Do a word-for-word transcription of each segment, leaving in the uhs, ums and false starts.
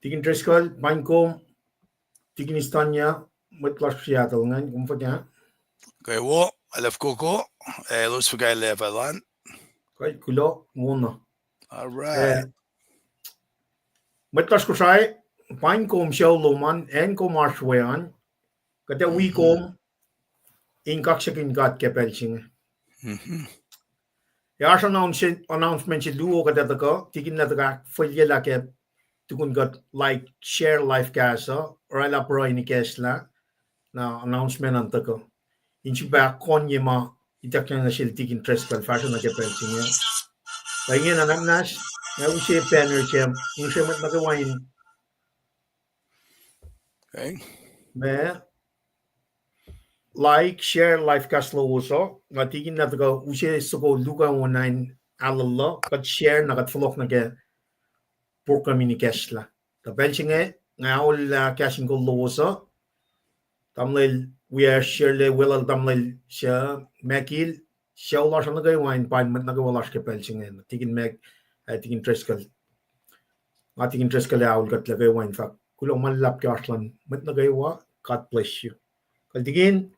Tikin Driscoll, paing kom. Tikin Istanya, mwet lasr Seattle ingacn, kom fuhkah? Kwewa, alef koko, eh, elos fuhkah level an? Kuh, kuloh, wona. All right. Eh, mwet lasr Kosrae, paing kom sucu lom an, acn kom oasr we an, kuht ac wi kom in kaksakihn God ke pacl se inge. Ac oasr announce-, announcement se luo kuht ac tuhkuh, tikin lah tuhkuh ahkfalyelah ke tukun kuht like, share live cast uh, oraclah pruhe in ikacslah, na announcement an tuhkuh. In sifilpac konye ma ituckyang nuh sel Tikin Driscoll fahsruh nuh ke pacl se inge. Tuh ingena nuhnak muhnahs, nga use banner se, ngihsre mwet nuh kwewa in ma like, share live cast lowos uh, nga tikin lah tuhkuh use soko luhk uh on in aluhluh, kuht share na kuht fohlohk nuh ke program in ikacslah. Tuh pacl se inge, nga aollah kahs in kol lowos uh, tamuhlwel, wi ah share le welul tamuhlwel se, Makil, sucu lasr uh nuh kwewa in paing mwet nuh kwewa lasr ke pacl se inge, Tikin Mac, ah, Tikin Driscoll. Nga Tikin Driscoll ac aol kuht nuh kwewa in fahk kuloh ma luhlahp ke oasr luhn mwet nuh kwewa, God bless you. Kuh Tikin,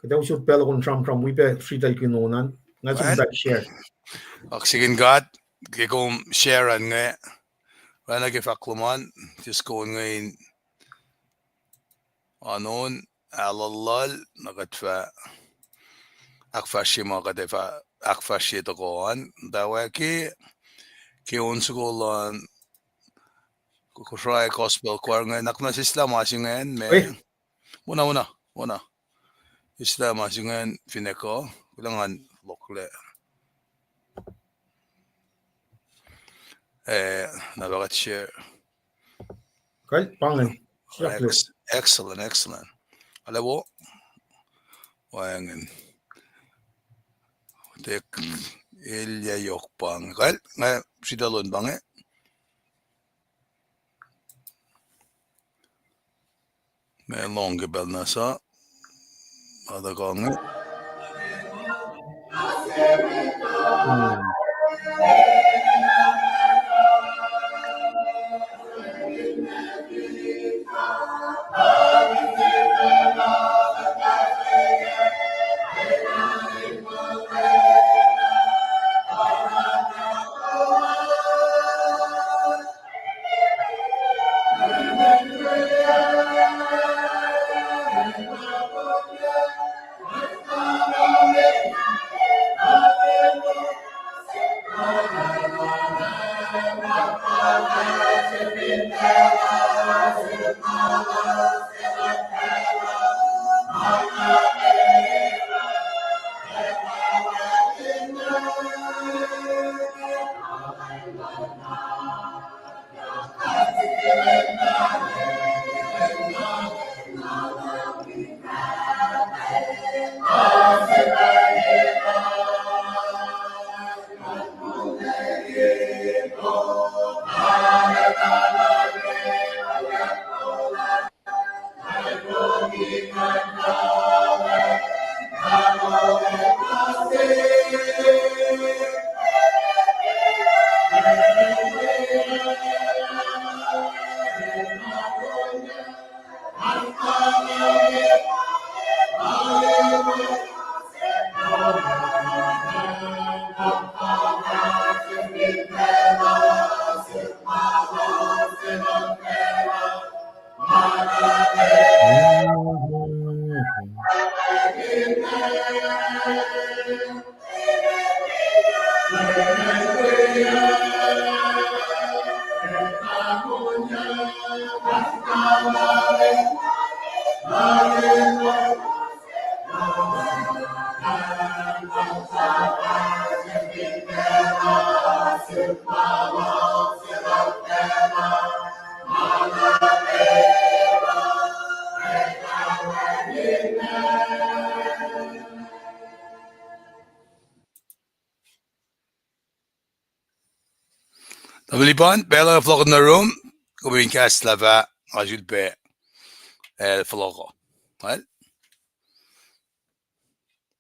kuht ac usot pacl uh kom sramsram wi pac sritacl kunohkohn an, nga som pac share. Kaksakihn God ke kom share an inge, oacna ke fahk lom an, tis kom inge in anon, aluhluhl, na kuht fah ahkfahsrye ma kuht ac fah ahkfahsrye tohkoh an, tuh wacngihn ke on soko luhn Kosrae Gospel Choir inge, na kom na sislah ma se ingacn me. Wona, wona, wona. Sislah ma se ingacn finne kuh, kuloh ngan loklac. Eh, na fahk kuht share. Excellent, excellent. Alef wo. Wacngihn. Tek elyah yohk pa inge. Kal, nga sritacl on pa inge. Ma lohng ke pacl na sa, ma tuhkuh inge. Tamuhlwel Lipan, pacl uh fohlohk nuh rom, kom in kahs lah fah nga sulpac, eh, fohlohk uh. Well,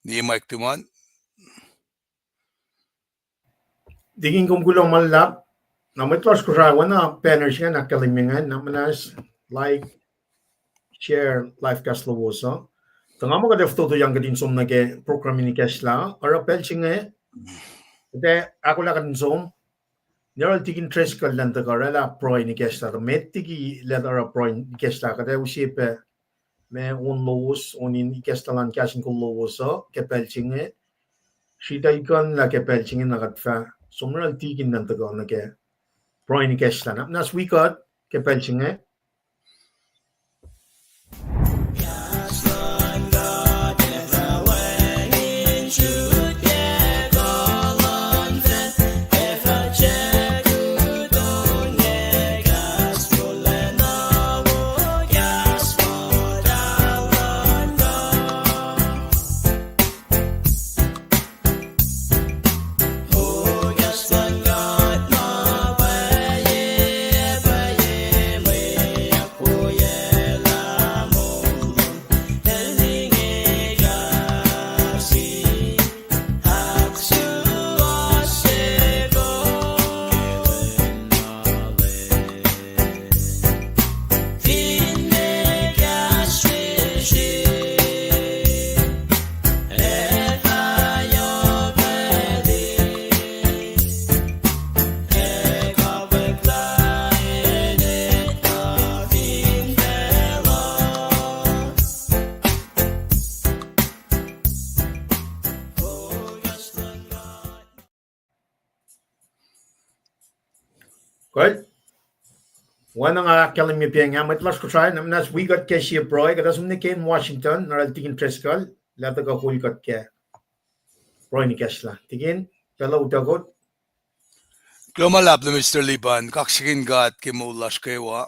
niye mic tuman. Tikin, kom kuloh ma luhlahp. Na mwet lasr Kosrae, oacna banner se ingacn ahkkahlwemye ingacn, na muhnahs like, share live cast lowos uh. Tuh nga muh kuht ac fototo yang kuht in som nuh ke program in ikacslah oruh pacl se inge. Kuht ac ahkolah kuht in som. Neral Tikin Driscoll elan tuhkuh oraclah pruhe in ikacslah, tuh met liki lah oruh pruhe in ikacslah, kuht ac use pac ma on lowos, on in ikacslah luhn kahs in kol lowos uh ke pacl se inge. Sritacl kuh lah ke pacl se inge na kuht fah som Neral Tikin elan tuhkuh nuh ke pruhe in ikacslah. Na muhnahs wi kuht ke pacl se inge. Kuh, oacna nga ahkkahlwemye pacng ah, mwet lasr Kosrae, na muhnahs wi kuht ke sie pruhe, kuht ac som nuh ke Washington, Neral Tikin Driscoll, lah tuhkuh kol kuht ke pruhe in ikacslah. Tikin, pacl uh utuckoht. Kuloh ma luhlahp, Minister Lipan, kaksakihn God ke moul lasr kwewa,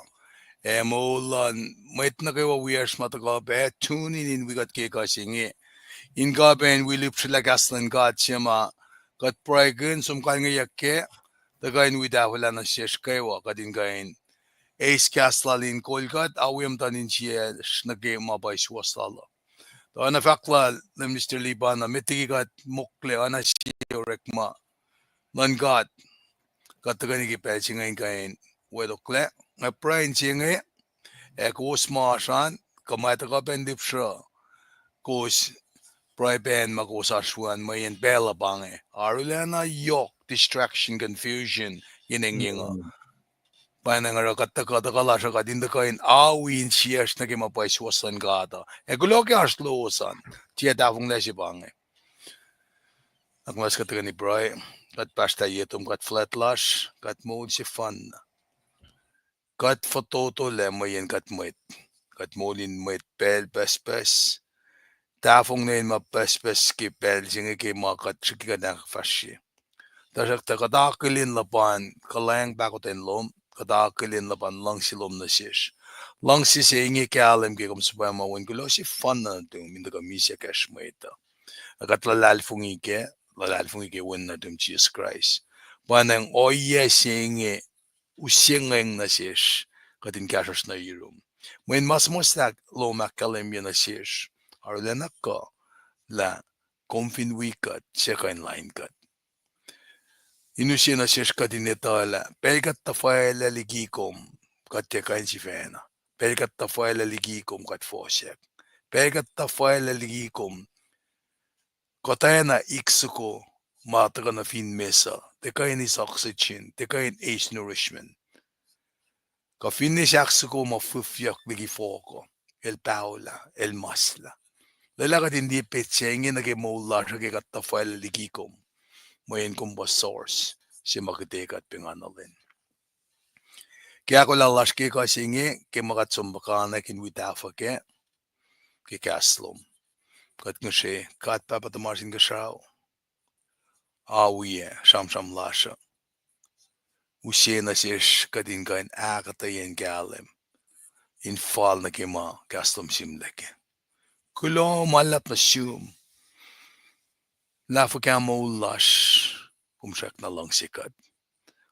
ac moul luhn mwet nuh kwewa wiyacsr ma tuhkuh pac tune in in wi kuht ke ekuh se inge. In kuh pac in wi lihpsrwaclah kahs luhn God se ma kuht pruhekihn, som kalngeyuck kac, tuh kuh in wi tahfwelah nuh sesr kwewa, kuht in kuh in eis kahs lal in kol kuht, a wi muhtuhn insiyacsr nuh ke ma pa isuwohs lal uh. Tuh oacna fahk lal Minister Lipan uh, met liki kuht mokle oacna sie orekma luhn God, kuht tuhkweni ke pacl se inge in kuh in wetoklac. Nga pruhe in se inge, ac kowos ma oasr an, kuh ma tuhkuh pac in lihpsruh, kowos pruhe pac ma kowos oasr we an, mweyen pacl uh pa inge. Arulacna yohk distraction, confusion, yen engyeng uh. Pwacnwacng oruh kuht tuhkuh, tuhkuh lasr uh kuht in tuhkuh in awi insiyacsr nuh ke ma pa isuwohs luhn God uh. Ac kuloh ke oasr lowos an, tiac tahfonglac se pa inge. Nuhnak muhnahs kuht tuhkweni pruhe. Kuht pahsrtah yetom, kuht fuhlwact lasr, kuht moul sefanna. Kuht fototolac mweyen kuht mwet. Kuht moul in mwet pacl pucspucs. Tahfonglac in ma pucspucs ke pacl se inge ke ma kuht srihke kuht ahkfahsrye. Tuhsruhktuh kuht akihlen luhpan kuhlwacng pahkotwen lom, kuht akihlen luhpan luhngse lom nuh sesr. Luhngse se inge kahlwem ke kom suhpwacma Wen kuloh sefanna nuhtum in tuhkuh misac kacsr mwet uh. Ac kuht luhlahlfongi kac, luhlahlfongi ke Wen nuhtum Jisus Kraist. Pwacnwacng ohiyac se inge use ngweng nuh sesr, kuht in kahsruhsr nuh yurum. Mweyen ma suhmuhslah lom ahkkahlwemye nuh sesr, arulacna kuh lah kom fin wi kuht, suc kuh in lain kuht. In use nuh sesr kuht in etuh lah pacl kuht tuhfahlah liki kom, kuht tiac kuh in sifacna. Pacl kuht tuhfahlah liki kom, kuht fohsack. Pacl kuht tuhfahlah liki kom, kuhtwena ik soko ma tuhkuh nuh fin mess uh, tiac kuh in eis oxygen, tiac kuh in eis nourishment. Kuh finne sahk soko ma fihfiyuck liki fohk uh, el paolah, el maslah. Lwelah kuht in liye petsac inge nuh ke moul lasr uh ke kuht tuhfahlah liki kom, mweyen kom pa source se ma kuhtwe kuht pengana lwen. Ke ahkolah lasr ke ekuh se inge, ke ma kuht som puhkantwen in wi tahfuh kac, ke kahs lom, kuht ngihsre, God Pahpah tuhmasr Inkuhsrao, awiyac sramsram lasr uh, use nuh sesr kuht in kuh in ahkuhtweyac in kahlwem, in fal nuh ke ma kahs lom sihmlac kac. Kuloh ma luhlahp nuh sum, lah fuhkah moul lasr, kom srackna luhngse kuht.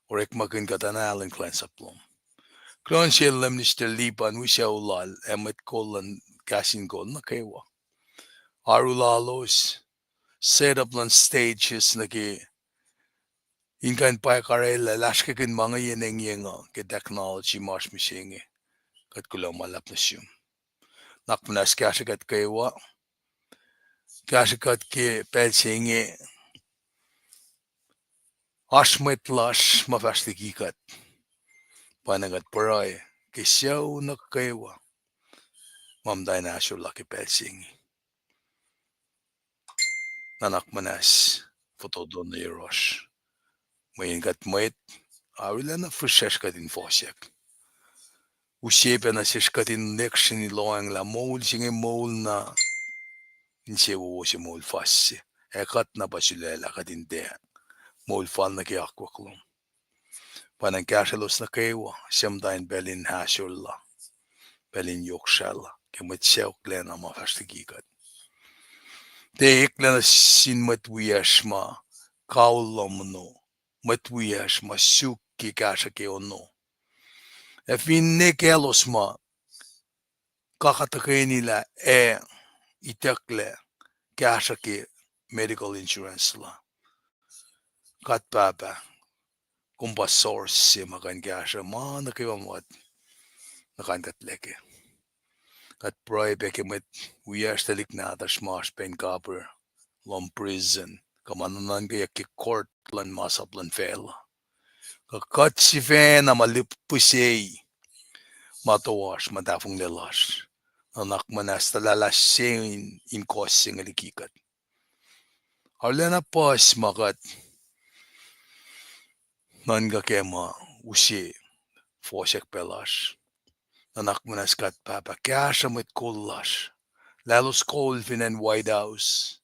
Orekmakihn kuht oacna alu in kuhlwacnsap lom. Kuloh nuh sel Minister Lipan, wi sucu lal, ac mwet kol luhn kahs in kol nuh kwewa. Oaru lalos, set up luhn stages nuh ke in kuh in pwacye karacl lah lasr kekihn ma inge yen engyeng uh ke technology ma oasr mihsenge. Kuht kuloh ma luhlahp nuh sum. Nuhnak muhnahs kahsrwe kuht kwewa. Kahsrwe kuht ke pacl se inge. Oasr mwet lasr ma fahsr liki kuht. Pwacnwacng kuht pruhe ke sucu nuh kwewa ma muhta in ahsor la ke pacl se inge. Nuhnak muhnahs fototo nuh yohrohsr. Mweyen kuht mwet, arulacna fihsracsr kuht in fohsack. Use pac nuh sesr kuht in lihksreni lohacng lah moul se inge moul na insewowo se, moul fal se. Ac kuht na pa sulaclah kuht in tiac moul fal nuh ke akwuck lom. Pwacnwacng kahsrwelos nuh kwewa, suc muhta in pacl in ahsor la, pacl in yohk srah la ke mwet sacohklacna ma fahsr liki kuht. Tiac eklac nuh sin mwet wiyacsr ma kaul lom ono, mwet wiyacsr ma suk ke kahsruh ke ono. Ac finne kaclos ma kaka tuhkweni lah ac itucklac kahsruh ke medical insurance la. Kuht Pahpah, kom pa source se ma kuh in kahsruh ma nuh kwewa ma kuht, nuh kain kuhtlac kac. Kuht pruhe pac ke mwet wiyacsr tuhlihk nahtuhsr ma oasr pac in kapihr lom prison, kuh ma nuhnuhnkweyuck ke court luhn masap luhn facluh. Kuh kuht sifacna ma lihpihsei ma toasr, ma tahfonglac lasr. Nuhnak muhnahs tuhlahlah se in, in kohs se inge liki kuht. Arulacna puhs ma kuht nuhnkuh kac ma use fohsack pac lasr. Nuhnak muhnahs kuht Pahpah kahsruh mwet kol lasr, lah elos kol fin acn White House,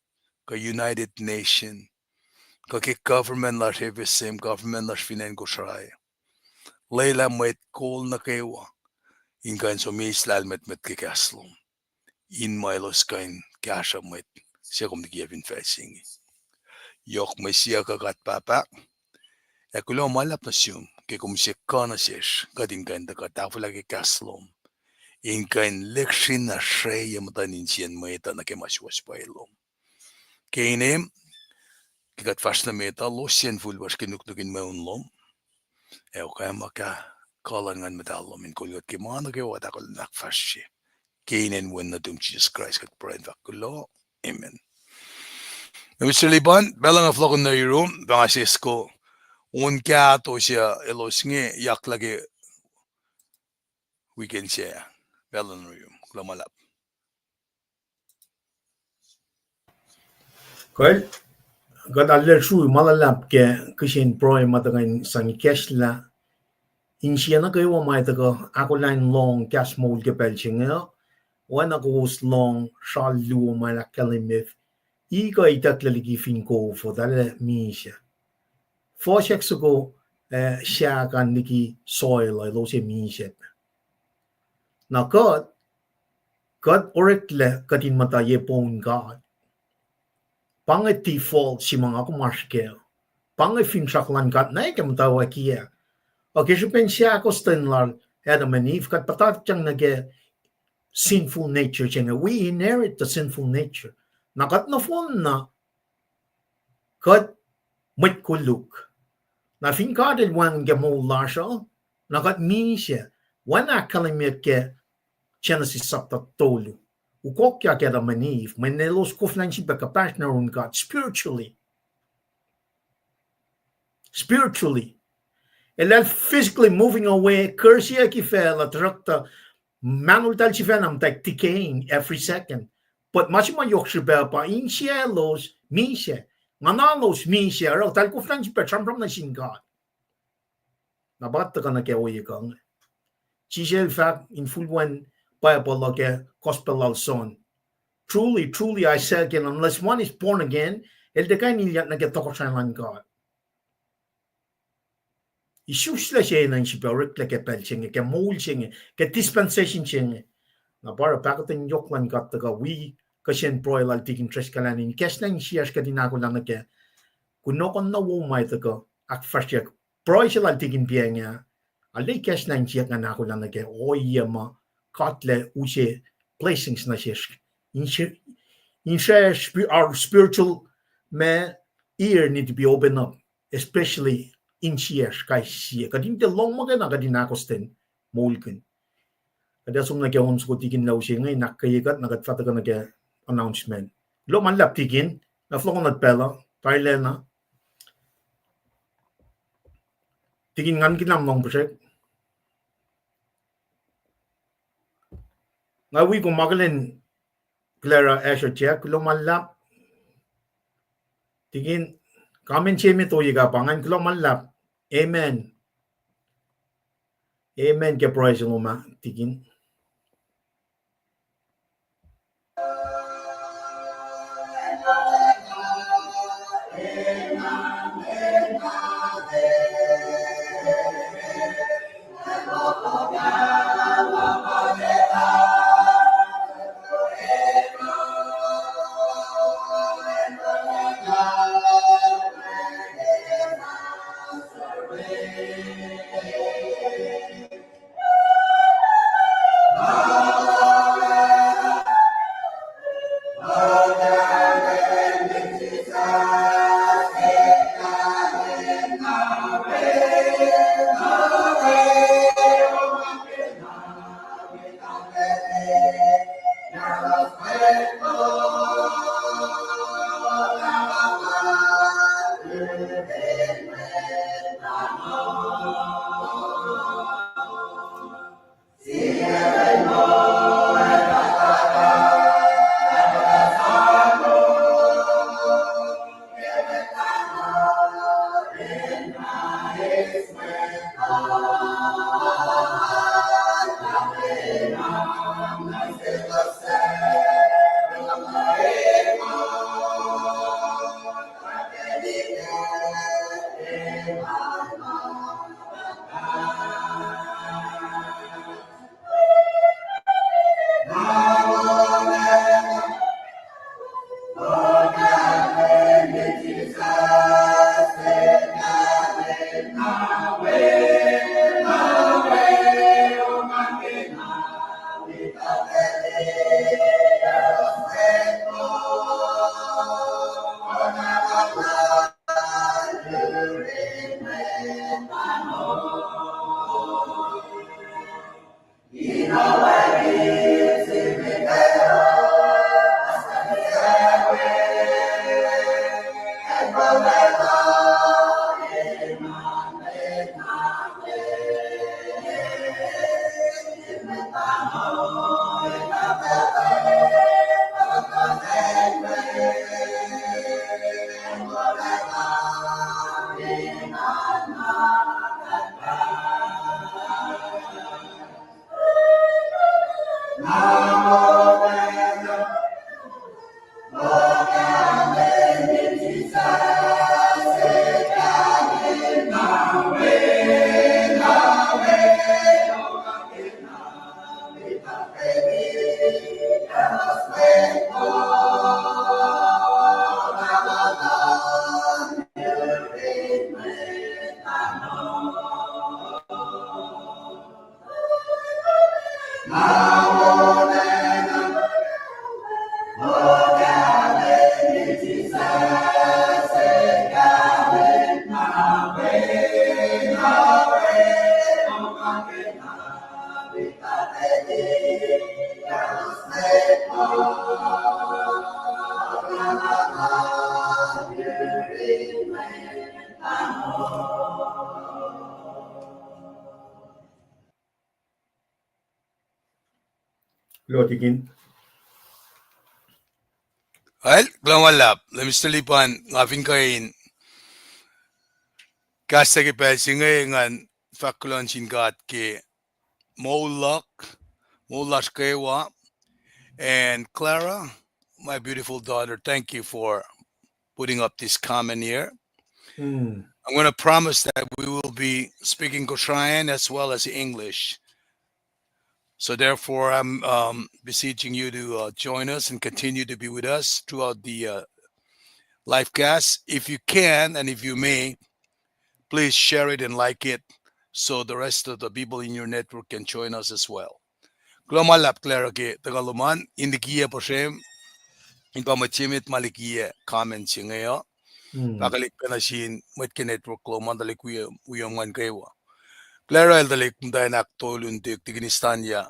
kuh United Nation, kuh ke government lasr, F S M government lasr fin acn Kosrae. Lwelah mwet kol nuh kwewa in kuh in som eis lahlmwetmwet ke kahs lom, in ma elos kuh in kahsruh mwet se kom likiyac fin facl se inge. Yohk mwe siyuck uh kuht Pahpah, ac kuloh ma luhlahp nuh sum ke kom se kuh nuh sesr kuht in kuh in tuhkuh tahfwelah ke kahs lom, in kuh in lihksreni na sreye muhtuhn insiyacn mwet uh nuh ke ma suwohs pwacye lom. Ke inem, ke kuht fahsr nuh met uh, los sacn fulwasr ke nuknuk in mweun lom, ac okama kuh luhn Nguhn Muhtahl lom in kol kuht ke ma nuh kwewa kuht ahkolah in ahkfahsrye. Ke inen Wen nuhtum Jisus Kraist kuht pruhe in fahk kuloh. Amen. Mister Liban, pacl uh nga fohlohkohn nuh yurum, pa nga sesko on kahto se elos inge yaklah ke weekend se. Pacl uh nuh yurum, kuloh ma luhlahp. Kuht, kuht arlac srui ma luhlahp ke kihsen pruhe ma tuhkuh in sang ikacslah insiyac nuh kwewa ma tuhkuh ahkolah in lohng kahs moul ke pacl se inge, oacna kowos lohng sral luo ma el ahkkahlwemye, ikuh itucklac liki fin kof uh, tuhlac misac. Fohsack soko, eh, sahk an liki soil uh, elos ac misac. Na kuht, kuht oreklac kuht in muhta ye poun God. Pa inge default se ma nga kom oasr kac. Pa inge finsrak luhn God na ke muhtwacwackiyac. Ac ke srihpen sahk uh sten lal Adam and Eve, kuht puhtatyang nuh ke sinful nature se inge. We inherit the sinful nature. Na kuht nohfohn na kuht mwet koluk. Na fin God el wacngihn ke moul lasr uh, na kuht misac. Oacna ahkkahlwemye ke Genesis sapta tolu, ukokyak Adam and Eve, mweyen elos koflah in sifilpac kuhpahsr nuh yurin God spiritually. Spiritually. Eltahl physically moving away, kursiyucki facluh, tuhsruhktuh mahnoltahl sifacna muhtwacwacack, decaying every second. But ma se ma yohk srihpac pa insiyaclos misac, nguhnalos misac, oruh eltahl koflah in sifilpac sramsram nuh sin God. Na pa tuhkuh nuh ke ohiyac kuh inge. Jisus el fahk in fuhlwacn Bible uh ke Gospel lal John, Truly, truly, I say again, unless one is born again, el tiac kuh in ilyak nuh ke tohkohsrahi luhn God. Isuslac se enenuh in sifilpac oreklac ke pacl se inge, ke moul se inge, ke dispensation se inge. Na pa oruh pahkotwen yohk luhn God tuhkuh wi kihsen pruhe lal Tikin Driscoll an in ikacslah insiyacsr kuht in ahkolah nuh kac. Kunohkohn na wo ma tuhkuh ahkfahsryeyuck. Pruhe se lal Tikin Piang ah, arlac ikacslah insiyuck ngan ahkolah nuh kac ohiyac ma God El use blessings nuh sesr. Inse-, inse-, spi-, our spiritual ma ear need to be opened up. especially insiyacsr kais sie. Kuht in tiac lohng muhkwena kuht in ahkostwen moulkihn. Kuht ac som nuh ke on soko tikin lac se inge in ahkkweye kuht, na kuht fah tuhkuh nuh ke announcement. Kuloh ma luhlahp tikin, na fohlohk nuh pacl uh, tarilacna. Tikin, ngan kinam lohng puhsrek. Nga wi kom akihlen Clara Asher Jack, kuloh ma luhlahp. Tikin, comment se met ohiyac kuh pa ingacn, kuloh ma luhlahp. Amen. Amen ke pruhe se lom ah, tikin. Lord, again. Well, kuloh ma luhlahp, Mister Lipan, nga fin kuh in kahs ke pacl se inge ngan fahk kuloh nuh sin God ke moul luhk, moul lasr kwewa, and Clara, my beautiful daughter, thank you for putting up this comment here. I'm going to promise that we will be speaking Kosraean as well as English. So therefore, I'm um, beseeching you to uh, join us and continue to be with us throughout the uh, live cast. If you can, and if you may, please share it and like it so the rest of the people in your network can join us as well. Kuloh ma luhlahp Clara ke tuhkuh lom an, in likiyac puhsrem, in pa mwet se met ma likiyac comment se inge uh. Fahkwelihk pacna sin mwet ke network lom an tuhlihk wi-, wiom ngan kwewa. Clara el tuhlihk muhtwacn ahktolu, tuhlihk Tikinis Tanya.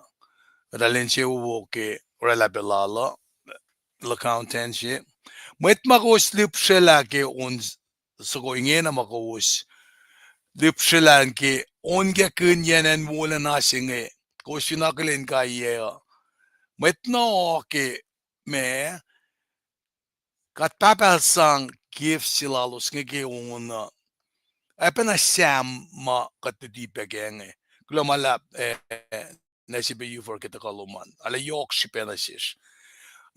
Kuht ac lwen se wowo ke oraclah pacl lal uh, luhk accountant se. Mwet ma kowos lihpsrelah ke on soko ingena ma kowos lihpsrelah ke on ke kihnyen acn wolacna se inge, kowos fin akihlen kaiyac uh. Mwet na ke ma kuht pahpah sang gift se lalos inge ke on uh, oacpacna Sam ma kuht luti pac ke inge. Kuloh ma luhlahp, eh, nuh sel pac Ufer ke tuhkuh lom an. Arlac yohk srihpac nuh sesr.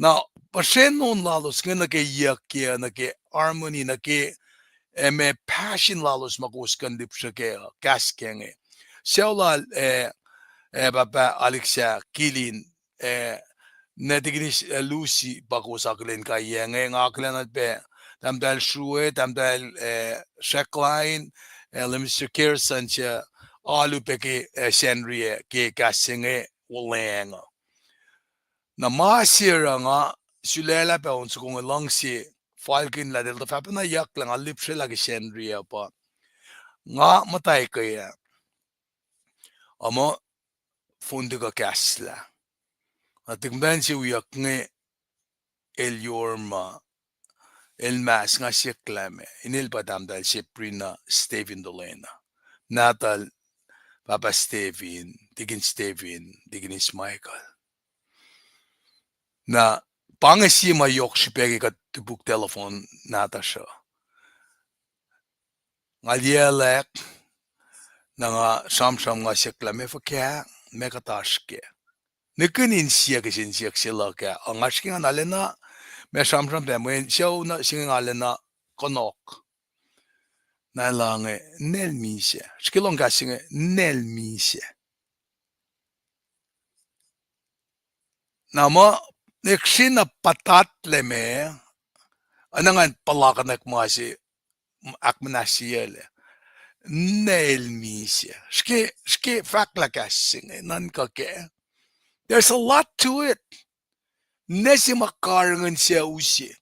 Na, puhsren on lalos inge nuh ke yuck ke, nuh ke harmony, nuh ke, eh, ma passion lalos ma kowos kuh in lihpsre kac uh, kahs ke inge. Sucu lal, eh, eh, pahpah Alexa Kilin, eh, nwe Tikinis, eh, Lucy pa kowos akihlen kaiyac inge, nga akihlen pac tahmtahel Srue, tahmtahel, eh, Sreklain, eh, Minister Carson suc alu pac ke, eh, Sacnri ah ke kahs se inge olweacng uh. Na ma se oruh nga sulaclah pac on soko inge luhngse falkihnlah, eltahl fahpacna yucklah, nga lihpsrelah ke Sacnri uh pa nga muhta ke ah, a muh fon tuhkuh kahslah. Na tuhlihk muhtwacn se wiyuck inge el yorma, el mas, nga siyucklah ma inel pa tahmtahel Sabrina Stephen Dolena. Nahtuhl pahpah Stephen, Tikin Stephen, Tikinis Michael. Na pa inge sie ma yohk srihpac ke kuht topuk telephone nahtuhsr uh. Nga liyaclwack, na nga sramsram, nga siyucklah, ma fuhkah, ma kuht oasr kac. Nihkihn insiyuck, kihsen siyuck se luhk ah, a nga srihke ngan arulacna, ma sramsram pac, mweyen sucu na se inge nga arulacna kunohk. Na el inge, nel misac. Srihke lohng kahs se inge, nel misac. Na muh, eksin na puhtatlac ma, oacna ngan puhlakihnyuck ma se, ahkmuhnahsyelah. Nel misac. Srihke, srihke fahklah kahs se inge nuhnkuh kac. There's a lot to it. Nwe se ma karihngihn sucu se.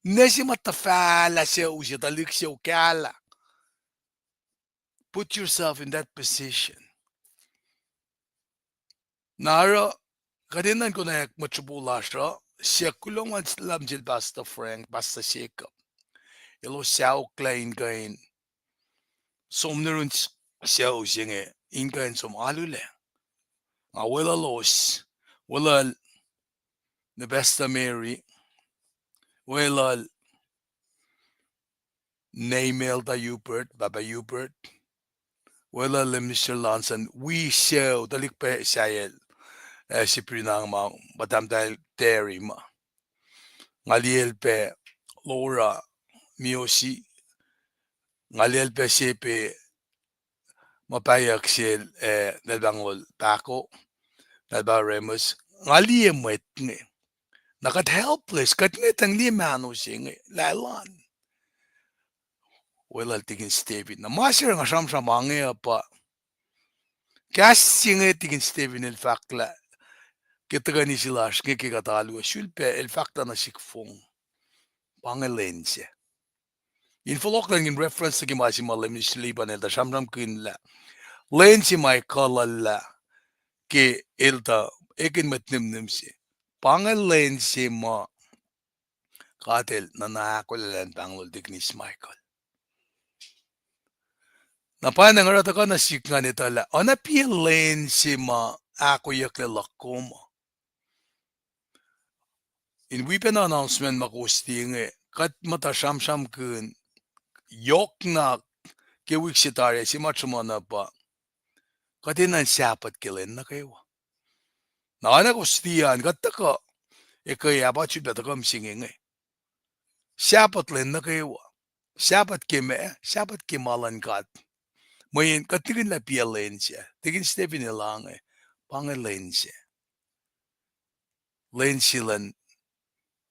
Nwe se ma tuhfahlah sucu se, tuhlihk sucu kahlah. Put yourself in that position. Na oruh, kuht enenuh in konwacack mwet sruhpuh lasr uh, siyuck kuloh ma luhlahp sel Pastor Frank, Pastor Jacob. Elos saohklah in kuh in som nuh yurin sucu se inge, in kuh in som alulac. Nga weluhlos, weluhl na Pastor Mary, weluhl Neimel ta Hubert, Pahpah Hubert, weluhl Minister Lanson, wi sucu, tuhlihk pac sahyac, eh, Sabrina ma, ma tahmtahel Terry ma. Nga liyacl pac Laura Miosi, nga liyacl pac se pac ma pahyuck sel, eh, nal pahngol Pako, nal pahngol Remus, nga liye mwet inge. Na kuht helpless, kuht ngwetacng liye mahno se inge, lah elan. Weluhl Tikin Stephen. Na ma se oruh nga sramsram inge uh pa, kahs se inge Tikin Stephen el fahklah, ke tuhkweni se lasr inge ke kuht alu uh, sulpac el fahklah nuh sihk fong. Pa inge lwen se. In fohlohklac in reference nuh ke ma se ma Leum Minister Lipan el tuh sramsramkihn lah, lwen se ma ekuhllah ke el tuh ekihn mwet nihmnihm se. Pa inge lwen se ma God el nuhna ahkolah elan pahnglol Tikinis Michael. Na pa inge oruh tuhkuh nuh sihk ngan etuh lah oacna pia lwen se ma ahkoeyucklac luhk kom uh. In wi pacna announcement ma kowos tiac inge, kuht muhta sramsramkihn, yohkna ke wik se tari ah, se ma sruhmuhn uh pa, kuht enenuh in Sabbath ke lwen nuh kwewa. Na oacna kowos tiac an, kuht tuhkuh, ekuh ah pa sulpac tuhkuh mihsenge inge. Sabbath lwen nuh kwewa. Sabbath ke ma, Sabbath ke ma luhn God. Mweyen kuht nihkihn lah pia lwen se. Tikin Stephen el inge, pa inge lwen se. Lwen se luhn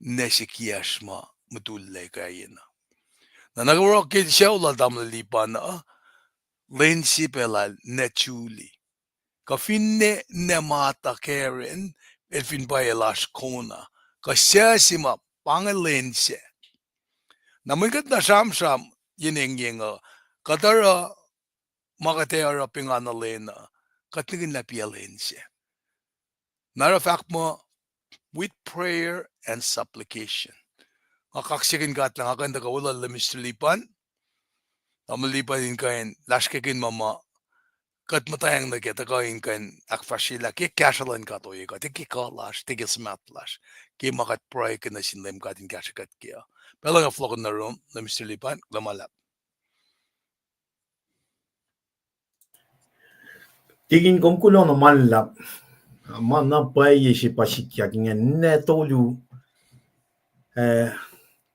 nwe se kiyacsr ma mutullac kaiyacna. Na nuh ke oruh ke sucu lal tamuhlwel Lipan uh, lwen se pac lal nwe Julie. Kuh finne nwe matuh Karen, el fin pwacye lasr Kona. Kuh suc se ma pa inge lwen se. Na mwe kuht na sramsram yen engyeng uh, kuht oruh ma kuht ac oruh pingana lwen uh, kuht nihkihn lah pia lwen se. Na oruh fahk muh, with prayer and supplication. Nga kaksakihn God lah nga kuh in tuhkuh weluhl Mister Lipan. Tamuhlwel Lipan in kuh in lasr kekihn ma ma kuht muhtwacng nuh ke tuhkuh in kuh in ahkfahsryelah ke kahsruh luhn God ohiyac kuht, ke kuh lasr, ke suhmaht lasr, ke ma kuht pruhe ke nuh sin Leum God in kahsrwe kuht ke uh. Pacl uh nga fohlohk nuh rom nuh Mister Lipan, kuloh ma luhlahp. Tikin, kom kuloh na ma luhlahp. Ma na pwacye se pa sikyak ingacn, ninac tolu, eh,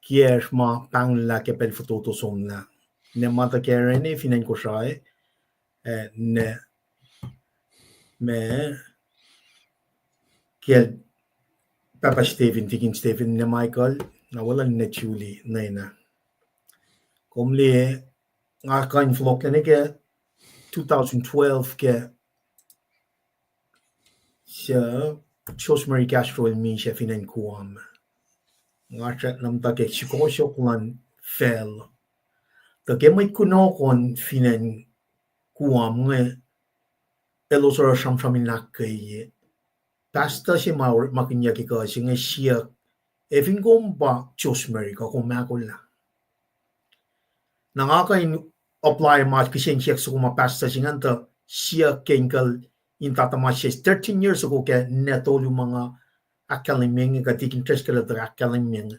kiyacsr ma pahnglah ke pacl fototo somlah. Ninac ma tuh Karen, fin acn Kosrae, eh, ninac ma kacl Pahpah Stephen, Tikin Stephen, ninac Michael, na weluhl ninac Julie, ninac na. Kom liye, nga kuh in fohlohklac nuh ke two thousand twelve ke suc Joseph Mary Castro el misac fin acn Guam. Nga srackna muhta ke sukohsohk luhn facl. Tuh ke mwet kunohkohn fin acn Guam inge, elos oruh sramsram in ahkkweye. Pastor se ma orekmakihnyuck ke kuh se inge siyuck, ac fin kom pa Joseph Mary, kuh kom ahkolah? Na nga kuh in apply ma kihsen siyuck soko ma pastor se ingacn tuh siyuck ke inkuhl in tatuh ma se thirteen years ago ke ninac tolu ma nga ahkkahlwemye inge, kuh Tikin Driscoll el tuh ahkkahlwemye inge.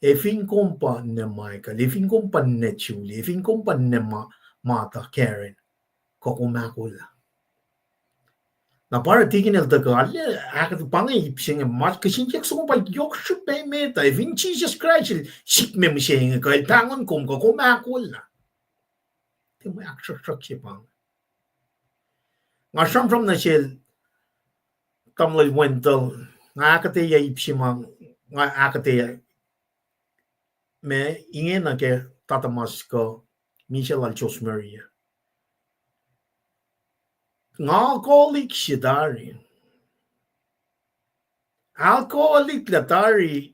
Ac fin kom pa ninac Michael, ac fin kom pa ninac Julie, ac fin kom pa ninac ma-, matuh Karen, kuh kom ahkolah? Na pa oruh Tikin el tuhkuh, arlac ahkuhtweyac pa inge ip se inge, ma kihsen siyuck soko pa yohk srihpac met uh, ac fin Jisus Kraist el sikme mihsenge kuh el pahngon kom, kuh kom ahkolah? Tiac mwe ahksruhksruhk se pa inge. Nga sramsram nuh sel tamuhlwel Wendell, nga ahkuhtweyac ip se ma nga ahkuhtweyac, ma ingena ke tatuh mas kuh misac lal Joseph Mary. Nga alcoholic se tari. Alcoholic lah tari,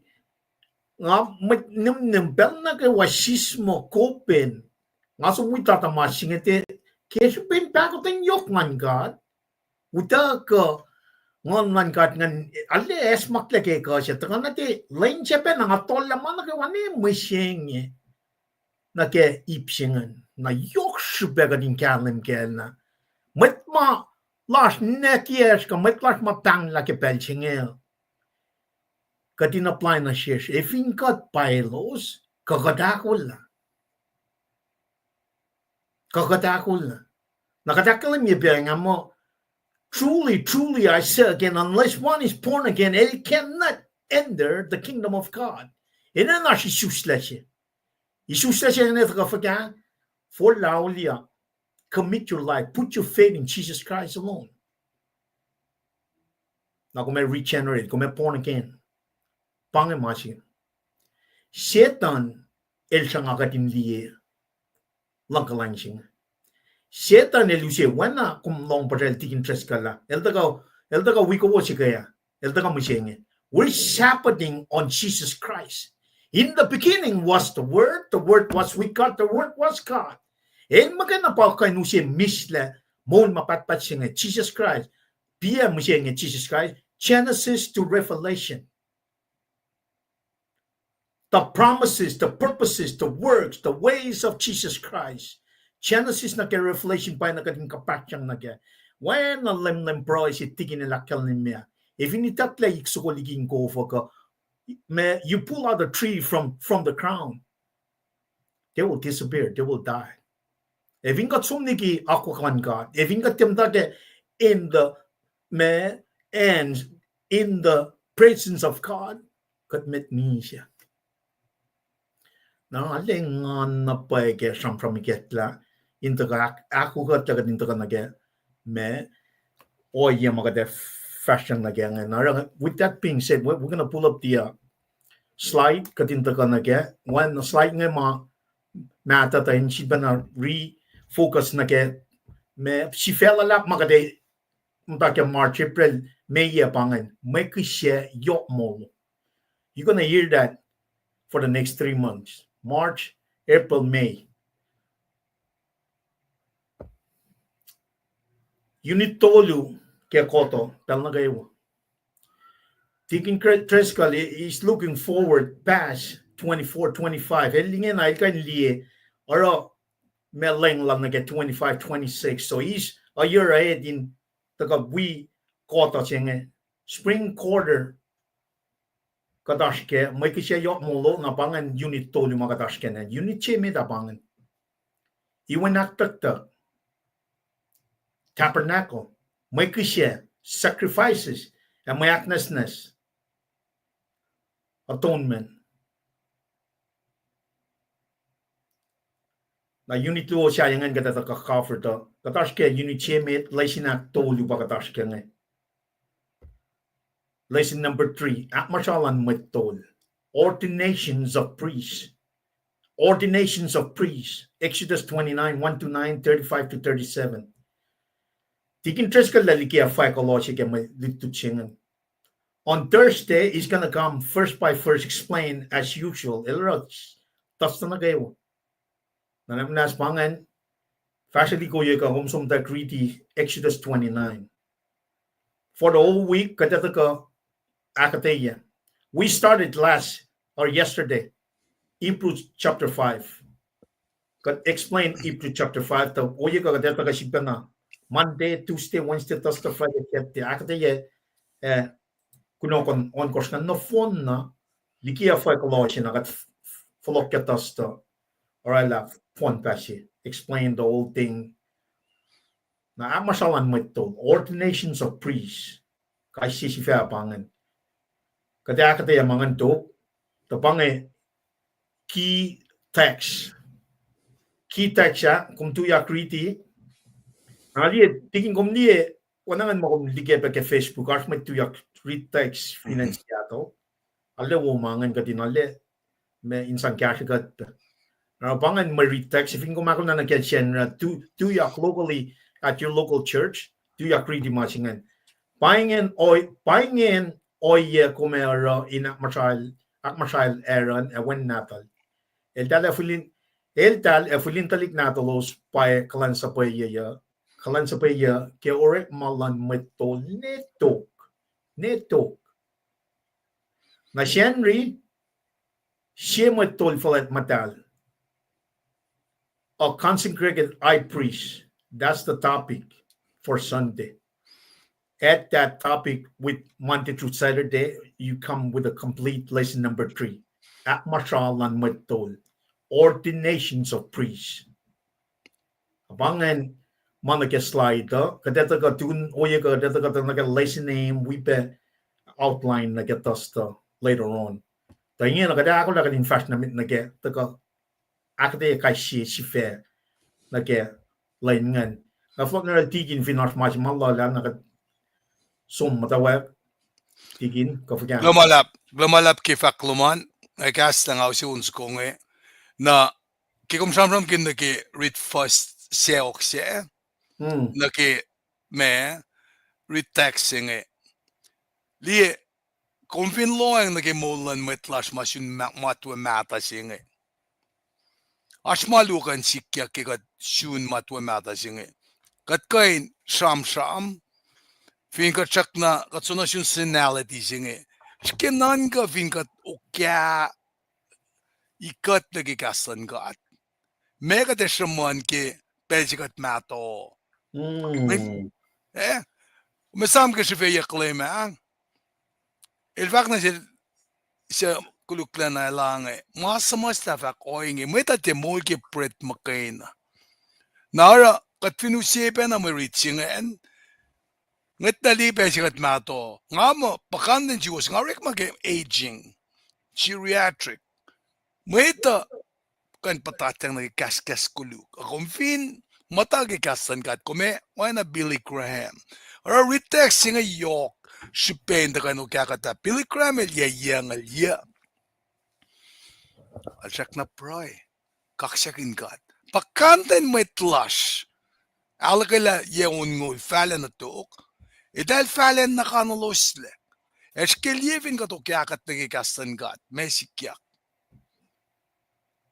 nga mwet nihmnihm pacl nuh kwewa sismohk, kopen. Nga som wi tatuh mas se inge, tiac ke srihpen pahkotwen yohk luhn God, utuckuh Nguhn luhn God ingacn, arlac acsmaklac ke kuh se, tuhkuh na tiac lwen se pacna nga tollah ma nuh kwewa ne mihsenge. Nuh ke ip se ingacn, na yohk srihpac kuht in kahlwem kacl na. Mwet ma lasr ninac kiyacsr kuh mwet lasr ma pahnglah ke pacl se inge, kuht in apply nuh sesr. Ac fin kuht pa elos, kuh kuht ahkolah? Kuh kuht ahkolah? Na kuht ahkkahlwemye pac nga muh, truly, truly, I say again, unless one is born again, he cannot enter the kingdom of God. Enenuh oasr isuslac se. Isuslac se inge tuhkuh fuhkah? Forlah auliyak. Commit your life, put your faith in Jesus Christ alone. Na kom ac regenerate, kom ac born again. Pa inge ma se. Setuhn el sruhnga kuht in liye luhng kuhlwacng se inge. Setuhn el use, oacna kom lohng puhsracl Tikin Driscoll ah, el tuhkuh, el tuhkuh wi kowos srihke ah, el tuhkuh mihsenge. We're Sabbathing on Jesus Christ. In the beginning was the Word, the Word was with God, the Word was God. El muhkwena pa kuh in use mislac moul ma pahtpaht se inge, Jesus Christ. Piac mihsenge, Jesus Christ, Genesis to Revelation. The promises, the purposes, the works, the ways of Jesus Christ. Genesis nuh ke Revelation pa na kuht in kapahsrang nuh ke. Oacna lwemlwem pruhe se Tikin el ahkkahlwemye. Ac fin itucklac ik soko liki in kof uh kuh, ma, you pull out a tree from, from the ground, they will disappear, they will die. Ac fin kuht som liki akwuck luhn God, ac fin kuht tiac muhta ke in the, ma, and in the presence of God, kuht met misac. Na arlac engan na pwacye ke sramsram ikacklah, in tuhkuh ahk-, ahkkuhtlac kuht in tuhkuh nuh ke, ma, ohiyac ma kuht ac fahsrang nuh ke inge. Na, with that being said, we're, we're gonna pull up the, uh, slide, kuht in tuhkuh nuh ke, oacna slide inge ma, ma tuh tuh in sifacna refocus nuh ke, ma, sifac luhlahp ma kuht ac muhta ke March, April, May ah pa ingacn, mwe kihsac yohk moul. You're gonna hear that for the next three months. March, April, May. Unit tolu ke Koto, pacl nuh kwewa. Deacon Driscoll is looking forward past twenty-four, twenty-five. El ingena el kuh in liye, oruh ma lenglah nuh ke twenty-five, twenty-six. So he's a year ahead in tuhkuh wi Koto se inge. Spring quarter, kuht oasr ke, mwe kihsac yohk molo, na pa ingacn unit tolu ma kuht oasr ke inge. Unit se met ah pa ingacn. Iwen ahktucktuck. Tabernacle. Mwe kihsac. Sacrifices. Ac mwe ahknwacsnwacs. Atonement. Na unit luo sahyacn kuht ac tuhkuh cover tuh. Kuht oasr ke unit se met, lesson ahktolu pa kuht oasr ke inge. Lesson number three, ahkmuhsralan mwet tol. Ordinations of priests. Ordinations of priests. Exodus twenty-nine, one to nine, thirty-five to thirty-seven. Deacon Driscoll el liki fwackuhlohse ke mwe lutlut se inge. On Thursday, he's gonna come first by first explain as usual. El oruh tuh nuh kwewa. Na nahmnas pa ingacn, fahsrwelihk ohiyac kuh kom som tuh riti Exodus twenty-nine. For the whole week, kuht ac tuhkuh ahkuhtweyac. We started last, or yesterday, Hebrews chapter five. Kuht explain Hebrews chapter five, tuh ohiyac kuh kuht ac tuhkuh sifacna Monday, Tuesday, Wednesday, Thursday, Friday, Saturday, ahkuhtweyac, eh, kunohkohn ohnkohsr ingacn nohfohn na, liki fwackuhlohse na kuht f-, f-, fohlohk ke Thursday, orwaclah fohn pahsr, explain the whole thing. Na ahkmuhsralan mwet tol, ordinations of priests, kais sie sifacna pa ingacn. Kuht ac ahkuhtweyac ma ingacn tok, tuh pa inge key text. Key text ah, kom tuyak riti. Na liye, tikin kom liye, oacna ingacn ma kom liye pac ke Facebook, oasr mwet tuyak read text fin acn Seattle. Arlac wo ma ingacn kuht in arlac, ma in sang kahsrwe kuht. Na pa ingacn mwe read text, fin kom ahkolah nuh ke genre, tu-, tuyak locally at your local church, tuyak riti ma se ingacn. Pa ingacn ohiyac kom ac oruh in ahkmuhsrael, ahkmuhsrael Aaron ac wen nahtuhl. Eltahl ac fihlin-, eltahl ac fihlin tuhlihk nahtuhlos pwacye kuhlwacnsapuhye, kuhlwacnsapuhye ke orekma luhn mwet tol ne tok, ne tok. Na Sacnri, sie mwet tol fuhlwact muhtahl, a consecrated high priest. That's the topic for Sunday. Add that topic with Monday through Saturday, you come with a complete lesson number three. Ahkmuhsralan mwet tol. Ordinations of priests. Pa ingacn ma nuh ke slide uh, kuht ac tuhkuh tun ohiyac kuh kuht ac tuhkuh nuh ke lesson aim wi pac outline nuh ke Thursday later on. Tuh ingena kuht ac ahkolah kuht in fahsr nuh met nuh ke tuhkuh ahkuhtweyac kais sie sifac nuh ke lwen ingacn. Na fohlohk nuh tikin fin oasr ma se ma luhlahp na kuht som muhtwacwacack, tikin, kuh fuhkah. Kuloh ma luhlahp, kuloh ma luhlahp ke fahk lom an, ac kahs lah nga use on soko inge. Na ke kom sramsramkihn nuh ke read first sacohk sac, nuh ke ma read text se inge. Liye, kom fin lohacng nuh ke moul luhn mwet lasr ma sun ma-, matwac mahtuh se inge, oasr ma luo kuh in sikyak ke kuht sun matwac mahtuh se inge. Kuht kuh in sramsram, fin kuht srackna, kuht soenna sun senality se inge. Srihke nuhnkuh fin kuht okah ikuht nuh ke kahs luhn God. Ma kuht ac sruhmuhn ke pacl se kuht mahtuh. Eh? Kom esam ke srihfeyucklac ma, el fahk nuh sel, suc koluklacna elange, ma suhmuhslah fahk ohinge, mwet uh tiac moul ke bread muhkwena. Na oruh kuht fin use pacna mwe read se ingacn, ngwetlah liye pacl se kuht mahtuh. Nga muh puhkantwen suwos, nga orekma ke aging, geriatric. Mwet uh kuh in puhtatyang nuh ke kahskahs koluk. Ac kom fin muhta ke kahs luhn God, kom ac oacna Billy Graham. Oruh read text se inge yohk, srihpen tuhkuh in okah kuht ah. Billy Graham el yac yac ngal yac. El srackna pruhe, kaksakihn God. Puhkantwen mwet lasr ahluhkwelah yac onngoul fahlac nuh tok, eltahl fahlac nuhkanoloslac. Ac srihke liye fin kuht okah kuht nuh ke kahs luhn God, ma sikyak.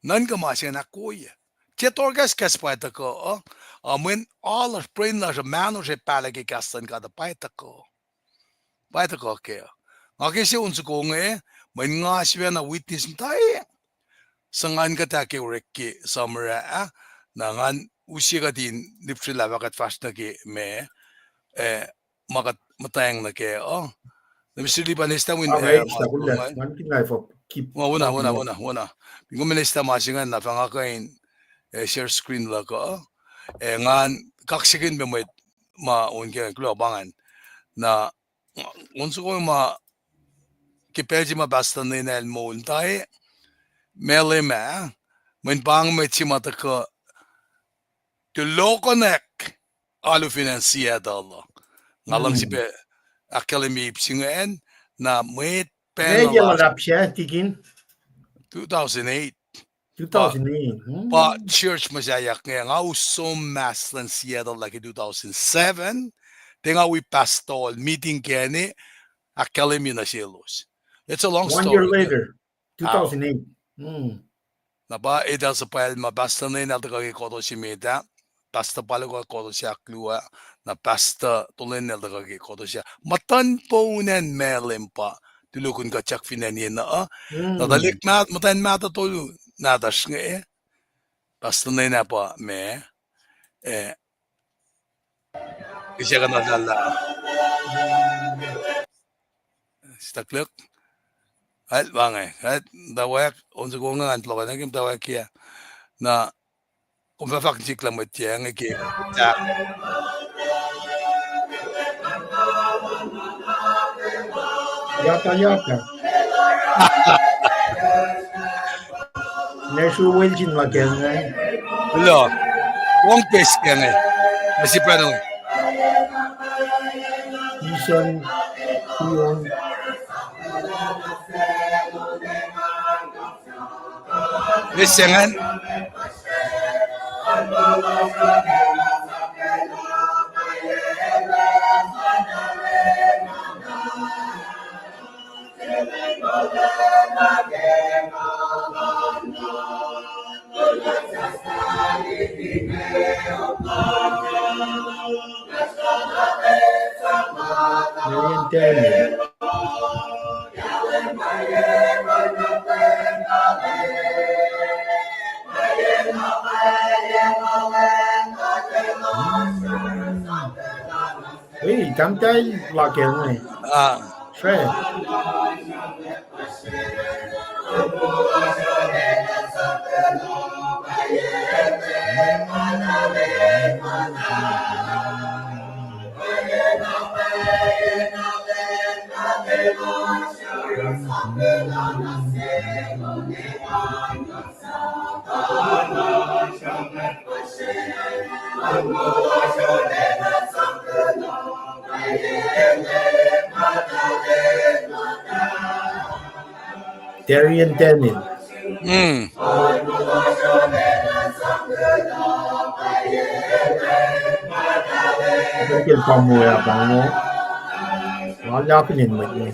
Nuhnkuh ma se ingacn ahkwoye. Tiac tohrkahskahs pwacye tuhkuh uh, uh, mweyen alu lasr, brain lasr uh, mahnosr ac pahlah ke kahs luhn God uh pwacye tuhkuh. Pwacye tuhkuh kac. Nga ke se on soko inge, mweyen nga sifacna witness muhta, suc ngan kuht ahkkweye orek ke summer ah, na ngan use kuht in lihpsrelah fah kuht fahsr nuh ke ma, eh, ma kuht muhtweng nuh kac uh. Na Mister Liban, estam win, eh, ma, ma, wona, wona, wona, wona. Kom in estam ma se ingacn na fah nga kuh in, eh, share screen luhk uh. Eh, ngan kaksakihn pac mwet ma on ke kuloh pa ingacn. Na on soko ma ke pacl se ma Pastor Nena el moul muhta, Malem ah, mweyen pa inge mwet se ma tuhkuh tulokonek alu fin acn Seattle uh. Nga luhngse pac ahkkahlwemye ip se ingacn, na mwet pacna lasr, two thousand eight. Pa church muhsaheack inge, nga us som mas luhn Seattle lah ke two thousand seven, tiac nga wi pastor meeting kacne, ahkkahlwemye nuh selos. It's a long story. Na pa etuh suhpwacl ma Pastor Nena el tuhkuh ke koto se met ah, Pastor Paluka koto se ahkluo ah, na Pastor Tolenne el tuhkuh ke koto se. Muhtuhn poun acn Malem pa tulokihn kuht siyuck fin acn yen uh. Na tuhlihk muhtwacn mahtuh tolu nahtuhsr inge, Pastor Nena pa ma, eh, kihsackuhnlah lah stuck luk. At, pa inge, at, muhtwacwacack, on soko inge ngan tulohk nuh ke muhtwacwacack ah. Na kom fah fahk in sikla mwet yac inge ke, ah, yata, yata. Nwe sruwel sin ma ke inge. Kuloh. Wong pes ke inge. Mesi pranong. Ison, Ion. Mesi ingacn. Ian Daniel. Ei, tahmtahel luhk inge. Ah. Sre. Darian Daniel. Mm. Ke pamu ya pamu. Nga lakinin mwet ne.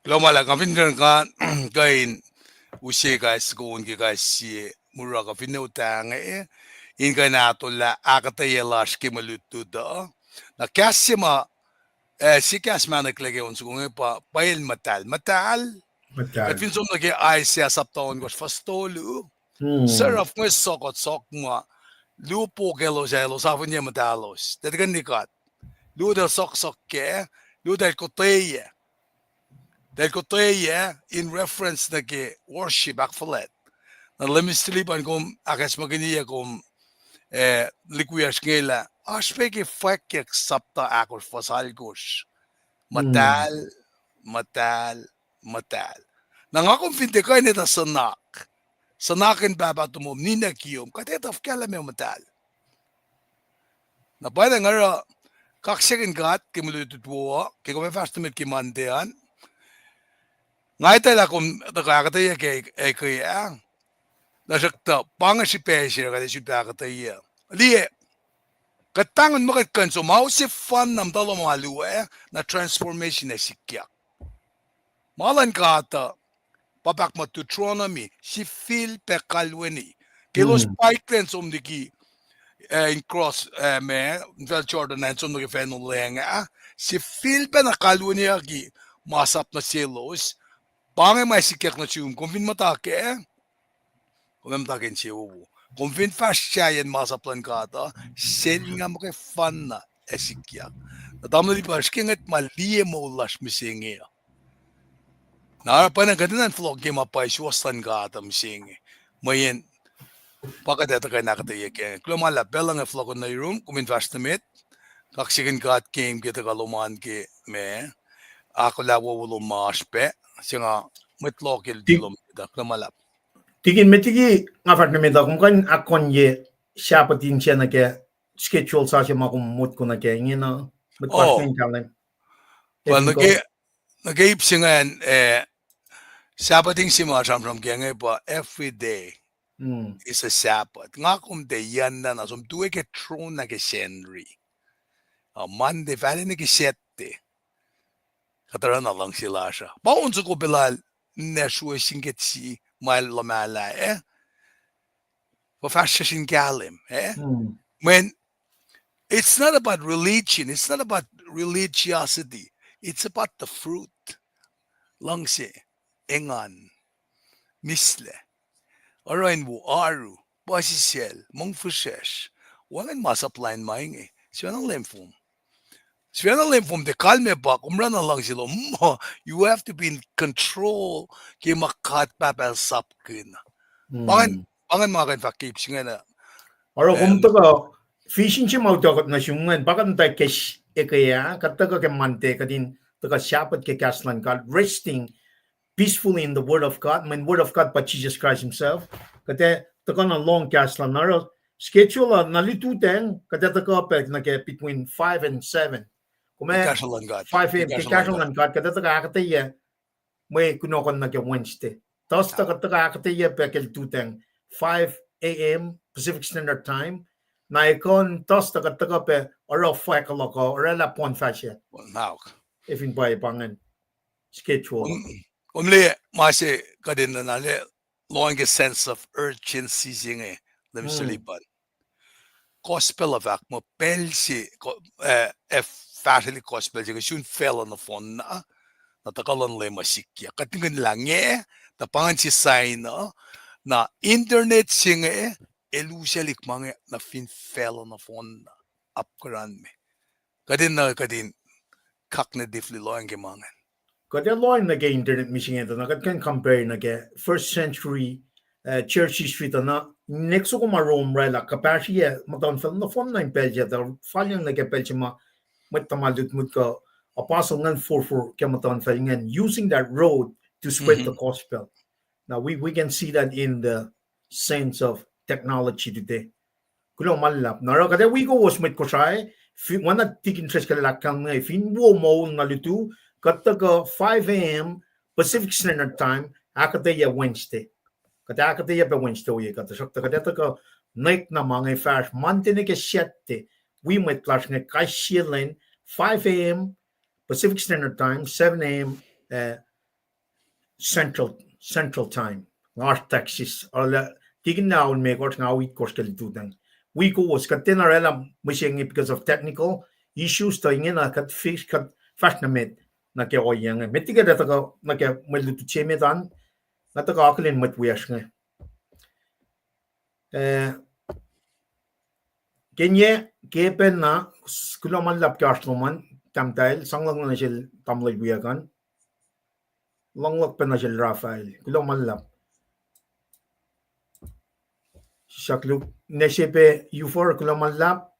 Kuloh ma luhlahp, nga fin kuh in, kuh in use kais soko on ke kais sie mura kuh fin uta inge, in kuh in ahtolah ahkuhtweyac lasr ke mwe lutlut uh. Na kahs se ma, eh, sie kahs ma nwacklah ke on soko inge pa pwacye muhtahl. Muhtahl. Muhtahl. Kuht fin som nuh ke Isaiah sapta ohnkohsr fuhs tolu, seraph inge sokot sok ma luo po kaclos ah, elos afinye muhtahlos. Tiac tuhkweni God. Luo eltahl soksok kac, luo eltahl kotweyac. Eltahl kotweyac in reference nuh ke worship ahkfuhlwact. Na Lemis Tiliban, kom ahkacsmakihnyac, kom, eh, likiyacsr inge lah oasr pac ke Fwackyuck sapta ahkosr fuhs alkosr. Muhtahl, muhtahl, muhtahl. Na nga kom fin tiac kuh in etuh suhnak, suhnak in pahpah tomom, ninac kiyom, kuht etuh fuhkah lah meac muhtahl. Na pwacye nga oruh kaksakihn God ke mwe lutlut wo uh, ke kom ac fahsr nuh met ke Monday an. Nga etwaclah kom tuhkuh ahkuhtweyac ke, eh, ke ah. Tuhsruhktuh pa inge srihpac se kuht ac sulpac ahkuhtweyac. Liye, kuht pahngon muh kuht kuh in som, ma sefanna muhta lom alu ah, na transformation ac sikyak. Ma luhn God uh, pa paht muh Deuteronomy, sifilpac kalweni. Ke elos paiklan som liki, eh, in cross, eh, ma, infacl Jordan an som nuh ke facluh lacng ah, sifilpac na kalweniyucki masap nuh selos, pa inge ma sikyak nuh sum, kom fin muhta kac, kom muhta ke insewowo. Kom fin fahsr sahyacn masap luhn God uh, sel nga muhkwena ac sikyak. Na tamuhlwel, pa srihke ngwet ma liye moul lasr mihsenge uh. Na oruh pwacnwacng kuht enenuh in fohlohk ke ma pwacye suwohs luhn God uh mihsenge. Mweyen pa kuht ac tuhkuh in ahkuhtweyac kac. Kuloh ma luhlahp, pacl inge fohlohkohn nuh yurum, kom in fahsr nuh met, kaksakihn God ke kom ke tuhkuh lom an ke ma, ahkolah wowo lom ma oasr pac, se nga mwet loh ke luti lom, kuloh ma luhlahp. Tikin, met liki nga fahsr nuh met uh, kom kuh in ahkkohnye Sabbath in se nuh ke schedule sasuc ma kom motko nuh ke ingena, mwet lasr in kahlwem. Well, nuh ke, nuh ke ip se ingacn, eh, Sabbath in se ma sramsram ke inge pa every day is a Sabbath. Nga kom tiac yucnlah na som tue ke tron na ke Sacnri. Uh, Monday, fahlene ke Saturday. Kuht oruh na luhngse lasr uh. Pa on soko pacl lal ninac sruwe sin ke sie ma el luhmahlah, eh? Pa fahsr sin kahlwem, eh? Mweyen, it's not about religion, it's not about religiosity, it's about the fruit. Luhngse, engan, mihslac, oruh in wo, oaru, puhsisacl, mongfihsrwacsr, wacngihn masap lain ma inge, sifacna leum fom. Sifacna leum fom, tiac kalmac pa kom oruh na luhngse lom, you have to be in control ke ma God Pahpah El sapkihn. Pa ingacn, pa ingacn ma kuh in fahk ke ip se ingacn. Oruh kom tuhkuh, fin se ma utuckuh kuht nuh sum ingacn, pa kuht muhta ke s-, eke ah, kuht tuhkuh ke Monday, kuht in tuhkuh Sabbath ke kahs luhn God, resting peacefully in the word of God, mweyen word of God pa Jesus Christ himself. Kuht ac tuhkuh na lohng kahs lal, na oruh schedule uh na lututacng, kuht ac tuhkuh pac nuh ke between five and seven. Kom ac five a.m. ke kahsruh luhn God, kuht ac tuhkuh ahkuhtweyac mwe kunohkohn nuh ke Wednesday. Thursday kuht tuhkuh ahkuhtweyac pac ke lututacng, five a.m. Pacific Standard Time. Na ekuh in Thursday kuht tuhkuh pac oruh fahk luhk uh, oraclah poun fahsr ah. Ac fin pwacye pa ingacn schedule. Kom liye ma se kuht enenuh na lah lohng ke sense of urgency se inge, lem selipan. Gospel uh fahk muh pacl se, eh, fahsrwelihk gospel se inge sun facluh nohfohnna, na tuhkuh luhn Leum uh sikyak. Kuht tiac kuh in lah nge, tuh pa ingacn se sign uh, na internet se inge, el usaclihk ma inge nuh fin facluh nohfohnna, apkuhranme. Kuht enenuh kuht in cognitively lohacng ke ma ingacn. Kuht ac lohacng nuh ke internet mihsenge tuh na kuht kuh in compare nuh ke first century, eh, church history tuh na, inek soko ma Rome oraclah kuhpahsriyac muhtuhnfacl nohfohnna in pacl se tuh falyang nuh ke pacl se ma mwet tuhma lutlut kuh apostle ingacn forfor ke muhtuhnfacl ingacn, using that road to spread the gospel. Now we, we can see that in the sense of technology today. Kuloh ma luhlahp. Na oruh kuht ac wi kowos mwet Kosrae, fin, oacna tikin Treskel el ahkkahlwemye, fin wo moul na lutu, kuht tuhkuh five a.m. Pacific Standard Time, ahkuhtweyac Wednesday. Kuht ahkuhtweyac pac Wednesday ohiyac kuht, tuhsruhktuh kuht ac tuhkuh nwek na ma inge fahsr Monday nuh ke Saturday, wi mwet lasr inge kais sie lwen, five a.m. Pacific Standard Time, seven a.m., eh, Central, Central Time. Nga oasr Texas. Arlac, tikin na aun mekohsr, nga wi kowos ke lututacng. Wi kowos, kuht tiacna oraclah mihsenge because of technical issues, tuh ingena kuht fix, kuht fahsr nuh met nuh ke ohiyac inge. Met liki kuht ac tuhkuh nuh ke mwe lutlut se met an, nga tuhkuh akihlen mwet wiyacsr inge. Eh, ke inge, ke pacna, kuloh ma luhlahp ke oasr lom an, tahmtahel, sang luhngse nuh sel tamuhlwel wiyuck an. Luhngse pac nuh sel Raphael, kuloh ma luhlahp. Sislah luk, nese pac Ufor, kuloh ma luhlahp.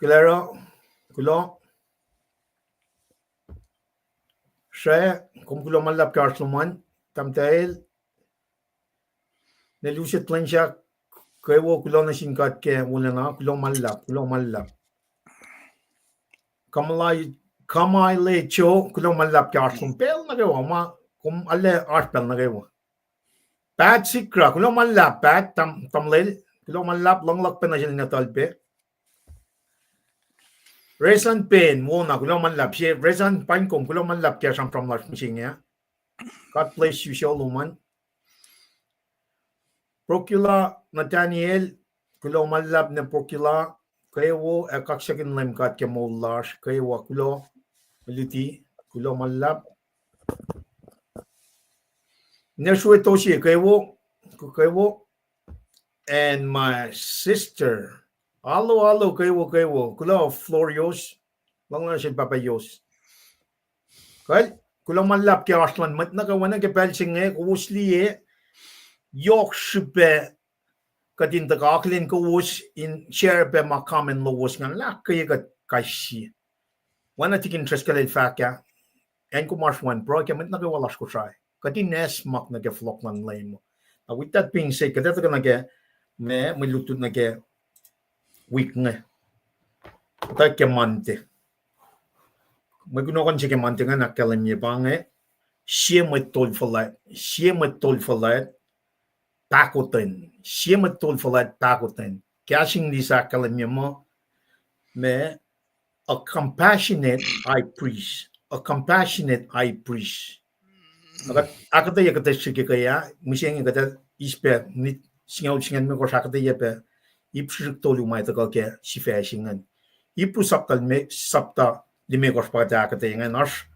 Kuloh, kuloh. Sre, kom kuloh ma luhlahp ke oasr lom an, tahmtahel. Nel use plwacn sahk, kwewa, kuloh nuh sin God ke wolacna, kuloh ma luhlahp, kuloh ma luhlahp. Kamala, Kamaile Jo, kuloh ma luhlahp ke oasr lom pacl nuh kwewa, ma kom arlac oasr pacl nuh kwewa. Pat Sikra, kuloh ma luhlahp, Pat, tam-, tamuhlwel, kuloh ma luhlahp, luhng luhk pac nuh sel nahtuhl pac. Resan Pen, wona, kuloh ma luhlahp, se, Resan, paing kom, kuloh ma luhlahp ke sramsram lasr mihsenge. God bless you, Solomon. Procula Nathaniel, kuloh ma luhlahp nuh Procula, kwewa ac kaksakihn Leum God ke moul lasr, kwewa kuloh, luti, kuloh ma luhlahp. Nuh sruwe Tosie, kwewa, kwewa, and my sister. Alo, alo, kwewa, kwewa, kuloh Florios, luhngse sel pahpah Yos. Kal, kuloh ma luhlahp ke oasr luhn mwet nuh kwewa nuh ke pacl se inge, kowos liye, yohk srihpac kuht in tuhkuh akihlen kowos in share pac ma comment lowos ingacn lah ahkkweye kuht kais sie. Oacna Tikin Driscoll el fahk ah, acn kom oasr wacngihn pruhe ke mwet nuh kwewa lasr Kosrae, kuht in acsmak nuh ke fohlohk luhn Leum. Na with that being said, kuht ac tuhkuh nuh ke, ma, mwe lutlut nuh ke wik inge. Kuht ke Monday. Mwe kunohkohn se ke Monday ingacn ahkkahlwemye pa inge, sie mwet tol fuhlwact, sie mwet tol fuhlwact pahkotwen, sie mwet tol fuhlwact pahkotwen. Kahs English ahkkahlwemye muh, ma, a compassionate high priest, a compassionate high priest. Ahkuhtweyac kuhtuh srihk ke ah, mihsenge kuht eis pac minit singucul singucul limekohsr ahkuhtweyac pac ip srihsrihk tolu ma tuhkuh ke sifac se ingacn. Hebrew sapta lime-, sapta limekohsr pa kuht ahkuhtweyac ingacn, oasr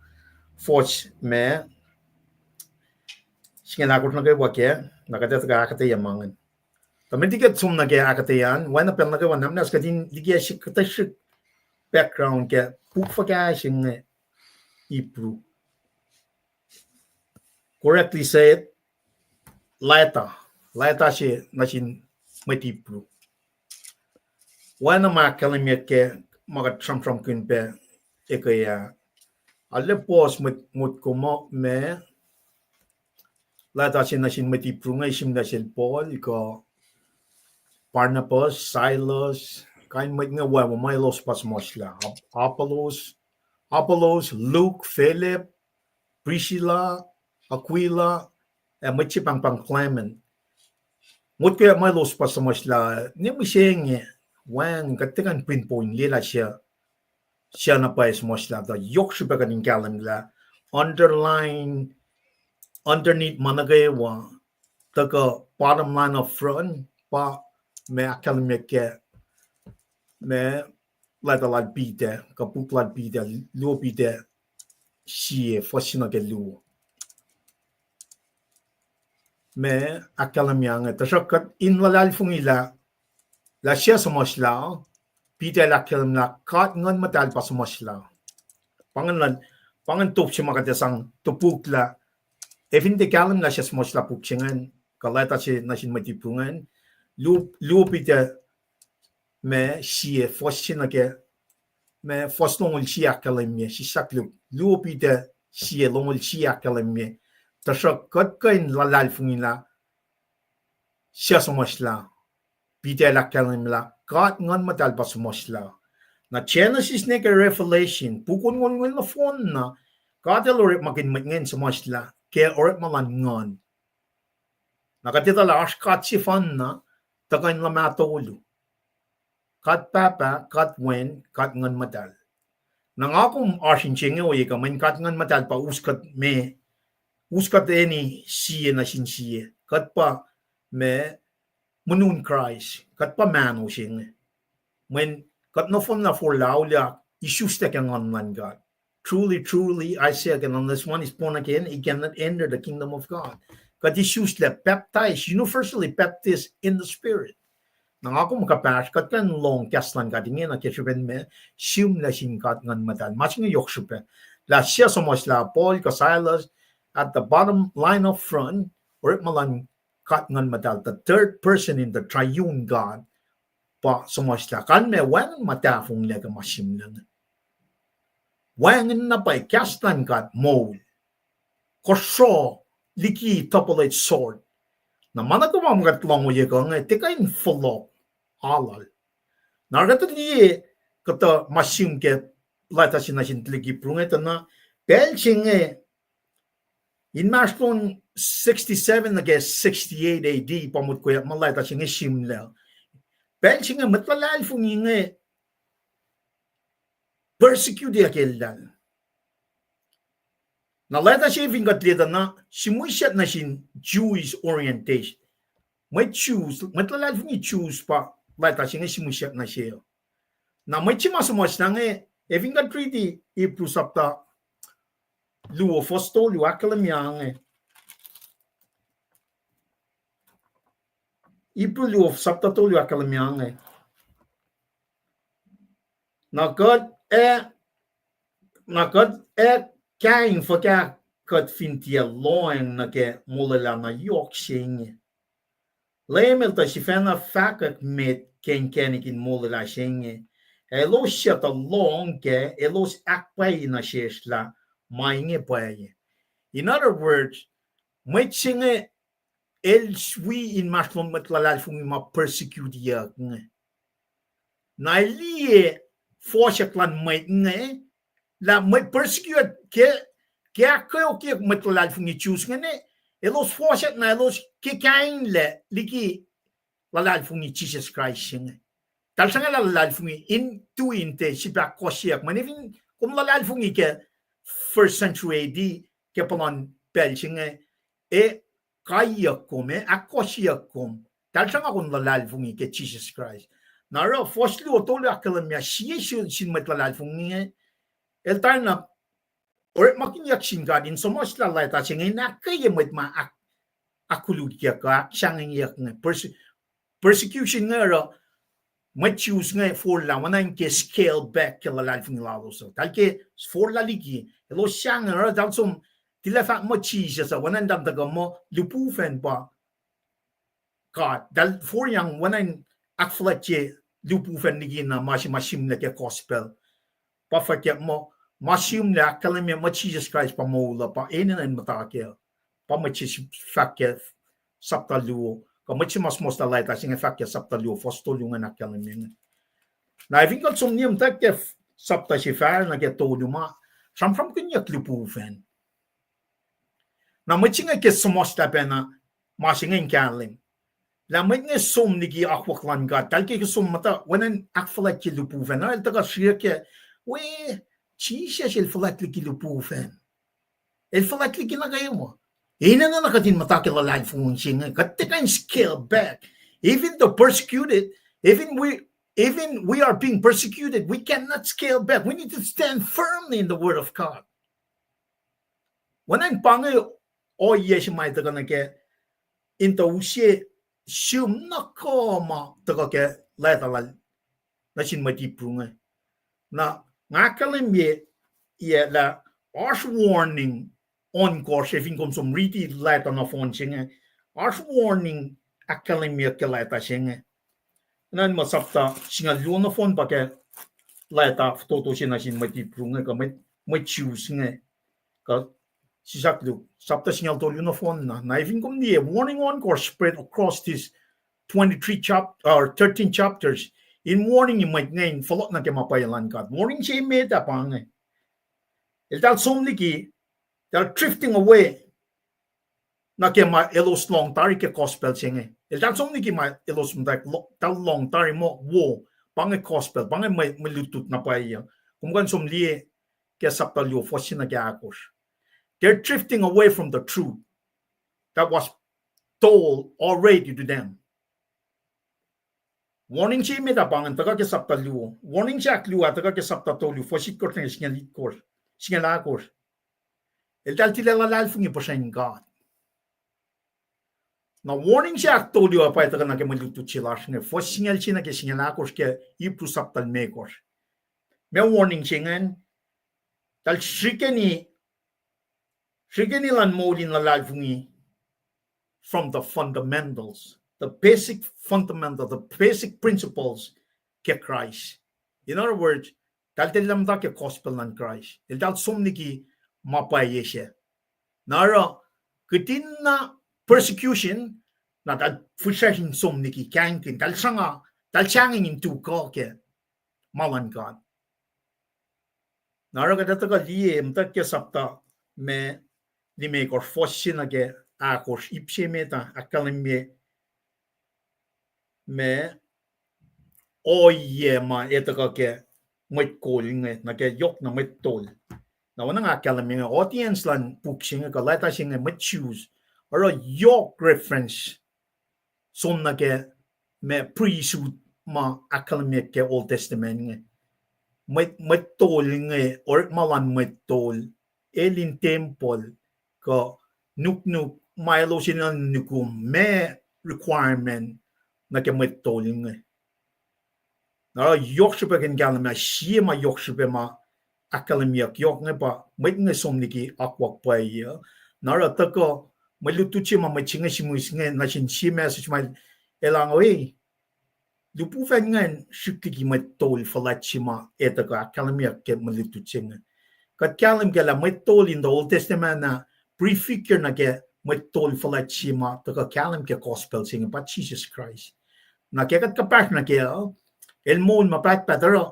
fuhs ma singucul ahkosr nuh kwewa kac, na kuht ac tuhkuh ahkuhtweyac ma ingacn. Tuh met liki kuht som nuh ke ahkuhtweyac an, oacna pacl nuh kwewa na muhnahs kuht in liki srihk kuhtuh srihk background ke puk fuhkah se inge Hebrew. Correctly said, leta. Leta se nuh sin mwet Hebrew. Oacna ma ahkkahlwemye ke ma kuht sramsramkihn pac eke ah. Arlac puhs mwet, motko muh ma, leta se nuh sin mwet Hebrew inge sihmlac sel Paul kuh Barnabas, Silas, kain mwet inge wacngihn ma elos pa suhmuhslah. Ap-, Apollos, Apollos, Luke, Philip, Priscilla, Aquila, ac mwet se pahngpahng Clement. Motko ma elos pa suhmuhslah, ne mihsenge, wacngihn kuht tiac kuh in pinpoint liye lah suc, suc na pwacye suhmuhslah, tuh yohk srihpac kuht in kahlwem lah underline, underneath ma nuh kwewa, tuhkuh bottom line up front, pa ma ahkkahlwemye ke, ma, leta lal Peter, kuh puk lal Peter, luo Peter sie, fuhs se nuh ke luo. Ma ahkkahlwemye inge, tuhsruhk kuht in luhlahlfongi lah, lah suc suhmuhslah, Peter el ahkkahlwemye lah God Nguhn Muhtahl pa suhmuhslah. Pa ingacn, pa ingacn top se ma kuht ac sang topuk lah, ac fin tiac kahlwem lah suc suhmuhslah puk se ingacn, kuh leta se nuh sin mwet Hebrew ingacn, luo, luo Peter ma sie, fuhs se nuh ke, ma fuhs longoul sie ahkkahlwemye, sislah luo Peter sie longoul sie ahkkahlwemye, tuhsruhk kuht kuh in luhlahlfongi lah suc suhmuhslah, Peter el ahkkahlwemye lah God Nguhn Muhtahl pa suhmuhslah. Na Genesis nuh ke Revelation, puk onngoul nohfohn na, God El orekmakihn mwet ingacn suhmuhslah ke orekma luhn Nguhn. Na kuht etuh lah oasr God sefanna, tuhkuh in luhmah tolu. God Pahpah, God Wen, God Nguhn Muhtahl. Na nga kom oasr in se inge ohiyac kuh mweyen God Nguhn Muhtahl pa us kuht me, us kuht eni sie nuh sin sie. Kuht pa ma, monon Kraist, kuht pa mahno se inge. Mweyen kuht nohfohnna forlah auliyak, isuslac ke Nguhn luhn God. Truly, truly, I say again, unless one is born again, he cannot enter the kingdom of God. Kuht isuslac, baptized, universally baptized in the Spirit. Na nga kom kuhpahsr, kuht kuh in lohng kahs luhn God ingena ke srihpen ma, sihmlac sin God Nguhn Muhtahl. Ma se inge yohk srihpac. Lah suc suhmuhslah, Paul kuh Silas, at the bottom line up front, orekma luhn God Nguhn Muhtahl, the third person in the triune God, pa suhmuhslah. Kalmac wacngihn ma tahfonglac ke ma sihmlac inge. Wacngihn na pwacye kahs luhn God moul. Kosro liki double-edged sword. Na ma nuh kwewa ma kuht lohng ohiyac kuh inge, tiac kuh in fohlohk, aluhl. Na oruh kuht liye kuhtuh ma sihm ke leta se nuh sin tuhlihk Hebrew inge tuh na, pacl se inge, Inmahsrlon sixty-seven nuh ke sixty-eight A D pa motko muh leta se inge sihmlac. Pacl se inge mwet luhlahlfongi inge persecute-yuck eltahl. Na leta se fin kuht liye tuh na simwisyak nuh sin Jewish orientation. Mwet Jews, mwet luhlahlfongi Jews pa leta se inge simwisyak nuh se. Na mwet se ma suhmuhslah inge, ac fin kuht riti Hebrew sapta luo, fuhs tolu, ahkkahlwemye inge. Hebrew luo sapta tolu ahkkahlwemye inge. Na kuht ac, na kuht ac kaing fuhkah kuht fin tiac lohacng nuh ke molwelah na yohk se inge? Leum El tuh sifacna fahkwack met ke inkacnek in molwelah se inge, ac elos suc tuh lohng kac, elos ahkpwacye nuh sesr lah ma inge pwacye. In other words, mwet se inge el wi inmahsrlon mwet luhlahlfongi ma persecute-yuck inge. Na el liye fohsack luhn mwet inge, lah mwet persecute ke, ke ahkkeokyeyuck mwet luhlahlfongi Jews inge, elos fohsack na elos ke kainglac liki luhlahlfongi Jisus Kraist se inge. Tahl sruhnga lah luhlahlfongi in tu in tiac sifilpac kohsyeyuck. Mweyen fin kom luhlahlfongi ke first century A D, ke puhlan pacl se inge, e kaiyuck kom, e ahkkohsyeyuck kom. Tahl sruhnga kom luhlahlfongi ke Jisus Kraist. Na oruh fuhs luo tolu ahkkahlwemye sie sin mwet luhlahlfongi inge, el tari na orekmakihnyuck sin God in suhmuhslah leta se inge in ahkkweye mwet ma ahk-, ahkkolukyeyuck, ahksahngwengiyuck inge. Perse-, persecution inge oruh mwet Jews inge forlah, oacna in ke scale back ke luhlahlfongi lalos uh. Tahl ke forlah liki, elos sahngweng, oruh tahl som, tilac fahk muh Jisus uh, oacna in tahl tuhkuh muh lihpufacn pa God. Tahl foryang oacna in ahkfuhlwactye lihpufacn liki na ma se ma sihmlac ke gospel. Pa fahkwack muh, ma sihmlac ahkkahlwemye muh Jisus Kraist pa moul uh, pa enenuh in muhta kac. Pa mwet se fahk ke sapta luo, kuh mwet se ma suhmuhslah leta se inge fahk ke sapta luo, fuhs tolu ingacn ahkkahlwemye inge. Na fin kuht som niye muhtwacta ke sapta se fahsr nuh ke tolu ma sramsramkihnyuck lihpufacn. Na mwet se inge ke suhmuhslah pacna ma se inge in kahlwem, lah mwet inge som liki akwuck luhn God. Tahl ke som muhta oacna in ahkfuhlwactye lihpufacn. Na el tuhkuh srihke, we, Jisus el fuhlwact liki lihpufacn. El fuhlwact liki nuh kwewa. Enenuh na kuht in muhta ke luhlahlfongi se inge. Kuht tiac kuh in scale back. Even the persecuted, even we, even we are being persecuted, we cannot scale back. We need to stand firmly in the word of God. Oacna in pa inge ohiyac se ma tuhkuh nuh ke in tuh use sum na kuh ma tuhkuh ke leta lal nuh sin mwet Hebrew inge. Na nga ahkkahlwemye lah oasr warning ohnkohsr, fin kom som riti leta nohfohn se inge, oasr warning ahkkahlwemye ke leta se inge. Oacna in muh sapta singucul luo nohfohn pa ke leta fototo se nuh sin mwet Hebrew inge, kuh mwet, mwet Jews inge. Kuh sisaklu, sapta singucul tolu nohfohn na. Na fin kom liye, warning ohnkohsr spread across these twenty-three chap-, or thirteen chapters. In warning-i mwet inge in fohlohk nuh ke ma pwacye luhn God. Warning se met ah pa inge. Eltahl som liki, they're drifting away nuh ke ma elos lohng tari ke gospel se inge. Eltahl som liki ma elos muhta, eltahl lohng tari muh wo, pa inge gospel, pa inge mwe, mwe lutlut na pwacye. Kom kuh in som liye ke sapta luo, fuhs se nuh ke ahkosr. They're drifting away from the truth that was told already to them. Warning se met ah pa ingacn tuhkuh ke sapta luo. Warning se ahkluo ah tuhkuh ke sapta tolu, fuhs itkohsr nuh ke singucul itkohsr, singucul ahkosr. Eltahl tilac luhlahlfongi puhsren God. Na warning se ahktolu ah pa tuhkuh nuh ke mwe lutlut se lasr inge, fuhs singucul se nuh ke singucul ahkosr ke Hebrew sapta limekohsr. Ma warning se ingacn, tahl srihkeni, srihkeni luhn moul in luhlahlfongi from the fundamentals, the basic fundamental, the basic principles ke Christ. In other words, tahl tilac muhta ke gospel luhn Christ. Eltahl som liki ma pwacye se. Na oruh, kihtin na persecution, na tahl fihsracsr in som liki kahingkihn, tahl sruhnga, tahl sahngweng in tu kuh ke ma luhn God. Na oruh kuht ac tuhkuh liye muhtwacta ke sapta ma limekohsr, fuhs se nuh ke ahkosr, ip se met ah ahkkahlwemye ma ohiyac ma etuhkuh ke mwet kol inge, nuh ke yohk na mwet tol. Na oacna nga ahkkahlwemye inge, audience luhn puk se inge kuh leta se inge mwet Jews, oruh yohk reference som nuh ke ma priesthood ma ahkkahlwemye ke Old Testament inge. Mwet, mwet tol inge, orekma luhn mwet tol, el in tempuhl, kuh nuknuk ma elos enenuh in nukum, ma requirement nuh ke mwet tol inge. Na oruh yohk srihpac ke kahlwem ah, sie ma yohk srihpac ma ahkkahlwemyeyuck yohk inge pa mwet inge som liki akwuck pwacye uh. Na oruh tuhkuh mwe lutlut se ma mwet se inge sihmihs inge nuh sin sie message ma el ango, lihpufacn ingacn srihk liki mwet tol fuhlwact se ma etuhkuh ahkkahlwemyeyuck ke mwe lutlut se inge. Kuht kahlwem kac lah mwet tol in the Old Testament ah prefigure nuh ke mwet tol fuhlwact se ma tuhkuh kahlwem ke gospel se inge pa Jisus Kraist. Na ke kuht kuhpahsr nuh kac uh, el moul ma pahtpaht oruh,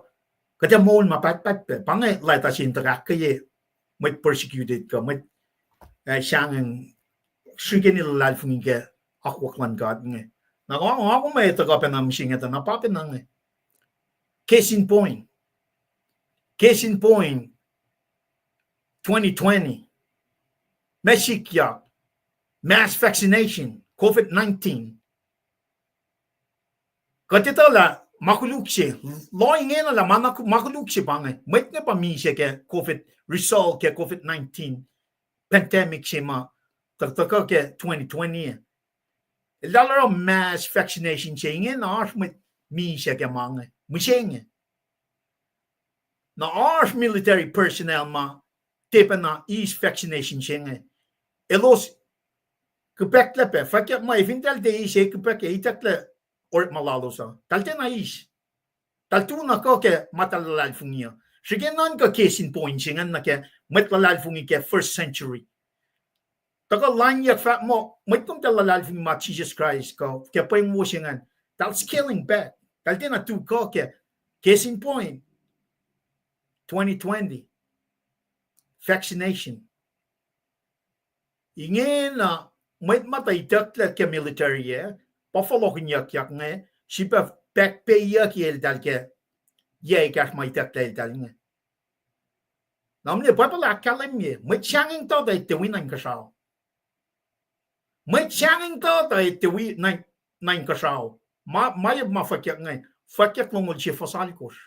kuht ac moul ma pahtpaht pac. Pa inge leta se in tuhkuh ahkkweye mwet persecuted kuh mwet, eh, sahngweng srihkeni luhlahlfongi ke akwuck luhn God inge. Na nga, nga kom etuh kuh pacna mihsenge tuh na pa pacna inge. Case in point. Case in point, twenty twenty. Ma sikyak, mass vaccination, COVID nineteen. Kuht etuh lah ma koluk se, lohingena lah ma, ma koluk se pa inge, mwet inge pa misac ke COVID, result ke COVID nineteen pandemic se ma tuhkuh ke twenty twenty. Eltahl oruh mass vaccination se ingena oasr mwet misac ke ma inge, mihsenge. Na oasr military personnel ma tiac pacna eis vaccination se inge. Elos kuhpahklah pac, fahkyak muh fin eltahl tiac eis, kuhpahklah, itucklac orekma lalos uh. Eltahl tiacna eis. Eltahl tu na kuh ke ma eltahl luhlahlfongi uh. Srihke nuhnkuh case in point se ingacn nuh ke mwet luhlahlfongi ke first century. Tuhkuh lainyuck fahk muh mwet kom eltahl luhlahlfongi ma Jisus Kraist kuh ke pweng wo se ingacn, eltahl scaling back. Eltahl tiacna tu kuh ke case in point, twenty twenty, vaccination. Ingena mwet ma tuh itucklac ke military ah, pa fohlohkihnyuckyak inge, srihpac pack payuck eltahl ke yac ekahsr ma itucklac eltahl inge. Na mwe Bible ahkkahlwemye, mwet sahngweng tuh tuh etuh wi nuh inkuhsrao. Mwet sahngweng tuh tuh etuh wi nuh, nuh inkuhsrao. Ma, ma, ma fwackyuck inge, fwackyuck longoul sie fuhs alkosr.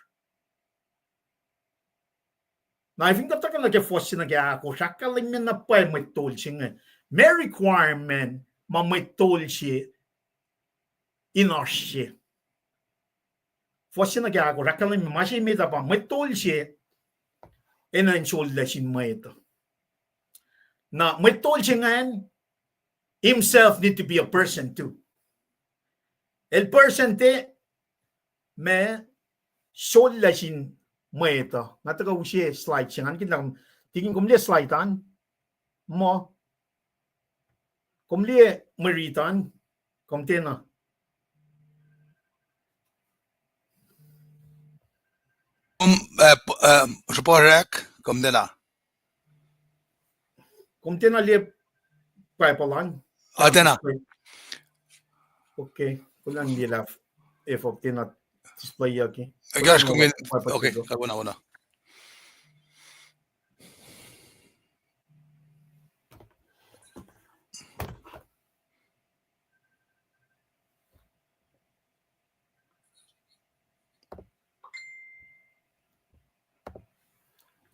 Na fin kuht tuhkuh nuh ke fuhs se nuh ke ahkosr, ahkkahlwemye na pwacye mwet tol se inge. Ma requirement ma mwet tol se in oasr se. Fuhs se nuh ke ahkosr, ahkkahlwemye ma se met uh pa mwet tol se enenuh in sollac sin mwet uh. Na mwet tol se ingacn himself need to be a person too. El person te ma sollac sin mwet uh. Nga tuhkuh use slide se ingacn, kihtin lah, tikin kom liye slide an? Muh, kom liye mwe rit an? Kom tiacna. Kom, eh, p-, eh, sruhpuhsrak, kom tiacna. Kom tiacna liye Bible an? Ah, tiacna. Okay, kulang liye lah efuh tiacna displayyucki. Ekahsr kom, okay, kuh wona, wona.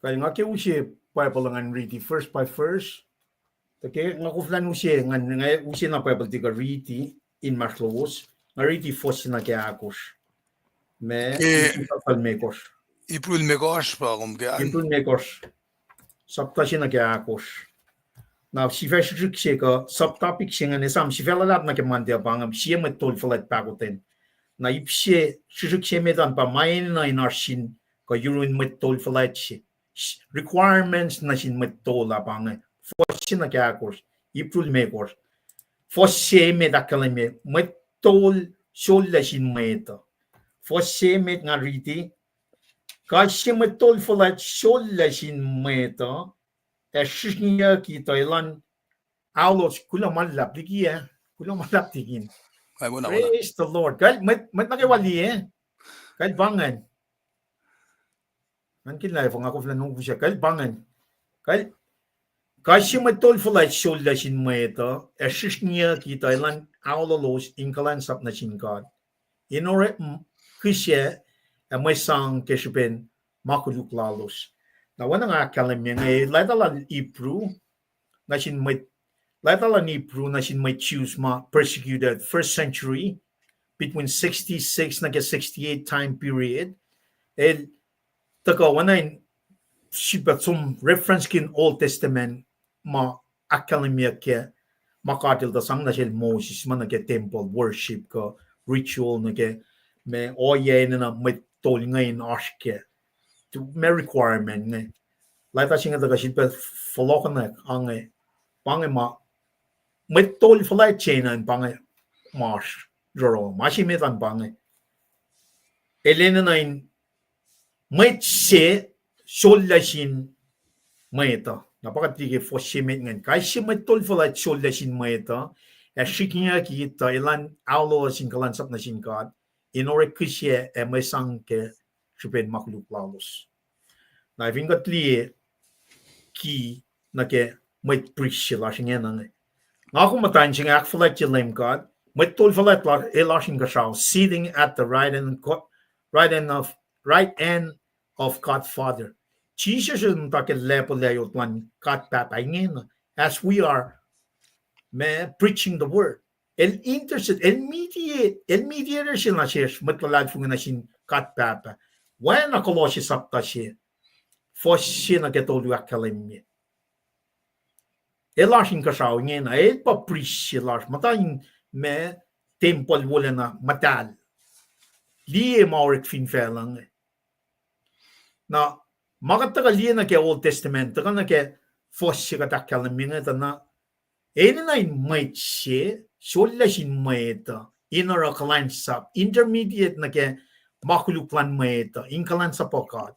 Kal nga ke use Bible ngan riti verse by verse. Tuh ke nga koflah use, ngan, nga use na Bible tiac kuh riti inmahsrlowos. Nga riti fuhs se nuh ke ahkosr. Ma, eh, Hebrew limekohsr. Hebrew limekohsr pa kom ke an? Hebrew limekohsr. Sapta se nuh ke ahkosr. Na sifac srihsrihk se kuh subtopic se ingacn esam sifac luhlahp nuh ke Monday uh pa inge, sie mwet tol fuhlwact pahkotwen. Na ip se srihsrihk se met an pa ma enenuh in oasr sin kuh yurun mwet tol fuhlwact se. Requirements nuh sin mwet tol uh pa inge. Fuhs se nuh ke ahkosr, Hebrew limekohsr. Fuhs se emet ahkkahlwemye mwet tol sollac sin mwet uh. Fuhs se emet nga riti, kais sie mwet tol fuhlwact sollac sin mwet uh, ac srihsrngiyucki tuh elan aolos, kuloh ma luhlahp liki ah, kuloh ma luhlahp liki. Praise the Lord. Kal, mwet, mwet nuh kwewa liye. Kal pa ingacn. Ngan kihn lah efuh nga koflah nuh use, kal pa ingacn. Kal, kais sie mwet tol fuhlwact sollah sin mwet uh, ac srihsrngiyucki tuh elan aololos in kuhlwacnsap nuh sin God, in oruh m-, kihsac ac mwe sang ke srihpen ma koluk lalos. Na oacna nga ahkkahlwemye inge, leta lal Hebrew, nuh sin mwet, leta lal Hebrew nuh sin mwet Jews ma persecuted first century, between sixty-six nuh ke sixty-eight time period, el tuhkuh oacna in sifilpac som reference ke Old Testament ma ahkkahlwemyeyuck ke ma God El tuh sang nuh sel Moses, ma nuh ke temple worship kuh ritual nuh ke ma ohiyac enenuh mwet tol inge in oasr kac. Tu ma requirement inge. Leta se inge tuhkuh sifilpac fohlohkohnwack inge, pa inge ma mwet tol fuhlwact se enenuh in pa inge ma oasr yohrohl. Ma se met an pa inge, el enenuh in mwet se sollah sin mwet uh. Na pa kuht liye ke fuhs se met ingacn. Kais sie mwet tol fuhlwact sollah sin mwet uh, ac srihsrngiyucki tuh elan aololos in kuhlwacnsap nuh sin God, in oruh kihsac ac mwe sang ke srihpen ma koluk lalos. Na fin kuht liye ki nuh ke mwet prist se lasr ingena inge. Nga kom muhtwacn se inge ahkfuhlwactye Leum God, mwet tol fuhlwact la-, el oasr inkuhsrao, sitting at the right hand, right hand of, right hand of God Father. Jisus el muhta ke lacpo layot luhn God Pahpah ingena, as we are, ma, preaching the word. El intercede, el mediate, el mediator se nuh sesr mwet luhlahlfongi nuh sin God Pahpah. Oacna Kolosse sapta se, fuhs se nuh ke tolu ahkkahlwemye. El oasr inkuhsrao ingena, el pa prist se lasr, muhta in ma tempuhl wolacna muhtahl. Liye ma orek fin facluh inge. Na, ma kuht tuhkuh liye nuh ke Old Testament, tuhkuh nuh ke fuhs se kuht ahkkahlwemye inge tuh na, enenuh in mwet se sollah sin mwet uh, in oruh kuhlwacnsap, intermediate nuh ke ma koluk luhn mwet uh, in kuhlwacnsapuh God.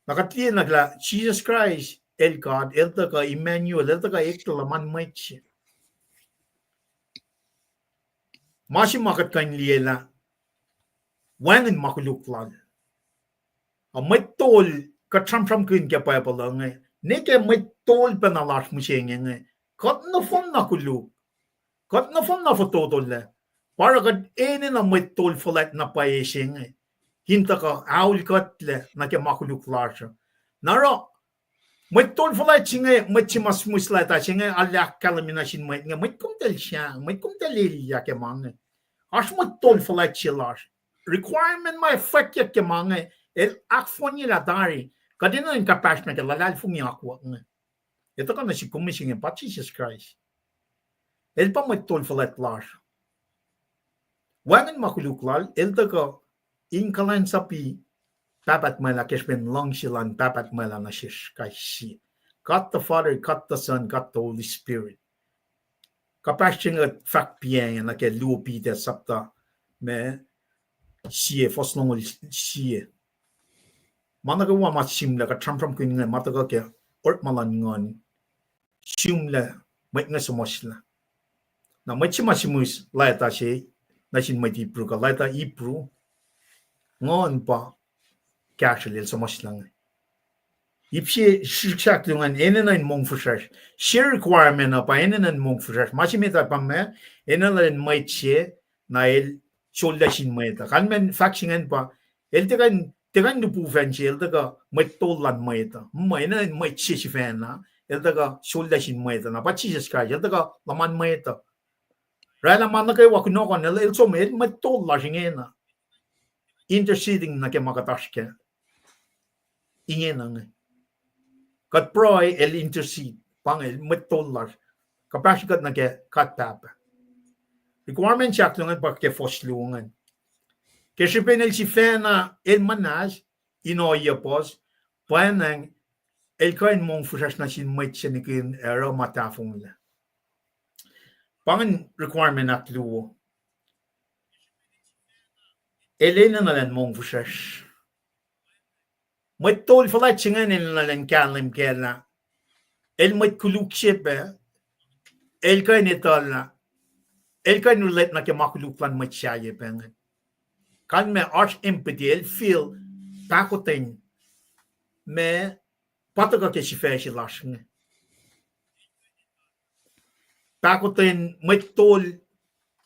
Na kuht liye nuh ke lah Jisus Kraist, el God, el tuhkuh Emmanuel, el tuhkuh eklac luhman mwet se. Ma se ma kuht kuh in liye lah wacngihn ma koluk lal. A mwet tol, kuht sramsramkihn ke Bible uh inge, ne ke mwet tol pacna lasr mihsenge inge, kuht nohfohn na koluk. Kuht nohfohn na fototo lac. Pa oruh kuht enenuh mwet tol fuhlwact na pwacye se inge, in tuhkuh aol kuhtlac nuh ke ma koluk lasr uh. Na oruh mwet tol fuhlwact se inge, mwet se ma sihmihs leta se inge, arlac ahkkahlwemye nuh sin mwet inge, mwet komtal sahng, mwet komtal elyah ke ma inge. Oasr mwet tol fuhlwact se lasr. Requirement ma fwackyuck ke ma inge, el ahkfohnyelah tari. Kuht enenuh in kuhpahsr nuh ke luhlahlfongi akwuck inge. El tuhkuh nuh sihk kom mihsenge pa Jisus Kraist. El pa mwet tol fuhlwact lasr. Wacngihn ma koluk lal, el tuhkuh in kuhlwacnsapi Pahpah Tuhmwacl ke srihpen luhngse lal Pahpah Tuhmwacl nuh sesr kais sie. God the Father, God the Son, God the Holy Spirit. Kuhpahsr se inge fahk piac nuh ke luo Peter sapta, ma, sie, fuhs longoul sie. Ma nuh kwewa ma sihmlac, kuht sramsramkihn inge, ma tuhkuh ke orekma luhn nguhn. Sihmlac, mwet inge suhmuhslah. Na mwet se ma sihmihs leta se, nuh sin mwet Hebrew kuh leta Hebrew, nguhn pa kahsrwel el suhmuhslah inge. Ip se srihsrihk ahkluo ingacn enenuh in mongfihsrwacsr. Se requirement uh pa enenuh in mongfihsrwacsr. Ma se met ah pa ma, enenuh in mwet se, na el sollah sin mwet uh. Kalmacn fahk se ingacn pa, el tiac kuh in, tiac kuh in lihpufacn se, el tuhkuh mwet tol luhn mwet uh. Ma enenuh in mwet se sifacna, el tuhkuh sollah sin mwet uh. Na pa Jisus Kraist, el tuhkuh luhman mwet uh. Oraclah ma nuh kwewa kunohkohn, el, el som, el mwet tol lasr ingena. Interceding nuh ke ma kuht oasr kac. Ingena inge. Kuht pruhe, el intercede. Pa inge, el mwet tol lasr. Kuhpahsr kuht nuh ke God Pahpah. Requirement se ahkluo ingacn pa ke fuhs luo ingacn. Ke srihpen el sifacna, el muhnahs, in ohiyac puhs, pwacnwacng, el kuh in mongfihsrwacsr nuh sin mwet se nihkihn ac oruh ma tahfonglac. Pa ingacn requirement ahkluo. El enenuh elan mongfihsrwacsr. Mwet tol fuhlwact se ingacn el enenuh in kahlwem kac lah el mwet koluk se pac, el kuh in etuh lah el kuh in relate nuh ke ma koluk luhn mwet sahyac pac inge. Kalmac oasr empathy, el feel pahkotwen ma pa tuhkuh ke sifac se lasr inge. Pahkotwen mwet tol,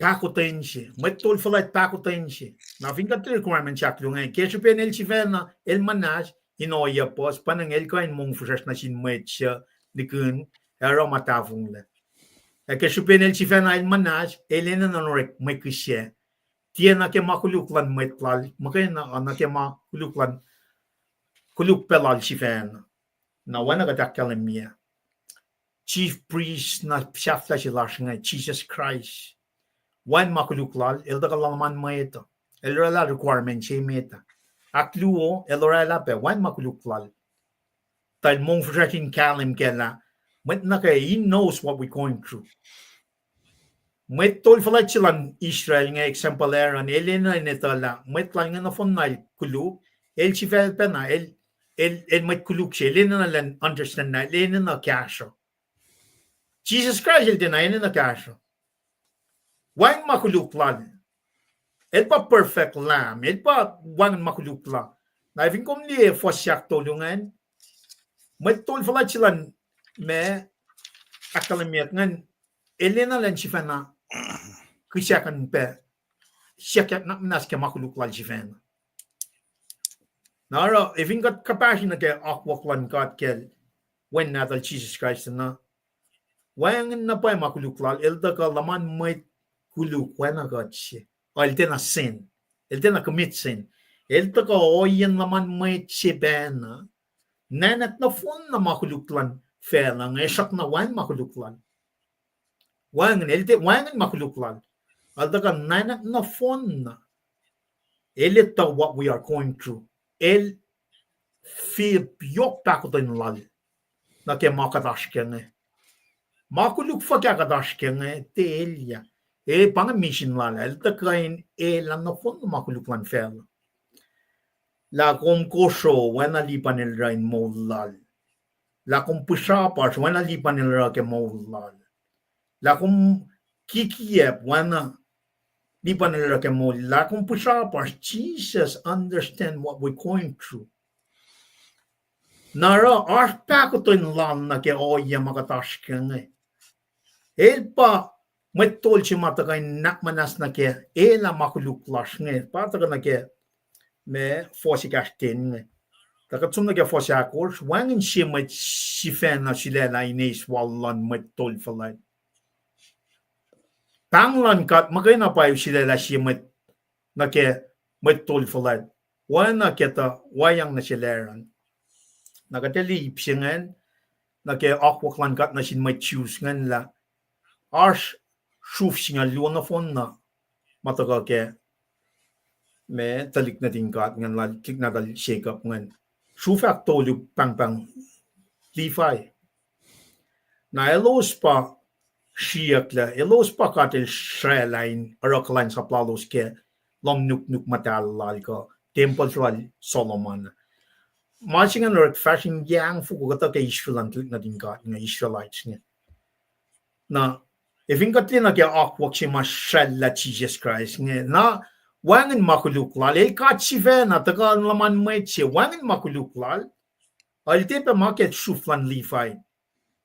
pahkotwen se mwet tol fuhlwact, pahkotwen se. Na fin kuht requirement se ahkluo inge, ke srihpen el sifacna el muhnahs in ohiyac puhs, pa ingacn el kuh in mongfihsrwacsr nuh sin mwet suc nihkihn ac oruh ma tahfonglac. Ac ke srihpen el sifacna el muhnahs, el enenuh in orek mwe kihsac, tiacna ke ma koluk luhn mwet lal muhkwena, a nuh ke ma koluk luhn, koluk pac lal sifacna. Na oacna kuht ahkkahlwemye, chief priest na sahflah se lasr inge, Jisus Kraist. Wacngihn ma koluk lal, el tuhkuh luhman mwet uh. El oraclah requirement se met ah. Ahkluo, el oraclah pac wacngihn ma koluk lal. Tuh el mongfihsrwacsr in kahlwem kac lah mwet nuh kwewa, he knows what we're going through. Mwet tol fuhlwact se luhn Israel inge, example Aaron, el enenuh in etuh lah mwet lal inge nohfohn na el koluk, el sifacpacna, el, el, el mwet koluk se, el enenuh in understand lah el enenuh kahsruh. Jisus Kraist el tiacna enenuh kahsruh. Wacngihn ma koluk lal. El pa perfect lamb, el pa wacngihn ma koluk lal. Na fin kom liye fuhs ahktolu ingacn, mwet tol fuhlwact se luhn, ma ahkkahlwemyeyuck ingacn, el enenuh in sifacna kihsackuhn pac, siyuckyak nuhnak muhnahs ke ma koluk lal sifacna. Na oruh, fin kuht kuhpahsri nuh ke akwuck luhn God kacl Wen Nahtuhl Jisus Kraist na, wacngihn na pwacye ma koluk lal, el tuhkuh luhman mwet koluk oacna kuht se. El tiacna sin. El tiacna commit sin. El tuhkuh ohiyacn luhman mwet se pacna. Nanak nohfohn na ma koluk luhn facluh inge, srackna wacngihn ma koluk lal. Wacngihn, el tiac wacngihn ma koluk lal. El tuhkuh nanak nohfohn na. El etuh what we are going through. El feel yohk pahkotwen lal nuh ke ma kuht oasr ke inge. Ma koluk fuhkah kuht oasr ke inge, tiac elyah. E pa inge mission lal, el tuhkuh in elah nohfohn ma koluk luhn facluh. Lah kom kosro, oacna lipan el oruh in moul lal. Lah kom pihsrapasr, oacna lipan el oruh ke moul lal. Lah kom kikiyacp, oacna lipan el oruh ke moul. Lah kom pihsrapasr, Jesus understand what we're going through. Na oruh oasr pahkotwen lal nuh ke ohiyac ma kuht oasr ke inge. El pa mwet tol se ma tuhkuh in nuhnak muhnahs nuh ke elah ma koluk lasr inge, pa tuhkuh nuh ke ma fuhs ekahsr ten inge. Tuh kuht som nuh ke fuhs ahkosr, wacngihn sie mwet sifacna sulaclah in eis wal luhn mwet tol fuhlwact. Pahng luhn God muhkwena pa sulaclah sie mwet nuh ke mwet tol fuhlwact, oacna ke tuh wacngihn nuh sel Aaron. Na kuht liye ip se ingacn, nuh ke akwuck luhn God nuh sin mwet Jews ingacn lah oasr sruf singucul luo nohfohn na ma tuhkuh ke ma tuhlihk nuhtin God ingacn lal tuhlihk nahtuhl Jacob ingacn. Sruf ahktolu pahngpahng Levi. Na elos pa sriyucklah, elos pa God el sraclah in oruh kuhlwacnsap lalos ke lohm nuknuk muhtahl lal kuh tempuhl se lal Solomon. Ma se ingacn orek fahsr in yangfoko kuhtuh ke Israel an, tuhlihk nuhtin God inge, Israelites inge. Na, efin kuht liye nuh ke akwuck se ma sraclah Jisus Kraist inge, na wacngihn ma koluk lal, el God sifacna tuhkuh luhman mwet se, wacngihn ma koluk lal. El tiac pac ma ke sruf luhn Levi.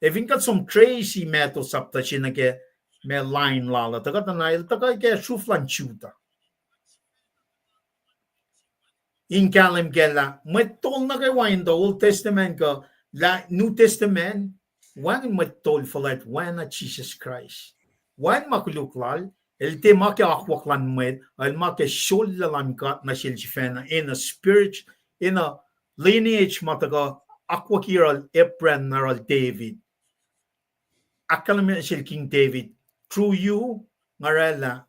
Efin kuht som trace Matthew sapta se nuh ke ma line lal uh, tuhkuh tuh na el tuhkuh ke sruf luhn Judah. In kahlwem kac lah mwet tol nuh kwewa in the Old Testament kuh lah New Testament, wacngihn mwet tol fuhlwact oacna Jisus Kraist. Wacngihn ma koluk lal, el tiac ma ke akwuck luhn mwet, el ma ke sollah luhn God nuh sel sifacna, in a spirit, in a lineage ma tuhkuh akwucki yohrohl Abraham, na yohrohl David. Ahkkahlwemye sel King David, through you, nga oraclah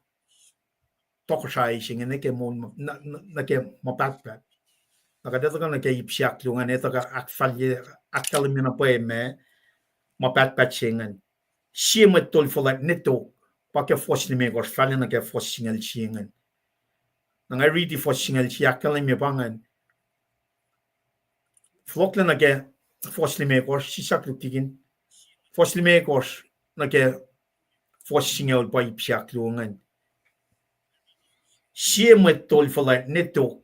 tohkohsrahi se inge nuh ke moul, nuh, nuh, nuh ke ma pahtpaht. Na kuht etuh kuh nuh ke ip se ahkluo ingacn, etuh kuh ahkfalye, ahkkahlwemye na pwacye ma, ma pahtpaht se ingacn. Sie mwet tol fuhlwact ne tok, pa ke fuhs limekohsr, fahla nuh ke fuhs singucul sie ingacn. Na nga riti fuhs singucul sie, ahkkahlwemye pa ingacn. Fohlohklac nuh ke fuhs limekohsr, sisakluhk tikin. Fuhs limekohsr nuh ke fuhs singucul pa ip se ahkluo ingacn. Sie mwet tol fuhlwact ne tok.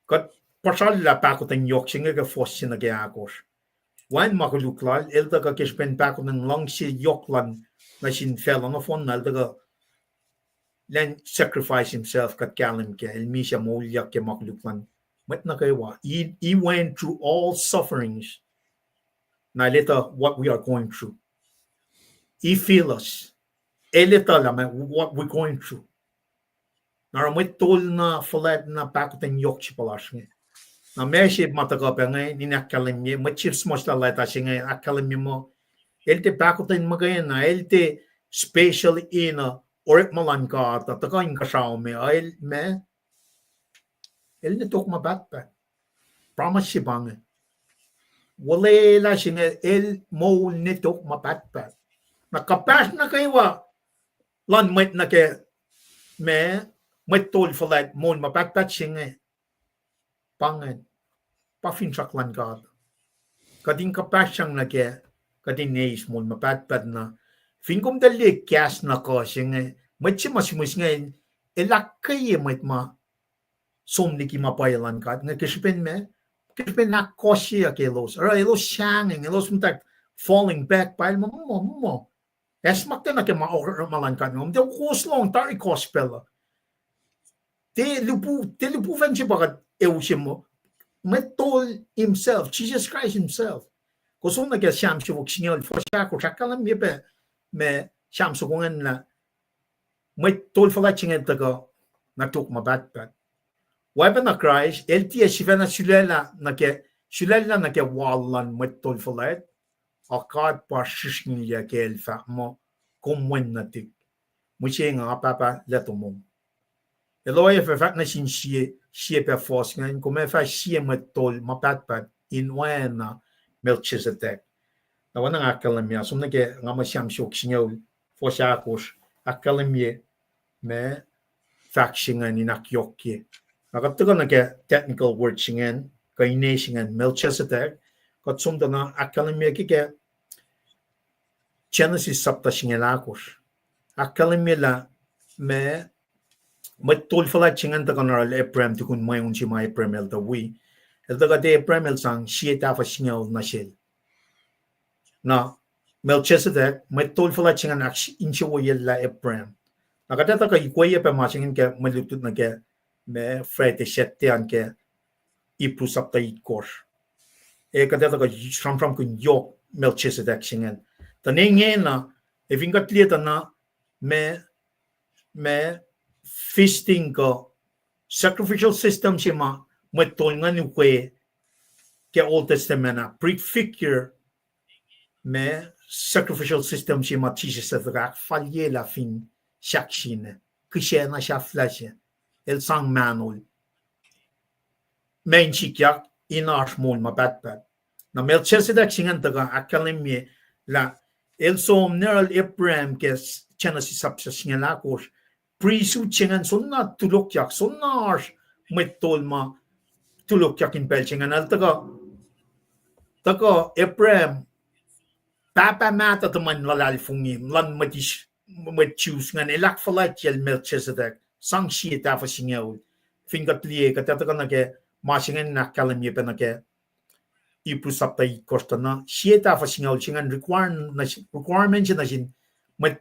Kuht puhsrallah pahkotwen yohk se inge ke fuhs se nuh ke ahkosr. Wacngihn ma koluk lal, el tuhkuh ke srihpen pahkotwen luhngse yohk lal nuh sin facluh nohfohn na, el tuhkuh, el sacrifice himself, kuht kahlwem kac, el misac moulyak ke ma koluk luhn mwet nuh kwewa. He, he went through all sufferings. Na el etuh what we are going through. He feel us. El etuh lah ma, what we're going through. Na oruh mwet tol na fuhlwact na pahkotwen yohk se pa lasr inge. Na ma se ma tuhkuh pac inge in ahkkahlwemye, mwet se suhmuhslah leta se inge ahkkahlwemye muh, el tiac pahkotwen muhkwena, el tiac special in, uh, orekma luhn God uh tuhkuh inkuhsrao me, uh, el ma, el ne tok ma pahtpaht. Promise se pa inge. Olwelah se inge, el moul ne tok ma pahtpaht. Na kuhpahsr nuh kwewa luhn mwet nuh ke, ma, mwet tol fuhlwact moul ma pahtpaht se inge, pa ingacn, pa finsrak luhn God. Kuht in kuhpahsryang nuh kac, kuht in eis moul ma pahtpaht na. Fin kom tuh liye kahs na kuh se inge, mwet se ma sihmihs inge, el ahkkweye mwet ma som liki ma pwacye luhn God inge ke srihpen ma, ke srihpen ahkkohsyeyuck elos. Oruh elos sahngweng, elos muhta falling back pa el muh, muh, muh, acsmaktuh nuh ke ma, orekma luhn God inge. Muhta kowos lohng tari gospel uh. Tiac lupu, tiac lihpufacn se pa kuht ac use muh, mwet tol himself, Jesus Christ himself. Kowos lohng nuh ke Sam siofok singucul, fuhs ahkosr, ahkkahlwemye pac ma Sam soko ingacn lah mwet tol fuhlwact se inge tuhkuh na tok ma pahtpaht. Oacpacna Kraist, el tiac sifacna sulaclah nuh ke, sulaclah nuh ke wal luhn mwet tol fuhlwact, a God pa srihsrngilyac ke el fahk muh, kom wen nuhtihk. Mihsenge nga Pahpah latomom. El oacyacpac fahk nuh sin sie, sie pac fuhs ingacn, kom ac fah sie mwet tol ma pahtpaht in oacna Melchizedek. Na oacna nga ahkkahlwemye, som nuh ke nga muh Sam siofok singucul, fuhs ahkosr, ahkkahlwemye ma fahk se ingacn in ahkyohkye. Na kuht tuhkuh nuh ke technical word se ingacn, kuh ine se ingacn Melchizedek, kuht som tuh na ahkkahlwemye ke, ke Genesis sapta singucul ahkosr. Ahkkahlwemye lah ma, mwet tol fuhlwact se ingacn tuhkuh na yohrohl Abraham tukun mweun se ma Abraham el tuh wi. El tuhkuh tuh Abraham el sang sie tahfuh singucul nuh sel. Na Melchizedek, mwet tol fuhlwact se ingacn ahk-, insewowoyacllah Abraham. Na kuht ac tuhkuh ikweye pac ma se ingacn ke mwe lutlut nuh ke ma Friday Saturday an ke Hebrew sapta itkohsr. Ac kuht ac tuhkuh sramsramkihn yohk Melchizedek se ingacn. Tuh ne ingena, ac fin kuht liye tuh na ma, ma feasting kuh sacrificial system se ma mwet tol ingacn ukwe ke Old Testament ah prefigure ma sacrificial system se ma Jisus el tuhkuh ahkfalyelah fin sahk se inge, kihsacna sahflah se, el sang mahnol ma in sikyak in oasr moul ma pahtpaht. Na Melchizedek se ingacn tuhkuh ahkkahlwemye lah el som nuh yohrohl Abraham ke Genesis sapta singucul ahkosr, pristut se ingacn soenna tulokyak, soenna oasr mwet tol ma tulokyak in pacl se ingacn. El tuhkuh, tuhkuh Abraham, pahpah mahtuh tuhmwacn luhlahlfongi luhn mwet Is-, mwet Jews ingacn, el ahkfuhlwactyacl Melchizedek, sang sie tahfuh singucul. Fin kuht liye, kuht ac tuhkuh nuh ke ma se ingacn in ahkkahlwemye pac nuh ke Hebrew sapta itkohsr tuh na, sie tahfuh singucul se ingacn require-, requirement se nuh sin mwet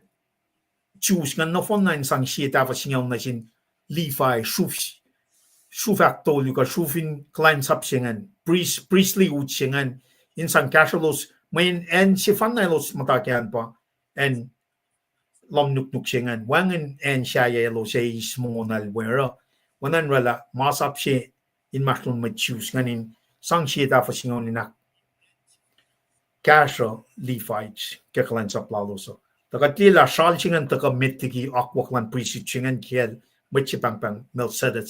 Jews ingacn nohfohn na in sang sie tahfuh singucul nuh sin Levi, sruf, sruf ahktolu kuh sruf in kuhlwacnsap se ingacn, priest, priestly ut se ingacn, in sang kahsrwelos, mweyen acn sefanna elos muhta ke an pa acn lohm nuknuk se ingacn, wacngihn acn sahyac elos ac eis mongo na el we oruh. Oacna in orwaclah masap se inmahsrlon mwet Jews ingacn in sang sie tahfuh singucul in ahk-, kahsruh Levites ke kuhlwacnsap lalos uh. Tuh kuht liye lah sral se ingacn tuhkuh met liki akwuck luhn pristut se ingacn kacl mwet se pahngpahng Melchizedek,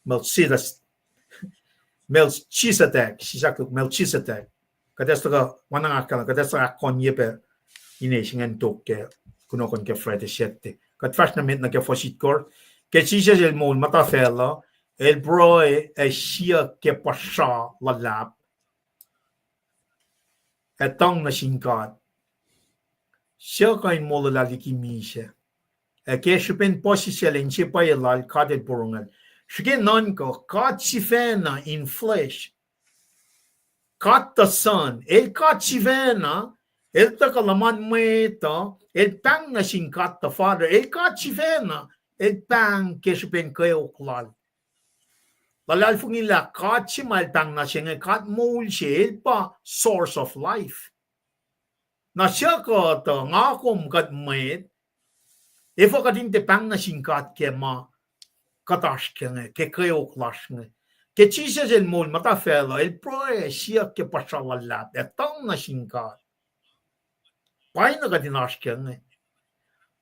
Melchizedek, Melchizedek, sisakluhk Melchizedek. Kuht ac tuhkuh, ma nga ahkkahlwemye, kuht ac tuhkuh ahkkahlwemye pac ine se ingacn tok ke kunohkohn ke Friday Saturday. Kuht fahsr nuh met nuh ke fuhs itkohsr. Ke Jisus el moul muhta facluh, El pruhe ac siyuck ke puhsra luhlahp ac tuhng nuh sin God. Suc kuh in molwelah liki misac? Ac ke srihpen puhsisacl ac inse pwacye lal, God El porongacl. Srihke nuhnkuh, God sifacna in flesh. God the Son, El God sifacna, El tuhkuh luhman mwet uh, El pahng nuh sin God the Father, El God sifacna, El pahng ke srihpen kweok lal. Luhlahlfongi lah God se ma El pahng nuh se inge, God moul se, El pa source of life. Na suc kuht uh, nga kom kuht mwet, efuh kuht in tiac pahng nuh sin God ke ma kuht oasr ke inge, ke kweok lasr inge. Ke Jisus El moul muhta facluh, El pruhe siyuck ke puhsra luhlahp ac tuhng nuh sin God. Pa na kuht in oasr ke inge.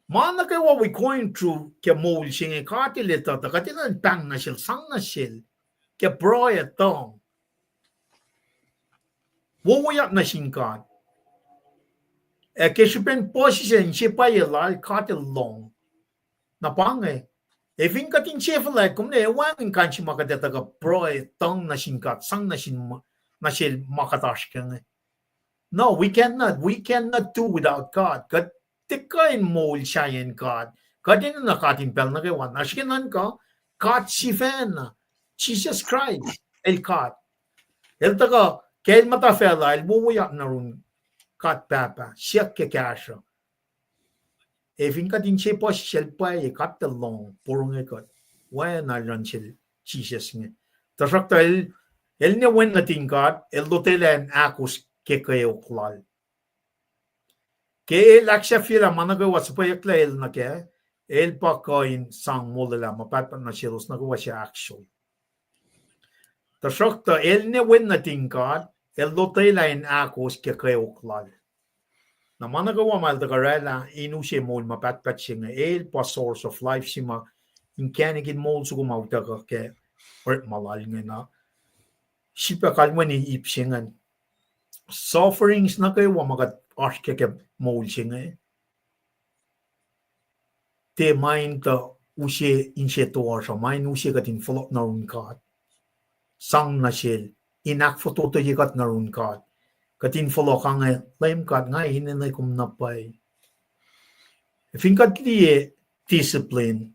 Ma nuh kwewa we going through ke moul se inge, God El etuh tuh kuht enenuh in pahng nuh Sel, sang nuh Sel ke pruhe ac tuhng. Wowoyak nuh sin God. Ac ke srihpen puhsisacl inse pwacye lal, God El lohng. Na pa inge, ac fin kuht insefuhlwact, kom ne wacngihn kain se ma kuht etuh kuh pruhe, tuhng nuh sin God, sang nuh sin ma, nuh Sel ma kuht oasr ke inge. No, we cannot, we cannot do without God. Kuht tiac kuh in moul sahyacn God. Kuht enenuh God in pacl nuh kwewa. Na srihke nuhnkuh, God sifacna, Jisus Kraist, El God. El tuhkuh, ke El muhta facluh, El wowoyak nuh yurin God Pahpah, siyuck ke kahsruh. Ac fin kuht inse puhsisacl pwacye, God El lohng, porongo kuht. Oacna El luhngse Jisus inge. Tuhsruhktuh El, El ne Wen nuhtin God, El lotwelah in ahkos ke kweok Lal. Ke El ahksahfyelah ma nuh kwewa suhpweyucklac El nuh kac, El pa kuh in sang molwelah ma pahtpaht nuh selos nuh kwewa suc ahkos. Tuhsruhktuh El ne Wen nuhtin God, El lotwelah in ahkos ke kweok Lal. Na ma nuh kwewa ma El tuhkuh oraclah in use moul ma pahtpaht se inge, El pa source of life se ma inkacnek in moul soko ma utuckuh ke orekma Lal inge na. Sifilpac kalweni ip se ingacn. Sufferings nuh kwewa ma kuht oasr kac ke moul se inge, tiac ma in tuh use inse toasr uh, ma in use kuht in fohlohk nuh yurin God. Sang nuh Sel, in ahkfototoye kuht nuh yurin God. Kuht in fohlohk inge, Leum God, nga enenuh kom na pwacye. Fin kuht liye discipline,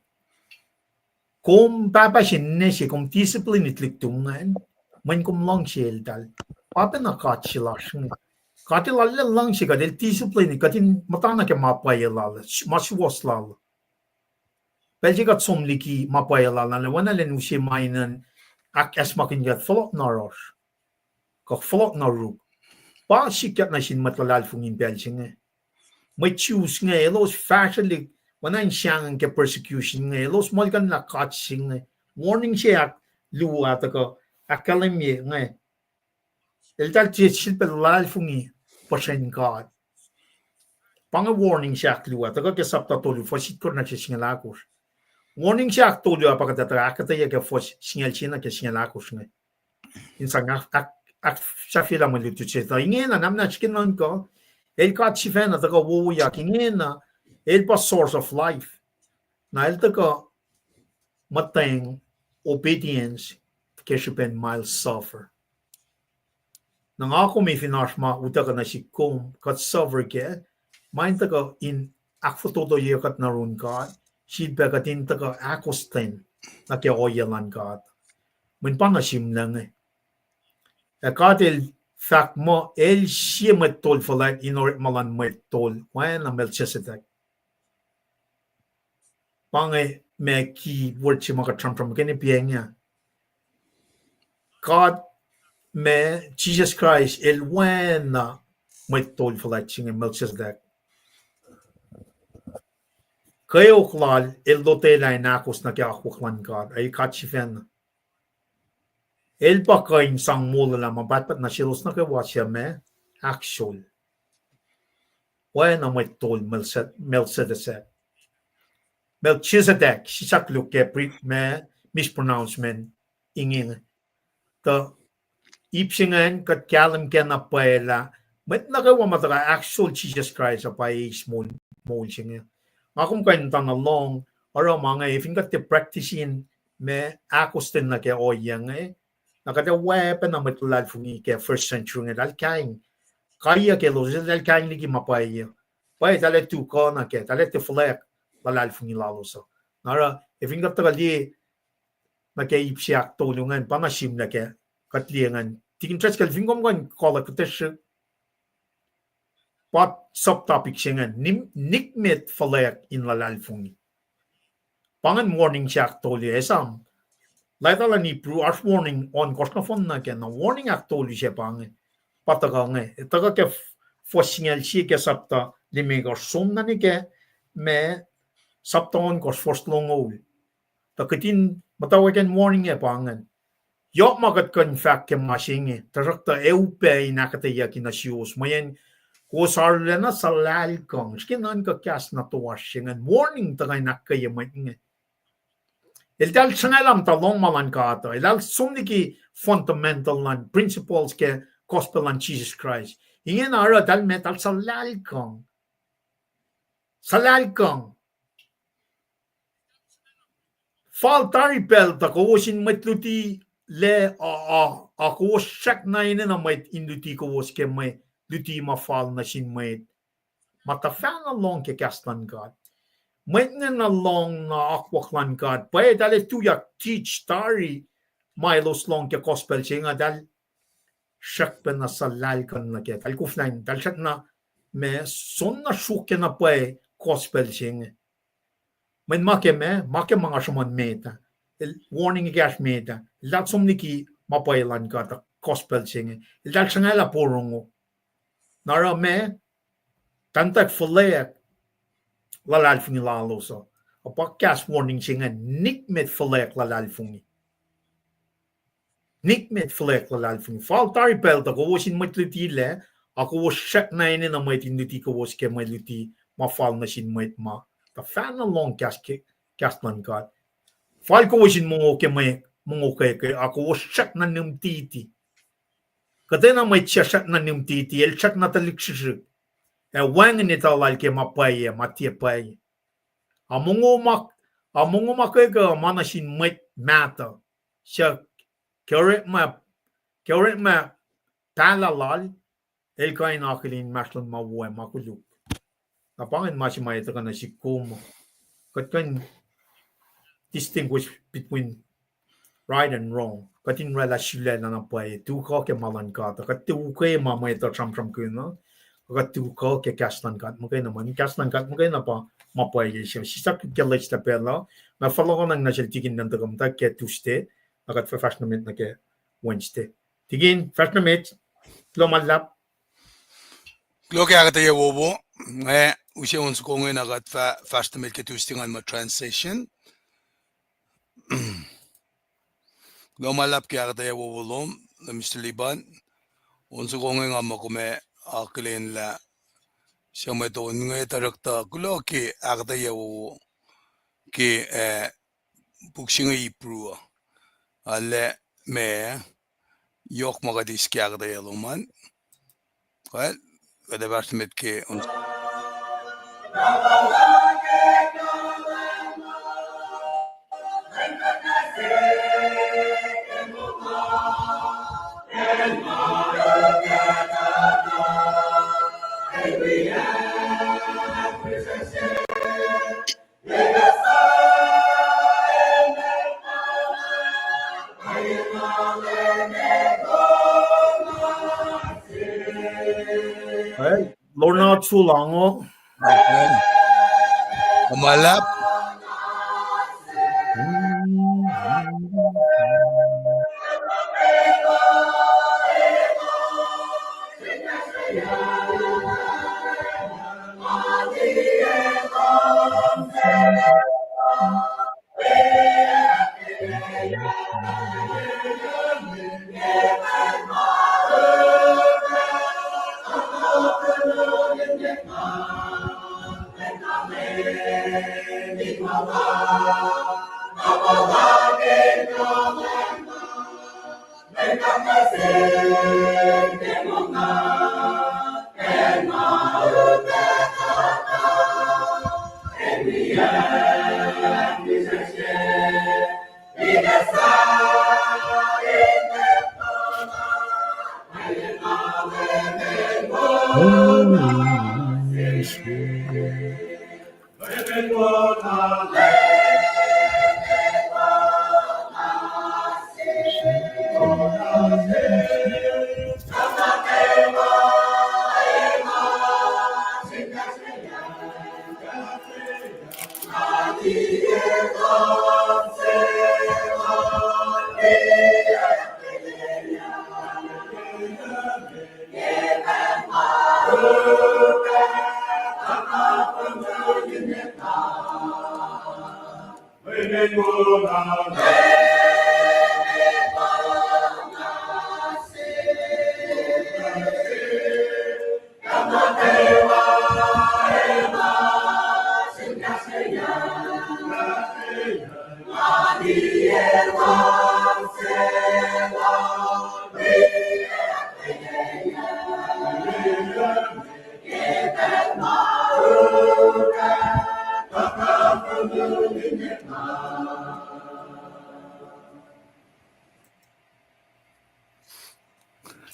kom pahpah se ninac se, kom discipline-i tuhlihk tuhmwacn, mweyen kom luhngse eltahl. Pa pacna God se lasr inge. God El arlac luhngse kuht, El discipline kuht in muhtana ke ma pwacye Lal, ma suwohs Lal. Pacl se kuht som liki ma pwacye Lal, na El oacna elan use ma in ahkacsmakihnye kuht fohlohk na yohrohsr, kuh fohlohk na yuruk. Pa sikyak nuh sin mwet luhlahlfongi in pacl se inge. Mwet Jews inge, elos fahsrwelihk, oacna in sahngweng ke persecution inge, elos muhlkuhnlah God se inge. Warning se ahkluo ah tuhkuh ahkkahlwemye inge. Eltahl tiac sifilpac luhlahlfongi puhsren God. Pa inge warning se ahkluo ah, tuhkuh ke sapta tolu, fuhs itkohsr nuh ke singucul ahkosr. Warning se ahktolu ah pa kuht etuh ahkuhtweyac ke fuhs singucul sie nuh ke singucul ahkosr inge. In sang ahk, ahk, ahksahfyelah mwe lutlut se tuh ingena, na muhnahs ke nuhnkuh, El God sifacna tuhkuh wowoyak ingena, El pa source of life. Na El tuhkuh muhtweng obedience ke srihpen ma El suffer. Na nga kom fin oasr ma utuckuh nuh sihk kom, kuht suffer kac, ma in tuhkuh in ahkfototoye kuht nuh yurin God, sifilpac kuht in tuhkuh ahkostwen nuh ke ohiyac luhn God. Mweyen pa na sihmlac inge. Ac God El fahk muh El sie mwet tol fuhlwact in orekma luhn mwet tol, oacna Melchizedek. Pa inge ma key word se ma kuht sramsram ke ne piacng ah. God, ma Jisus Kraist El oacna mwet tol fuhlwact se inge Melchizedek. Kweok Lal El lotwelah in ahkos nuh ke akwuck luhn God, ac God sifacna. El pa kuh in sang molwelah ma pahtpaht nuh selos nuh kwewa suc ma ahksol. Oacna mwet tol Melchizedek, Melchizedek, Melchizedek, sisaklu ke pre-, ma mispronouncement inge. Tuh ip se ingacn kuht kahlwem kac na pwacye lah mwet nuh kwewa ma tuhkuh ahksol Jisus Kraist uh pa eis moul, moul se inge. Nga kom kuh in muhtana lohng oruh ma inge, fin kuht tiac practice in ma ahkostwen nuh ke ohiyac inge, na kuht ac oacpacna mwet luhlahlfongi ke first century inge, eltahl kaing. Kaiyuck elos, eltahl kaing liki ma pwacye. Pwacye eltahl ac tu kuh nuh kac, eltahl ac tiac fuhlweack luhlahlfongi lalos uh. Na oruh, ac fin kuht tuhkuh liye nuh ke ip se ahktolu ingacn, pa na sihmlac ke kuht liye ingacn. Tikin Driscoll, fin kom kuh in kuloh kuhtesrihk, pa sub-topic se ingacn, nim-, nikmet fuhlweack in luhlahlfongi. Pa ingacn warning se ahktolu, esam. Leta luhn Hebrew, oasr warning ohnkohsr nohfohn nuh kac, na warning ahktolu se pa inge. Pa tuhkuh inge, tuhkuh ke f-, fuhs singucul sie ke sapta limekohsr, som nuh ke ma sapta ohnkohsr fuhs longoul. Tuh kihtin muhtwacwacack warning ac pa ingacn. Yohk ma kuht kuh in fahk ke ma se inge, tuhsruhktuh ac upac in ahkuhtweyucki nuh suwos, mweyen kowos arulacna suhlahlkihn, srihke nuhnkuh kahs na toasr se ingacn, warning tuhkuh in ahkkweye mwet inge. Eltahl sruhngalah muhta lohng ma luhn God uh, eltahl som liki fundamental luhn principles ke gospel luhn Jisus Kraist. Ingena oruh eltahl met, eltahl suhlahlkihn. Suhlahlkihn. Fal tari pacl tuh kowos in mwet luti lac, a, a, a kowos srackna enenuh mwet in luti kowos ke mwe luti ma fal nuh sin mwet ma tuhfahna lohng ke kahs luhn God. Mwet inge na lohng na akwuck luhn God, pwacye eltahl ac tuyak teach tari ma elos lohng ke gospel se inge, eltahl srackpacna suhlahlkihn nuh kac, eltahl koflah in, eltahl srackna ma, soenna sruokyac na pwacye gospel se inge. Mweyen ma ke ma, ma ke ma nga sruhmuhn met ah, el warning ekahsr met ah, eltahl som liki ma pwacye luhn God, gospel se inge, eltahl sruhngalah porongo. Na oruh ma, tahmtahel fuhlweack luhlahlfongi lalos uh. Ac pa kahs warning se ingacn, nikmet fuhlweack luhlahlfongi. Nikmet fuhlweack luhlahlfongi. Fal tari pacl tuh kowos in mwet luti lac, a kowos srackna enenuh mwet in luti kowos ke mwe luti ma fal nuh sin mwet ma tuhfahna lohng kahs ke, kahs luhn God. Fal kowos in mongo ke mwe, mongo ke, ke, a kowos srackna nimtiti. Kuhtwena mwet suc srackna nimtiti, el srackna tuhlihk srihsrihk. Ac wacngihn etuh lal ke ma pwacye, ma tiac pwacye. A mongo ma, a mongo ma ke, ke ma nuh sin mwet mahtuh. Suc ke orekma, ke orekma pahlah lal, el kuh in akihlen inmahsrlon ma wo ac ma koluk. Na pa ingacn ma se ma etuh kuh nuh sihk kom. Kuht kuh in distinguish between right and wrong. Kuht in oraclah sulaclah na pwacye, tu kuh ke ma luhn God. Kuht tiac ukwe ma mwet uh sramsramkihn uh. Kuht tu kuh ke kahs luhn God muhkwena, mweyen kahs luhn God muhkwena pa ma pwacye se. Sisap ke lweslah pacl uh. Nga fohlohkohnacng nuh sel tikin nuhtum tuh ke Tuesday, na kuht fah fahsr nuh met nuh ke Wednesday. Tikin, fahsr nuh met, kuloh ma luhlahp. Kuloh ke ahkuhtweyac wowo, nga use on soko inge na kuht fah fahsr nuh met ke Tuesday ngan muh transition. Kuloh ma luhlahp ke ahkuhtweyac wowo lom, Mister Liban. On soko inge nga muh kom akihlen lah suc mwet on inge, tuhsruhktuh kuloh ke ahkuhtweyac wowo ke, eh, puk se inge Hebrew uh. Arlac ma yohk ma kuht eis ke ahkuhtweyac lom an. Kuht, kuht ac fahsr nuh met ke on Well, Lorna Chulango. Kuloh ma luhlahp.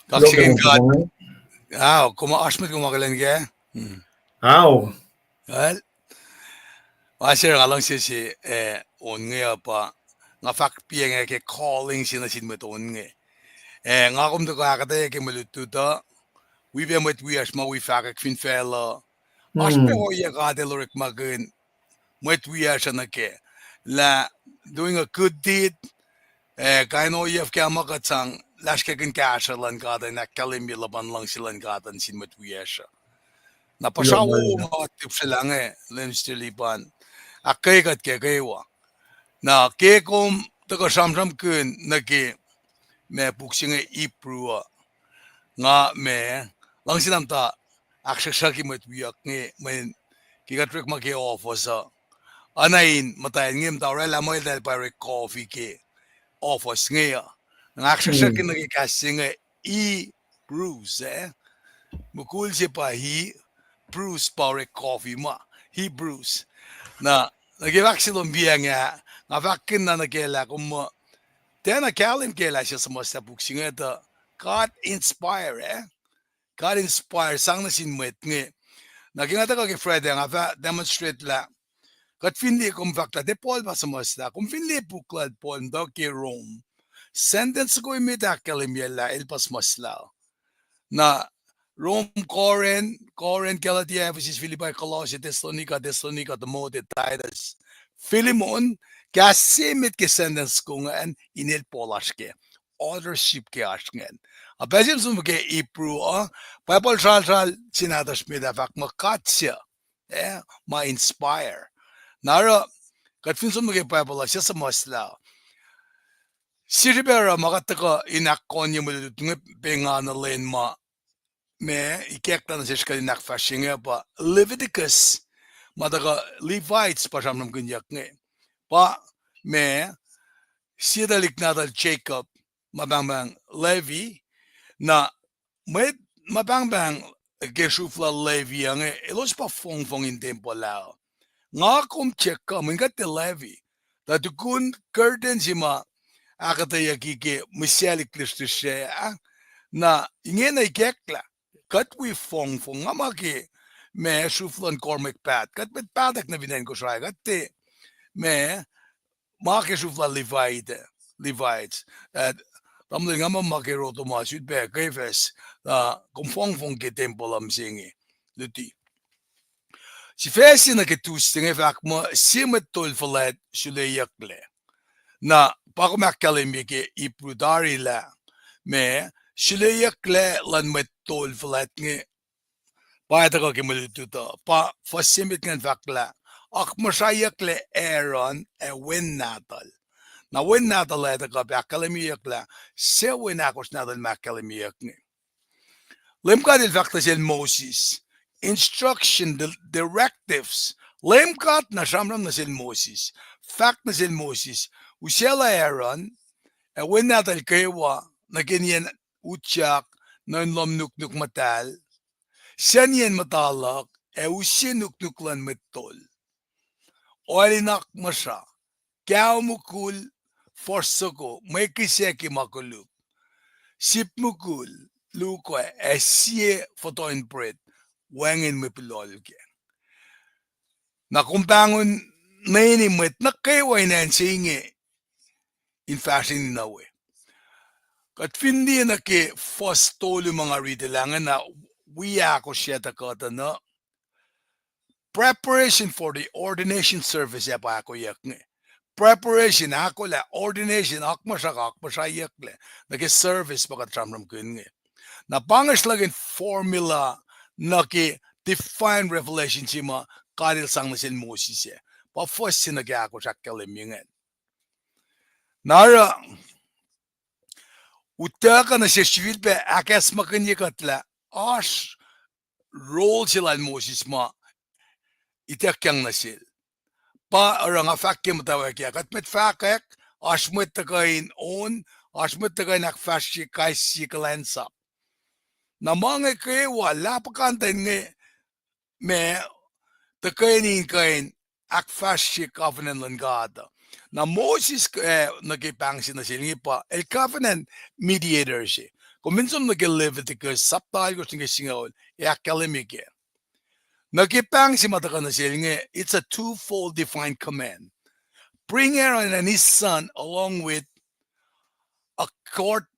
Kaksakihn God. Ao, kom oasr mwet kom akihlen kac? Ao. Well, ma se nga luhngse se, eh, on inge uh pa, nga fahk piac inge ke calling se nuh sin mwet on inge. Eh, nga kom tuhkuh ahkuhtweyac ke mwe lutlut uh, wi pac mwet wiyacsr ma wi fahkwack fin facluh. Oasr pac ohiyac God El orekmakihn mwet wiyacsr uh nuh kac. Lah doing a good deed, eh, kain ohiyac fuhkah ma kuht sang lasr kekihn kahsruh luhn God in ahkkahlwemye luhpan luhngse luhn God uh nuh sin mwet wiyacsr uh. Na puhsra wo ma tipsrwaclah inge, Minister Lipan, ahkkweye kuht ke kwewa. Na ke kom tuhkuh sramsramkihn nuh ke ma puk se inge Hebrew uh, nga ma luhngse na muhta ahksruhksruhki mwet wiyuck inge mweyen ke kuht orekma ke ohfohs uh, oacna in muhtwacn inge muhta oraclah muh eltahl pa orek coffee ke ohfohs inge uh. Na nga ahksruhksruhkihn nuh ke kahs se inge Hebrews, eh? Mukul se pa He, Bruce pa orek coffee ma, Hebrews. Na, nuh ke fahk se lom piac inge, nga fahkkihn na nuh kac lah kom muh, tiacna kahlwem kac lah suc suhmuhslah puk se inge tuh God inspire, eh? God inspire, sang nuh sin mwet inge. Na ke nga tuhkuh ke Friday, nga fah demonstrate lah kuht fin liye, kom fahk lah tiac Paul pa suhmuhslah, kom fin liye puk lal Paul muhta ke Rome, sentence soko emet ahkkahlwemye lah el pa suhmuhslah. Na Rome, Corinth, Corinth, Galatia, Ephesus, Philippi, Colossae, Thessalonica, Thessalonica, Timothy, Titus, Philemon, kahs se emet ke sentence soko ingacn in el Paul oasr kac. Authorship ke oasr ingacn. A pacl se som ke Hebrew uh, Bible sralsral se nahtuhsr met ah fahk muh God se, eh, ma inspire. Na oruh, kuht fin som nuh ke Bible uh, suc suhmuhslah. Sie srihpac oruh ma kuht tuhkuh in ahkkonye mwe lutlut inge pa nga nuh lwen ma, ma ikacklah nuh sesr kuht in ahkfahsrye inge pa Leviticus, ma tuhkuh Levites pa sramsramkihnyuck inge. Pa ma sie tuhlihk nahtuhl Jacob, ma pahngpahng Levi, na mwet ma pahngpahng ke sruhf lal Levi uh inge, elos pa fongfong in tempuhl ah. Nga kom check uh, mweyen kuht tiac Levi. Tuh tukun curtain se ma ahkuhtweyucki ke mihsaclihk lihsrlihsr ah, na ingena ikacklah. Kuht wi fongfong, nga ma ke ma sruhf luhn Cormac Pat, kuht mwet Patack nuh fin acn Kosrae, kuht tiac ma ma ke sruhf lal Levites, Levites. Ah, tamuhlwel, nga ma ma ke Roto ma Sud pac Kefas, ah, kom fongfong ke tempuhl uh mihsenge. Luti. Sifac se nuh ke Tuesday inge fahk muh sie mwet tol fuhlwact suleyucklac. Na pa kom ahkkahlwemye ke Hebrew tari lah ma suleyucklac luhn mwet tol fuhlwact inge pa tuhkuh ke mwe lutlut uh. Pa fuhs se met ingacn fahk lah, akmuhsrahyucklac Aaron ac wen nahtuhl. Na wen nahtuhl ac tuhkuh pac ahkkahlwemyeyuck lah suc wen ahkosr nahtuhl ma ahkkahlwemyeyuck inge. Leum God El fahk nuh sel Moses, instruction, the directives. Leum God na sramsram nuh sel Moses, fahk nuh sel Moses, usaclah Aaron ac wen nahtuhl kwewa nuh ke nien utyak, nuh in lohm nuknuk muhtahl, suc nien muhta luhk, ac use nuknuk luhn mwet tol. Oal in akmuhsra, kao mukul, fuhs soko, mwe kihsac ke ma koluk, sip mukul, luo, ac sie fohtoh in pret, wacngihn mwe pulohl kac. Na kom pahngon neni mwet nuh kwewa in acn se inge in fahsrweni nuh we. Kuht fin liye nuh ke fuhs tolu ma nga riti lah inge, na wi ahkosr se tuh kuhtuh na, preparation for the ordination service ac pa ahkoeyuck inge. Preparation, ahkolah, ordination, akmuhsrak, akmuhsrahyucklac, nuh ke service pa kuht sramsramkihn inge. Na pa inge sruhlahkihn formula nuh ke divine revelation se ma God El sang nuh sel Moses ah. Pa fuhs se nuh ke ahkosr ahkkahlwemye ingacn. Na oruh, utuckuh nuh sesr sifilpac ahkacsmakihnye kuht lah oasr role se lal Moses ma ituckyang nuh sel. Pa oruh nga fahk ke muhtwacwacack ah, kuht mwet fahkwack, oasr mwet tuhkuh in on, oasr mwet tuhkuh in ahkfahsrye kais sie kuhlwacnsap. Na ma inge kwewa lah puhkantwen inge ma tuhkweni in kuh in ahkfahsrye covenant luhn God uh. Na Moses, eh, nuh ke pahng se nuh sel inge pa el covenant mediator se. Kom fin som nuh ke Leviticus sapta alkosr nuh ke singucul, ac ahkkahlwemye kac. Nuh ke pahng se ma tuhkuh nuh sel inge, it's a twofold divine command. Bring Aaron and his son along with accord-,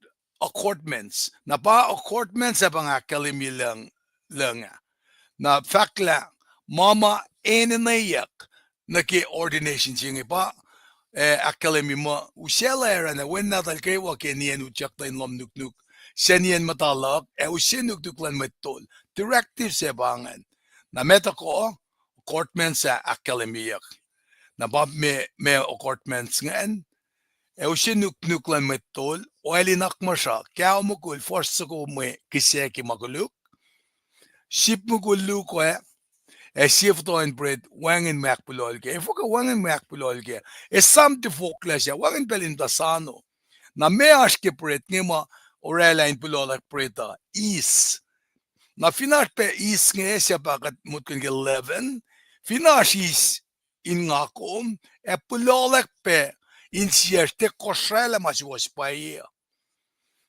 accordments. Na pa accordments ah pa nga ahkkahlwemye lucng, lucng ah. Na fahk lah ma ma enenweyuck nuh ke ordination se inge pa, eh, ahkkahlwemye muh, usaclah Aaron ac wen nahtuhl kwewa ke niyacn utyak nuh in lohm nuknuk, suc niyacn muhta luhk, ac use nuknuk luhn mwet tol. Directive se pa ingacn. Na meac tuhkuh, accordments ah ahkkahlwemyeyuck. Na pa meac, meac accordments ingacn? Ac use nuknuk luhn mwet tol, oil in akmuhsra, kao mukul, fuhs soko mwe kihsac ke ma koluk, sip mukul luo, ac sie fohtoh in pret, wacngihn mwe ahkpulohl kac. Efuh ke wacngihn mwe ahkpulohl kac? Esam tifoklac se, wacngihn pacl in tuh sano. Na meac oasr ke pret inge ma oraclah in pulohlah pret uh? Eis. Na fin oasr pac eis inge, suc pa kuht mutkihn ke leaven, fin oasr eis in nga kom, ac pulohlack pac insiyacsr, tiac kosraclah ma suwohs pwacye uh.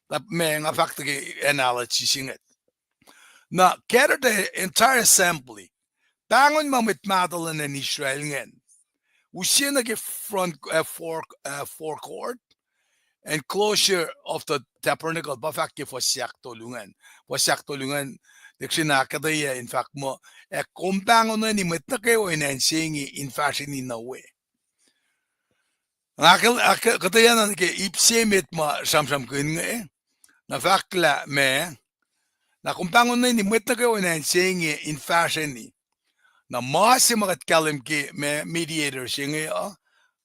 Na ma nga fahk tuh ke analogy se inge. Na gather the entire assembly. Pahngon ma mwet mahtuh luhn acn Israel ingacn. Use nuh ke front, uh, fore, uh, forecourt, enclosure of the tabernacle, pa fahk ke fuhs ahktolu ingacn. Fuhs ahktolu ingacn, tiac srihna ahkuhtweyac in fahk muh, ac kom pahngonweni mwet nuh kwewa in acn se inge in fahsrweni nuh we. Nga ke, ahkuhtweyac na nuh ke ip se met ma sramsramkihn inge, na fahk lah ma, na kom pahngonweni mwet nuh kwewa in acn se inge in fahsrweni. Na ma se ma kuht kahlwem ke ma mediator se inge uh,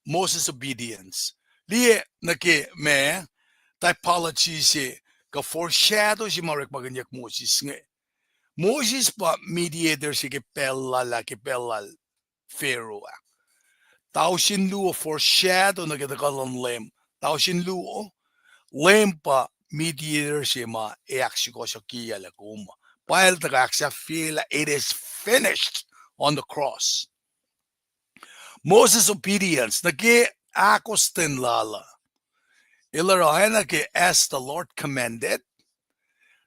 Moses' obedience. Liye nuh ke ma typology se, kuh foreshadow se ma orekmakihnyuck Moses inge. Moses pa mediator se ke pacl lal ah, ke pacl lal Pharaoh ah. Tausin luo foreshadow nuh ke tuhkuh luhn Leum. Tausin luo, Leum pa mediator se ma ac ahksukohsohkyeyucklac kom uh. Pa el tuhkuh ahksahfyelah, it is finished on the cross. Moses' obedience, nuh ke ahkostwen lal uh. El oruh oacna ke as the Lord commanded.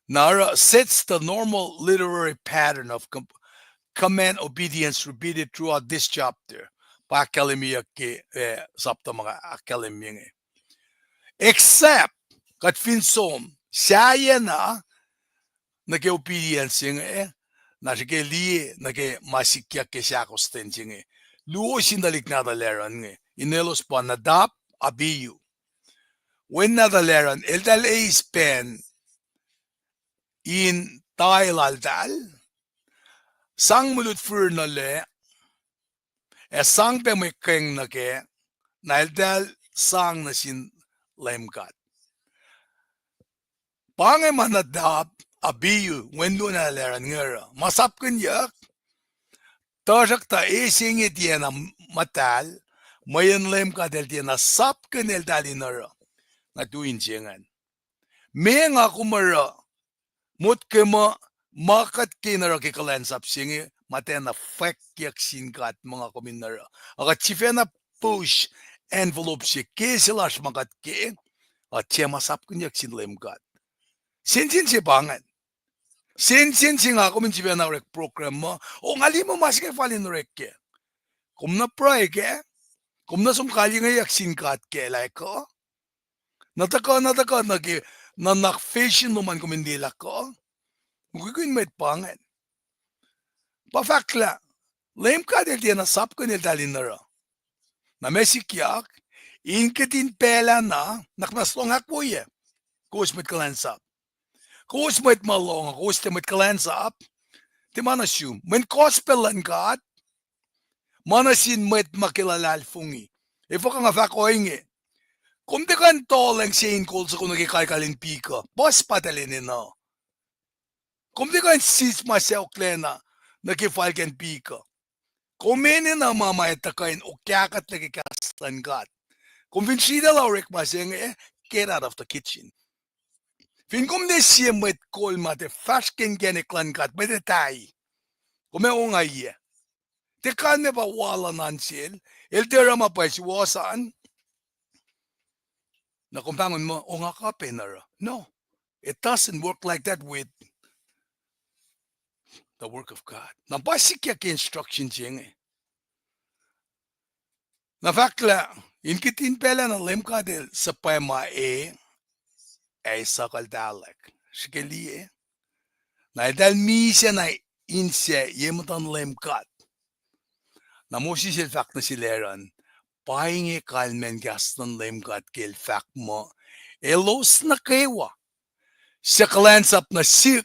Na oruh sets the normal literary pattern of com-, command obedience repeated throughout this chapter. Pa ahkkahlwemyeyuck ke, eh, sapta ma ahkkahlwemye inge. Except, kuht fin som, sahyacna, nuh ke obedience se inge, na srihke liye nuh ke ma sikyak ke ahkostwen se inge. Luo sin tuhlihk nahtuhl Aaron inge, inelos pa Nadab, Abihu. Wen nahtuhl Aaron, eltahl eis pacn in tae laltahl, sang mwe lutlut nuh lac, ac sang pac mwe keng nuh kac, na eltahl sang nuh sin Leum God. Pa inge ma Nadab, Abihu, wen luo nahtuhl Aaron inge oruh. Ma sapkihnyuck, tuhsruhktuh e se inge tiacna muhtahl, mweyen Leum God El tiacna sapkihn eltahl in oruh. Nga tu in se ingacn. Meac nga kom oruh, motko muh, ma kuht ke in oruh ke kuhlwacnsap se inge, ma tiacna fwackyuck sin God ma nga kom in oruh. Ac kuht sifacna push envelope se ke se lasr ma kuht ke, uh, tiac ma sapkihnyuck sin Leum God. Sensen se pa ingacn. Sensen se nga kom in sifacna orek program uh, o nga liye muh ma se inge fal in orek kac. Kom na pruhe kac, kom na som kalyengeyuck sin God kac lah kuh. Na tuhkuh, na tuhkuh nuh ke nuhnak facsin lom an kom in liyelah kuh. Mukwikwi in mwet pa ingacn. Pa fahk lah Leum God El tiacna sapkihn, eltahl in oruh. Na ma sikyak, in kihtin pacl ah na, nuhnak muhnahs lohng ahkwoyac. Kowos mwet kuhlwacnsap. Kowos mwet ma lohng, kowos tiac mwet kuhlwacnsap. Tiac ma nuh sum. Mweyen gospel luhn God ma nuh sin mwet ma ke luhlahlfongi. Efuh kuh nga fahk ohinge? Kom tiac kuh in tohlacng se in kol soko nuh ke kalkal in pik uh. Puhs pa eltahl enenuh. Kom tiac kuh in sis ma sacohklacna nuh ke falkacn pik uh. Kom enenuh ma ma etuh kuh in okahkuhtlac ke kahs luhn God. Kom fin sritacl orekma se inge, get out of the kitchen. Fin kom ne sie mwet kol ma tiac fahsr ke inkacnek luhn God, mwet etahi, kom ac ongaiyac. Tiac kalmac pa wal an sel, el tiac oruh ma pwacye suwohs an. Na kom pahngon muh, o nga kuh pac in oruh. No, it doesn't work like that with the work of God. Na pa sikyak ke instruction se inge. Na fahklah, in kihtin pacl ah na Leum God El suhpwacma e, ac sukuhltahlak. Srihke liye. Na eltahl misac na insac ye muhtuhn Leum God. Na Moses el fahk nuh sel Aaron, pa inge kalmacn kahs luhn Leum God ke El fahk muh, elos nuh kwewa suc kuhlwacnsap nuh sihk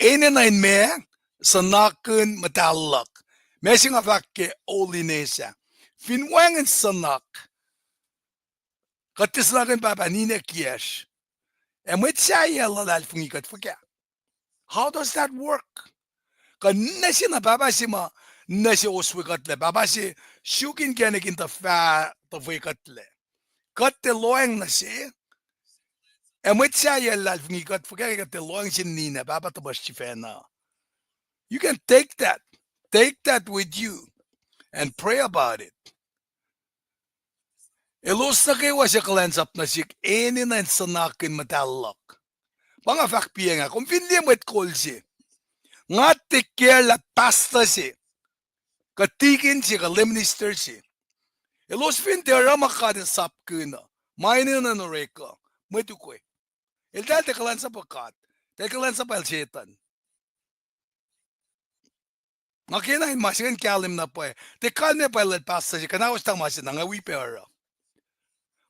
enenuh in ma, suhnakihn muhtahl luhk. Ma se nga fahk ke holiness ah. Fin wacngihn suhnak, kuht tiac suhnakihn pahpah ninac kiyacsr, ac mwet sahyac luhlahlfongi kuht fuhkah? How does that work? Kuh nuh se na pahpah se ma, nuh se oswe kuhtlac, pahpah se suk inkacnek in tuhfah tuhfwe kuhtlac. Kuht tiac lohacng nuh se. Ac mwet sahyac luhlahlfongi kuht fuhkah ke kuht tiac lohacng sin ninac pahpah tuhmwacsr sifacna? You can take that. Take that with you and pray about it. Elos nuh kwewa suc kuhlwacnsap nuh sihk enenuh in suhnakihn muhtahl luhk. Pa nga fahk piacng ah, kom fin liye mwet kol se. Nga take care lah pastor se, kuh deacon se, kuh lay minister se. Elos fin tiac oruh ma God El sapkihn uh, ma enenuh in orek uh, mwet ukwe. Eltahl tiac kuhlwacnsap uh God, eltahl kuhlwacnsap uh Setuhn. Nga kena in ma se ingacn kahlwem na pwacye. Tiac kalmac pwacye lah pastor se kuhnahoslah ma se na nga wi pac oruh.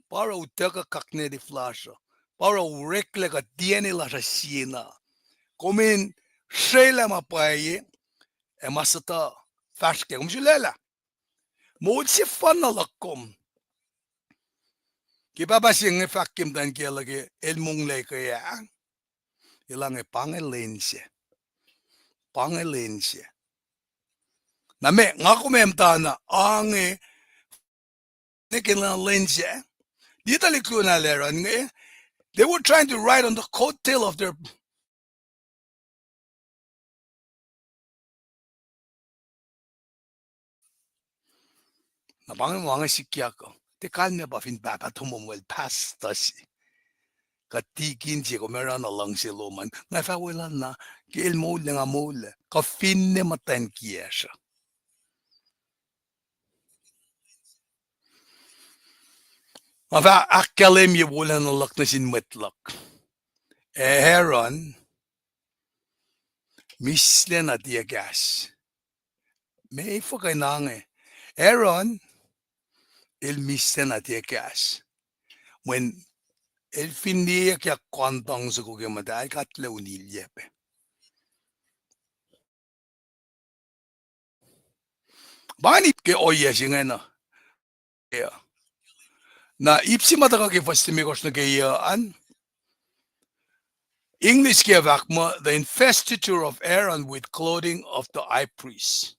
Pa oruh utuckuh cognitive lasr uh. Pa oruh oreklac kuh D N A lasr uh siena. Kom in srwaclah ma pwacye, ac ma suhtuh fahsr kac. Kom sulaclah. Moul sefanna luhk kom. Ke pahpah se inge fahk ke muhtwacn kiyacl uh ke el monglac ke ah, elange pa inge lwen se. Pa inge lwen se. Na meac, nga kom ac muhtana, ange, ne ke lwen se. Litahl kuloh na Aaron inge, they were trying to ride on the coattail of their Na pa inge ma nga sikyak uh. Tiac kalmac pa fin pahpah tomom el pastor se, kuh deacon se, kom oruh na luhngse lom an. Nga fah weluhl na, ke el moul, nga moul. Kuh finne muhtwacn kiyacsr uh. Nga fah ahkkahlwemye wolacna luhk nuh sin mwet luhk. Aaron, mihslac na tiac kahs. Meac fuhkah na inge? Aaron, el mihslac na tiac kahs. Mweyen el fin liyeyuckyak koan tuhng soko ke muhta, el kuhtlac unilyac pac. Pa inge ip ke ohiyac se ingacn uh. Na ip se ma tuhkuh ke fuhs limekohsr nuh ke yac an, English ke fahk muh, the investiture of Aaron with clothing of the high priest.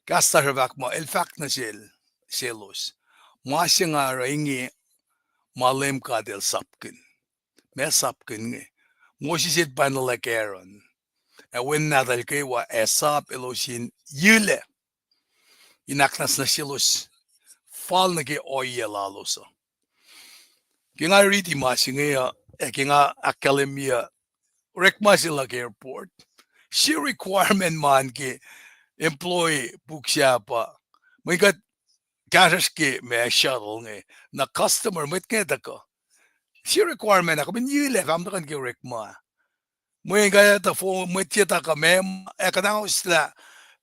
Kahs lasr uh fahk muh, el fahk nuh sel, selos, ma se nga oruh inge, ma Leum God El sapkihn. Ma sapkihn inge. Moses el pwacnuhlwack Aaron ac wen nahtuhl kwewa ac sap elos in yilac in ahknwacsnwacs nuh selos fal nuh ke ohiyac lalos uh. Ke nga riti ma se inge uh, ac ke nga ahkkahlwemye orekma se luhk airport, sie requirement ma ke employee puk sahp uh, mweyen kuht kahsruhsr ke ma shuttle inge, na customer mwet inge tuhkuh. Sie requirement ah, kom in yilac fahk muh tuhkuh nuh ke orekma. Mweyen kuht etuh fo-, mwet se tuhkuh ma, ac kuhnahoslah,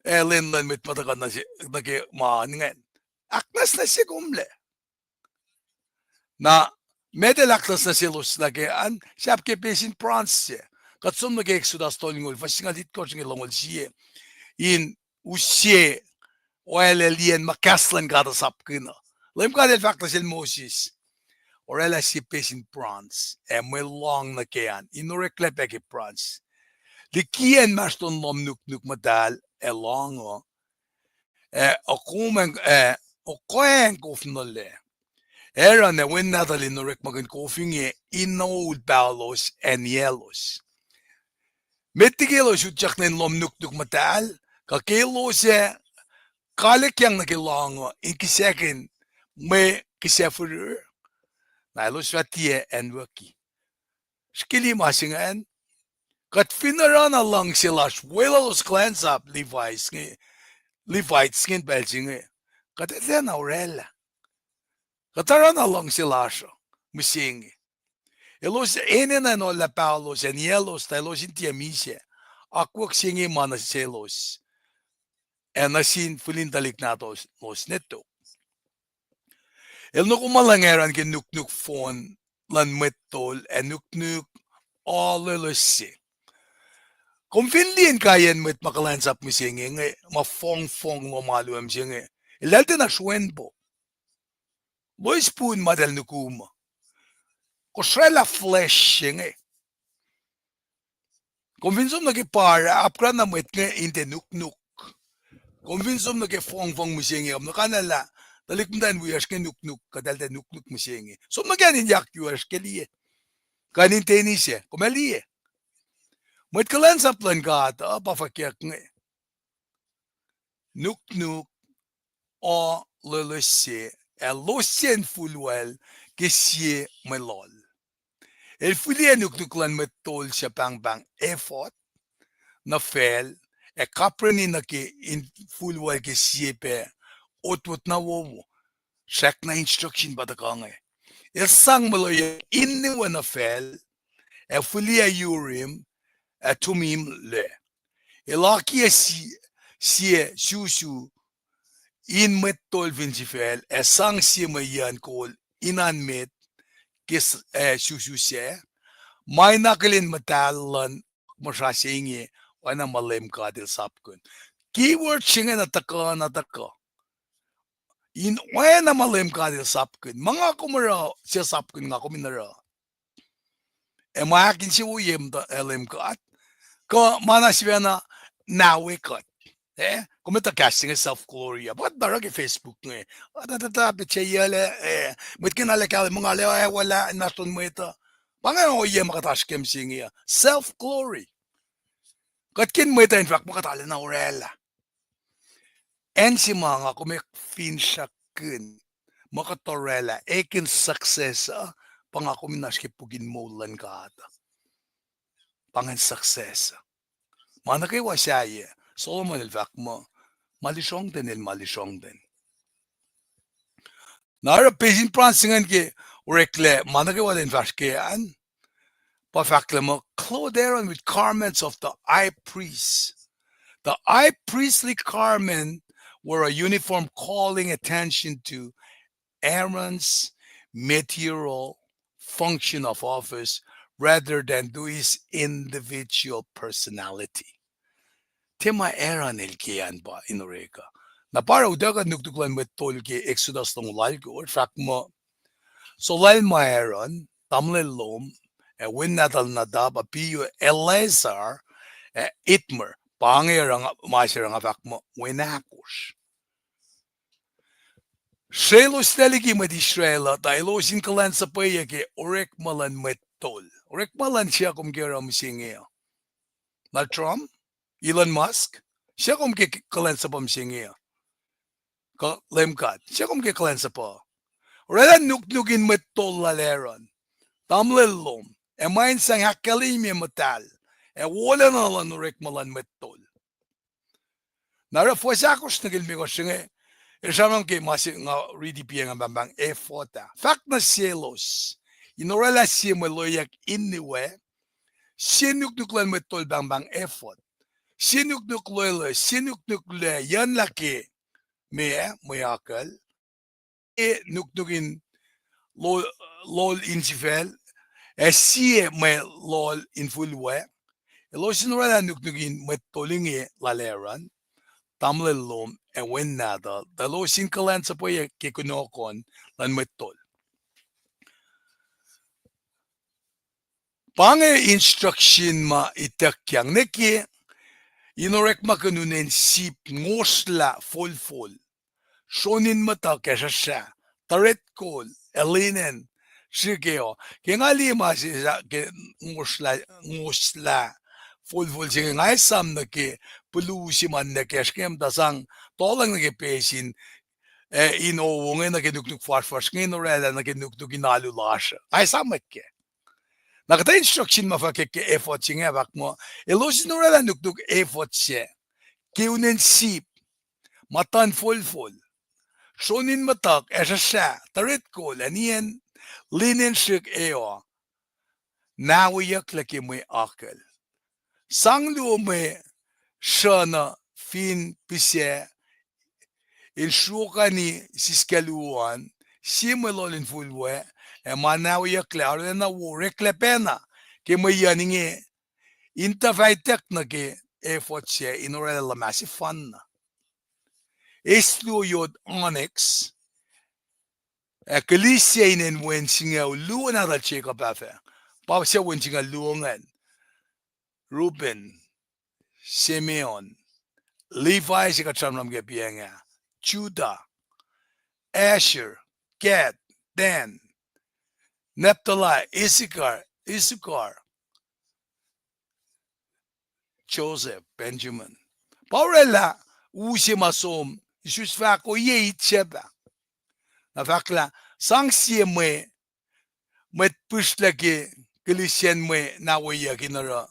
ac lwen luhn mwet ma tuhkuh nuh se, nuh ke ma ingacn. Ahknwacsnwacs se komlac. Na, met el ahknwacsnwacs selos nuh ke an, sahp ke pesin bronze se. Kuht som nuh ke Exodus tolngoul, fuhs singucul itkohsr inge longoul sie. In use oaclacliyacn ma kahs luhn God uh sapkihn uh. Leum God el fahk nuh sel Moses, oraclah sie pesin bronze, ac mwe lohng nuh ke an, in oreklac pac ke bronze. Liki inmahsrlon lohm nuknuk muhtahl ac lohng uh, ac okoacng, ac okoacng kof nuh lac. Aaron ac wen nahtuhl in orekmakihn kof inge in oul paholos ac niyaclos. Met liki elos utyak nuh in lohm nuknuk muhtahl, kuh ke elos ac kalekyang nuh ke lohng uh in kihsackuhn mwe kihsac firir, na elos fah tiac anwucki. Srihke liye ma se ingacn, kuht fin oruh na luhngse lasr weluhlos kuhlwacnsap Levites inge, Levites inge in pacl se inge, kuht etuh na oraclah. Kuht oruh na luhngse lasr uh mihsenge. Elos enenuh in ohllah paholos ac niyaclos tuh elos in tiac misac. Akwuck se inge ma nuh selos, ac nuh sin fihlin tuhlihk nahtuhlos ne tok. El nuhkuhmuhlwacng Aaron ke nuknuk fon luhn mwet tol ac nuknuk oa loeloes se. Kom fin liye inkaiyacn mwet ma kuhlwacnsap mihsenge inge, ma fongfong lohm alu uh mihsenge, eltahl tiacna sroacng po. Loes pun ma eltahl nukum uh. Kosraclah flesh se inge. Kom fin som nuh ke bar ah, apkuhran na mwet inge in tiac nuknuk. Kom fin som nuh ke fongfong mihsenge, kom nuhkanlah tuhlihk muhtwacn wiyacsr inge nuknuk, kuht eltahl tiac nuknuk mihsenge. Som nuh ke an in yak yuacsr ke liye, kuh in tennis ah, kom ac liye. Mwet kuhlwacnsap luhn God uh pa fwackyuck inge. Nuknuk oa loeloes se, ac loes se in fuhlwacl ke sie mwe loal. El fihliyac nuknuk luhn mwet tol suc pahngpahng ephod nuh facl, ac kapreni nuh ke in fuhlwacl ke sie pac otwot na wowo. Srackna instruction pa tuhkuh inge. El sang mwe loal in nuh facl, ac fihliyac Urim ac Thummim lac. El akiyac sie, sie susu in mwet tol fin sifacl, ac sang sie mwe yucn kol in an met ke s-, ac susu sac. Ma in akihlen muhtahl luhn akmuhsra se inge, oacna ma Leum God El sapkihn. Keyword se inge na tuhkuh, na tuhkuh. In oacna ma Leum God El sapkihn. Ma nga kom oruh, suc sapkihn nga kom in oruh. Ac ma ahkinsewowoye muhta, eh, Leum God. Kuh ma na sifacna nawe kuht. Eh, kom etuh kahs se inge self glory uh. Pa kuht oruh ke Facebook inge. Atatatat, petsac yac lac, eh, mwet ke na lac kahlwem muh nga lac oakwuclah inmahsrlon mwet uh. Pa inge ohiyac ma kuht oasr ke mihsenge uh. Self glory. Kuht kin mwet uh in fahk muh kuht arulacna oraclah. Acn se ma nga kom ac finsrakkihn muh kuht oraclah, ekihn success uh, pa nga kom in oasr ke puk in moul luhn God. Pa ingacn success uh. Ma nuh kwewa sahyac, Solomon el fahk muh, ma lusrongten el ma lusrongten. Na oruh pesin bronze se ingacn ke oreklac ma nuh kwewa ten fahsr ke an, pa fahk lah muh, clothe Aaron with garments of the high priest. The high priestly garment were a uniform calling attention to Aaron's material function of office rather than to his individual personality. Tiac ma Aaron el ke an pa in orek uh. Na pa oruh utuckuh nuknuk luhn mwet tol ke Exodus longoul alkosr, fahk muh, solwaclma Aaron, tamuhlwel lom, ac wen nahtuhl Nadab, Abihu, Eleazar, ac Ithamar, pa inge oruh nga, ma se oruh nga fahk muh wen ahkosr. Srelos lac liki mwet Israel uh, tuh elos in kuhlwacnsapweyuck ke orekma luhn mwet tol. Orekma luhn suc kom ke oruh mihsenge uh. Donald Trump, Elon Musk, suc kom ke kuhlwacnsap uh mihsenge uh. Leum God, se kom ke kuhlwacnsapuh. Oraclah nuknuk in mwet tol lal Aaron, tamuhlwel lom, ac ma in sang ahkkahlwemye muhtahl ac wolacna luhn orekma luhn mwet tol. Na oruh fuhs ahkosr nuh ke limekohsr se inge, el sramsram ke ma se nga riti piacng ah pahngpahng ephod ah. Fahk nuh selos, in oraclah sie mwe loeyuck in niwe, sie nuknuk luhn mwet tol pahngpahng ephod. Sie nuknuk loeloes, sie nuknuk loeyuck lah ke meac, mwe akucl, e nuknuk in lo-, lol insifacl, ac sie mwe lol infulwac. Elos in oraclah nuknuk in mwet tol inge lal Aaron, tamuhlwel lom ac wen nahtuhl, tuh elos in kuhlwacnsapuh ke kunohkohn luhn mwet tol. Pa inge instruction ma ituckyang nuh ke in orekmakihn unen sip ngosrlah folfol, sron in muhtuhk ac srahsrah, tuhret kol, ac linen srihk e o. Ke nga liye ma se ke ngosrlah, ngosrlah folfol se inge, nga esam nuh ke pulu se ma nwacsnwacs inge muhta sang tohlwacng nuh ke pesin, ac in owo inge nuh ke nuknuk fuhsrfuhsr inge in oraclah nuh ke nuknuk in alu lasr uh. Nga esam ke Na kuhtuh instruction ma fahk ke ephod se inge fahk muh, elos in oraclah nuknuk ephod sac ke unen sip, ma tuhn folfol, sron in muhtuhk ac srahsrah, tuhret kol, ac nien linen srihk e o, nahweyucklac ke mwe akucl. Sang luo mwe sruhn uh fin pihsac in sruokani siskacl u an, sie mwe lol infulwac, ac ma nahweyucklac arulacna wo oreklac pacna ke mwe yucn inge, in tuh fah ituck nuh ke ephod sac in oraclah luhmah sefanna. Eis luo yot onyx, ac kilisya inen wen singucul luo nahtuhl Jacob ah fah. Pa suc wen singucul luo ingacn? Reuben, Simeon, Levi se kuht sramsram ke piacng ah, Judah, Asher, Gad, Dan, Naphtali, Issachar, Issachar, Joseph, Benjamin. Pa oraclah u se ma som, isus fahk ohiyac itsap ah. Na fahk lah sang sie mwe, mwet pihsrlac ke kilisyan mwe nahweyuck in oruh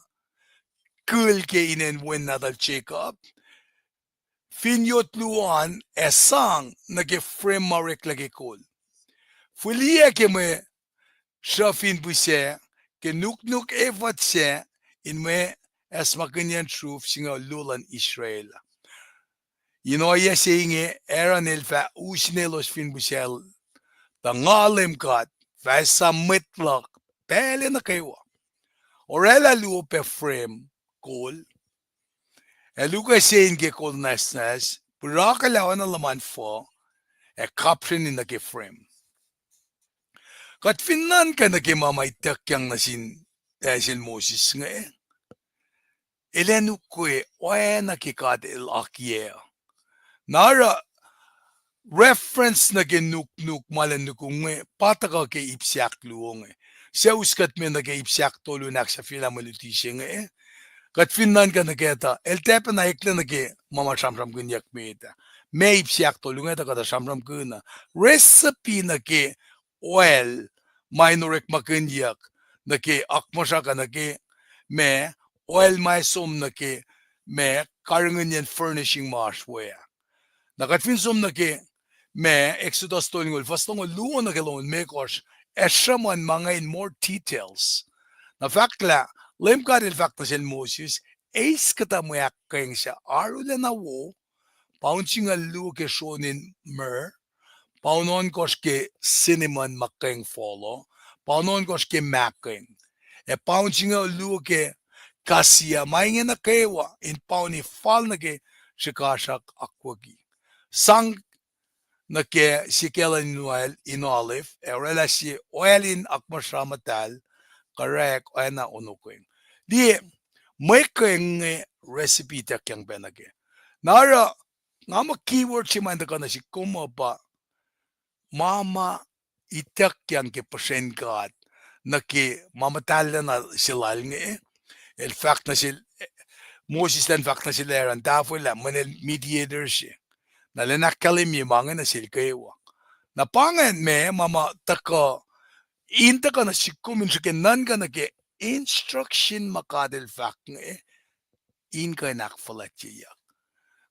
kihl ke inen wen nahtuhl Jacob, fin yot luo an ac sang nuh ke frame ma oreklac ke kol. Fihliyac ke mwe sruh fin pihsac ke nuknuk ephod sac in mwe acsmakihnyacn sruf singucul luo luhn Israel. In ohiyac se inge Aaron el fah us in elos fin pihsacl, tuh nga Leum God fah esam mwet luhk pacl nuh kwewa. Oraclah luo pac frame kol, ac luke se in ke kol nwacsnwacs, pirakuhlah oacna luhman fuh, ac kapsreni nuh ke frame. Kuht fin nuhnkuh nuh ke ma ma ituckyang nuh sin, eh, sel Moses inge, el ac ukwe oacna ke God el akiyac. Na oruh reference nuh ke nuknuk ma lwen nuknuk inge pa tuhkuh ke ip se ahkluo inge. Suc us kuht me nuh ke ip se ahktolu in ahksahfyelah mwe luti se inge. Kuht fin nuhnkuh nuh kac tuh el tiac pacna eklac nuh ke ma ma sramsramkihnyuck met ah. Ma ip se ahktolu inge tuh kuht sramsramkihn uh, recipe nuh ke oil ma in orekmakihnyuck nuh ke akmuhsra kuh nuh ke ma, oil ma som nuh ke ma, karihngihnyacn furnishing ma oasr we ah. Na kuht fin som nuh ke ma, Exodus tolngoul, fuhs longoul luo nuh ke longoul limekohsr, ac sruhmuhn ma inge in more details. Na fahk lah Leum God el fahk nuh sel Moses, eis kuhtuh mwe ahkkweng suc arulacna wo, paun singucul luo ke sron in myrrh, paun ohnkohsr ke cinnamon ma keng folo, paun ohnkohsr ke mahkeng, ac paun singucul luo ke cassia, ma inge nuh kwewa in pauni fal nuh ke srihkasrak akwucki. Sang nuh ke sie kacluhn in olive, ac oraclah sie oil in akmuhsra muhtahl, karwack oacna onokeng. Liye, mwe keng inge recipe ituckyang pac nuh ke. Na oruh, nga muh keyword se ma in tuhkuh nuh sihk kom uh pa, ma ma ituckyang ke puhsren God nuh ke ma muhtahllacna se lal inge. El fahk nuh sel, Moses elan fahk nuh sel Aaron, tahfwelah mweyen el mediator se. Na lwen ahkkahlwemye ma inge nuh sel kwewa. Na pa ingacn ma ma tuhkuh, in tuhkuh nuh sihk kom in srihke nuhnkuh nuh ke instruction ma God El fahk inge, in kuh in ahkfuhlwactyeyuck.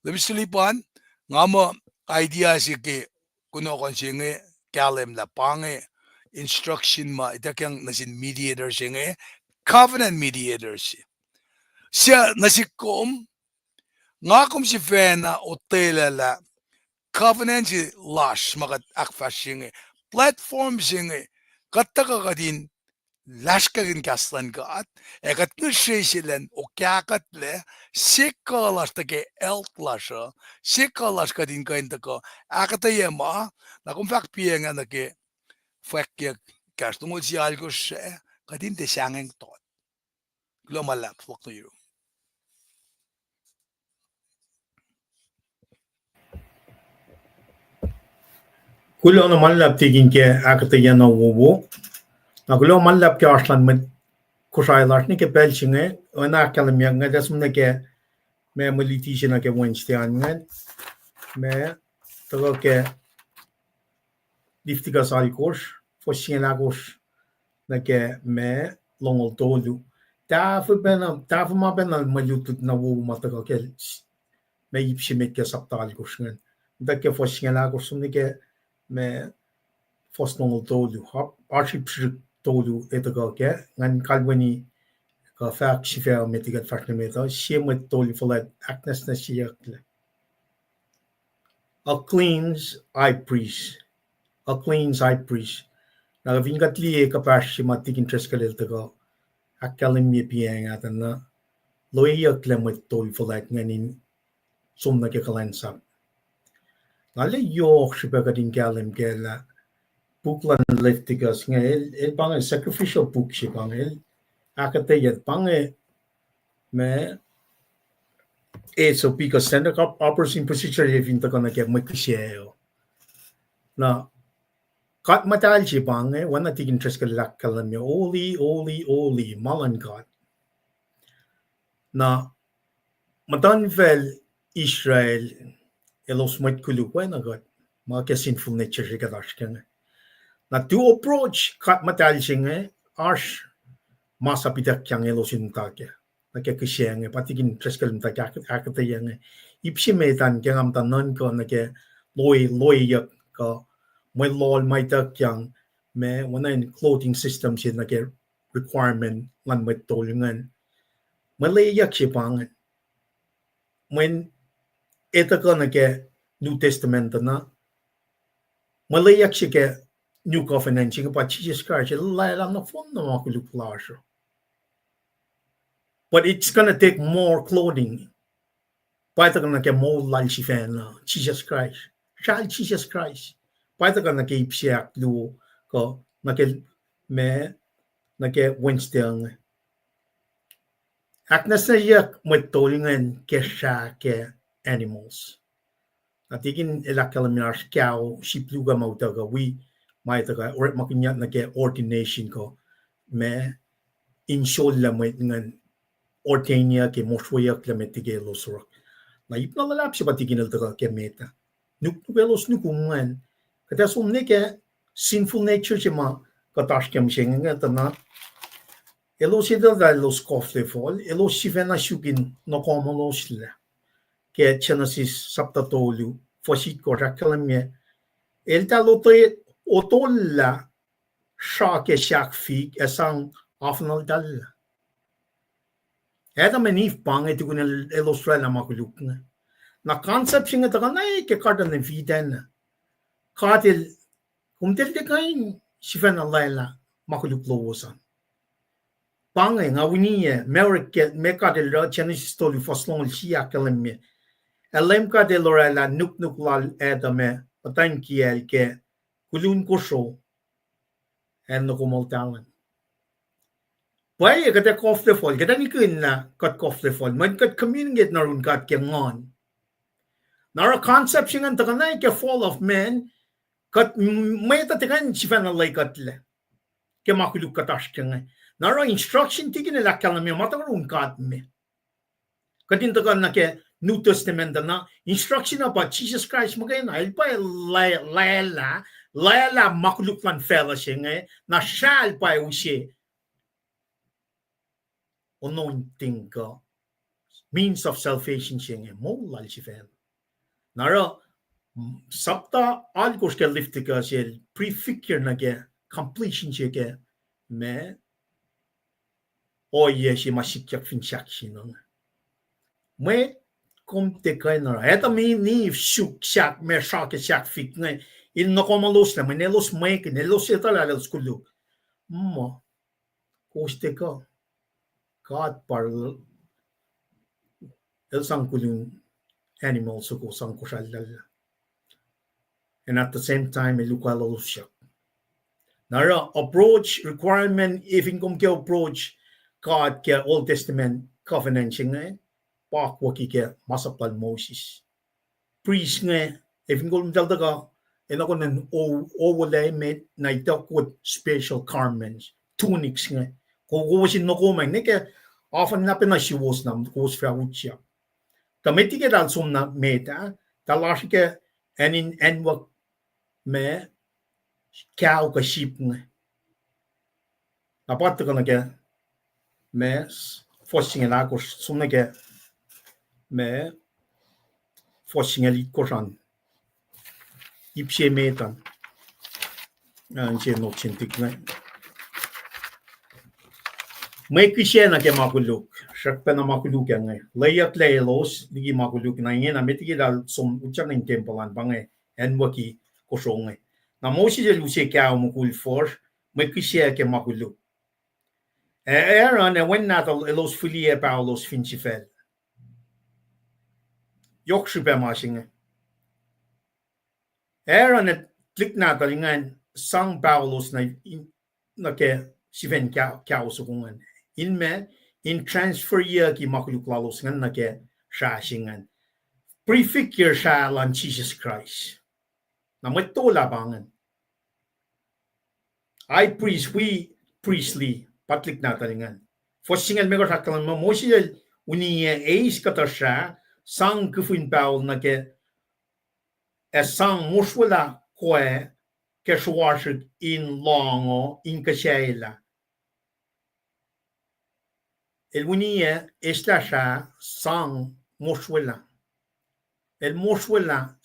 Lemis Tulipan, nga muh idea se ke kunohkohn se inge kahlwem lah pa inge instruction ma ituckyang nuh sin mediator se inge, covenant mediator se. Suc nuh sihk kom, nga kom sifacna otwelah lah covenant se lasr ma kuht ahkfahsrye inge, platform se inge, kuht tuhkuh kuht in lasrkakihn kahs luhn God, ac kuht ngihsre se lwen okahkuhtlac, se kuh lasr tuh ke health lasr uh, se kuh lasr kuht in kuh in tuhkuh ahkuhtweyac ma, na kom fahk piacng ah nuh ke fwackyuck kahs longoul sie alkosr ah, kuht in tiac sahngweng tot. Kuloh ma luhlahp, fohlohk nuh yurum. Kuloh na ma luhlahp tikin ke ahkuhtweyac na wowo. Na kuloh ma luhlahp ke oasr luhn mwet Kosrae lasr nuh ke pacl se inge, oacna ahkkahlwemyeyuck inge, tuh som nuh ke ma mwe luti se nuh ke Wednesday an ingacn, ma tuhkuh ke Leviticus alkosr, fuhs singucul ahkosr nuh ke ma longoul tolu. Tahfuh pacna, tahfuh ma pacna mwe lutlut na wowo ma tuhkuh ke ma ip se met ke sapta alkosr ingacn. Tuh ke fuhs singucul ahkosr som nuh ke ma fuhs longoul tolu, oasr ip srihk tolu e tuhkuh kac, ngan kalweni kuh fahk sifac met liki kuht fahsr nuh met uh, sie mwet tolu fuhlwact ahknwacsnwacsyeyucklac. A cleansed high priest. A cleansed high priest. Na fin kuht liye kuhpahsr se ma tikin Driscoll el tuhkuh ahkkahlwemye piacng ah tuh na, loeyucklac mwet tolu fuhlwact ingacn in som nuh ke kuhlwacnsap. Na lah yohk srihpac kuht in kahlwem kac lah puk luhn Leviticus inge, el, el pa inge sacrificial book se pa inge, el ahkuhtweyac pa inge ma, e, so because standard up-, operating procedure fin tuhkuh nuh ke mwet kihsac uh. Na, kuht muhtahl se pa inge, oacna tikin Driscoll el ahkkahlwemye, holy, holy, holy, ma luhn God. Na, muhtuhnfacl Israel, elos mwet koluk oacna kuht, ma ke sinful nature se kuht oasr kac inge. Na to approach God muhtahl se inge, oasr ma sap ituckyang elos in muhta kac. Nuh ke kihsac inge, pa tikin Driscoll muhta ke ahk-, ahkuhtweyac inge. Ip se met an ke nga muhta nuhnkuh nuh ke loe-, loeyuck kuh mwe loal ma ituckyang, ma oacna in clothing system se nuh ke requirement luhn mwet tolu ingacn. Mwe loeyuck se pa ingacn. Mweyen e tuhkuh nuh ke New Testament uh na, mwe loeyuck se ke New Covenant se inge pa Jisus Kraist, el lwelah nohfohn na ma koluk lasr uh. But it's gonna take more clothing. Pa tuhkuh nuh ke moul lal sifacna, Jisus Kraist. Sracl Jisus Kraist. Pa tuhkuh nuh ke ip se ahkluo, kuh nuh ke ma, nuh ke Wednesday inge. Ahknwacsnwacsyeyuck mwet tolu ingacn ke srah ke animals. Na tikin el ahkkahlwemye oasr kao sip luo kuh ma utuckuh wi ma utuckuh orekmakihnyuck nuh ke ordination kuh ma in sollah mwet ingacn ordainiyuck ke mosrweyucklac met liki elos oruh. Na ip na luhlahp se pa tikin el tuhkuh ke met ah. Nuknuk elos nukum ingacn. Kuht ac som nuh ke sinful nature se ma kuht oasr kac mihsenge inge tuh na, elos etuh lah elos kof lefol, elos sifacna suk in nohkomoloslac. Ke Genesis sapta tolu, fuhs itkohsr ahkkahlwemye, eltahl ote-, otollah sra ke sahk fik ac sang afnuhltahl. Adam and Eve pa inge tukun el-, elos oraclah ma koluk inge. Na concept se inge tuhkuh na ke Garden of Eden. God el, kom tiac tiac kuh in sifacna lwelah ma koluk lowos an. Pa inge nga winiyac, ma orek ke, ma God el oruh Genesis tolu fuhs longoul sie ahkkahlwemye. Ac Leum God el oraclah nuknuk lal Adam ac muhtwacn kiyacl ke kulun kosro, ac nohkomoltahl an. Pwacye kuht ac kof lefol, kuht ac nihkihn kuht kof lefol, mweyen kuht communicate nuh yurin God ke nguhn. Na oruh concept se ingacn tuhkuh na ke fall of man, kuht m-, mwet uh tiac kuh in sifacna lwekuhtlac ke ma koluk kuht oasr ke inge. Na oruh instruction tikin el ahkkahlwemye ma tuhkuh yurin God me. Kuht in tuhkuh nuh ke New Testament uh na, instruction uh pa Jisus Kraist muhkwena, el pa lah-, lahlah, lahlah ma koluk luhn facluh se inge, na srah el pa use anointing kuh means of salvation se inge moul lal sifacna. Na oruh, sapta alkosr ke Leviticus el prefigure nuh ke completion se ke ma ohiyac se ma sikyak fin sahk se inge. Mwet, kom tiac kuh in oruh. Adam and Eve suk sahk ma srah ke sahk fik inge, in nuhkuhmuhlos lah mweyen elos mwekihn, elos etuh lah elos koluk. Muh, kowos tiac kuh. God pa el sang koluk animal soko sang kosrael lal. And at the same time, el ukwaclosyak. Na oruh approach, requirement, efin kom ke approach God ke Old Testament covenant se inge, pa akwucki ke masap lal Moses. Priest inge, efin kom eltahl tuhkuh, enenuh in o-, owolac met, na ituckyang special garments, tunics inge. Ko-, kowos in nokomang, ne ke often na pacna suwohs na, kowos fah utyak. Tuh met liki eltahl som na met ah, eltahl oasr ke acn in acnwuck ma kao kuh sip inge. Na pa tuhkuh nuh ke ma, fuhs singucul ahkosr, som nuh ke ma, fuhs singucul itkohsr an. Ip se met an. An se not sin tik inge. Mwe kihsac nuh ke ma koluk, srackpacna ma koluk inge. Lweyucklac elos liki ma koluk, na ingena met liki eltahl som utyak nuh in tempuhl an pa inge, acnwucki kosro inge. Na Moses el use kao mukul fuhsr, mwe kihsac ke ma koluk. Ac Aaron ac wen nahtuhl elos fihliyac paholos fin sifacl. Yohk srihpac ma se inge. Aaron ac tuhlihk nahtuhl ingacn sang paholos nuh, nuh ke sifen kao, kao soko ingacn. In ma, in transferyucki ma koluk lalos ingacn nuh ke srah se ingacn. Prefigure srah luhn Jisus Kraist. Na mwet tolu pa ingacn. High priest, wi priestly, pa tuhlihk nahtuhl ingacn. Fuhs singucul limekohsr ahkkahlwemye muh Moses el uniyac eis kuhtuh srah, sang kihfin pahol nuh ke, ac sang mosrwelah koa ke sruasrihk in loango in kihsaclah. El uniyac eslah srah sang mosrwelah. El mosrwelah,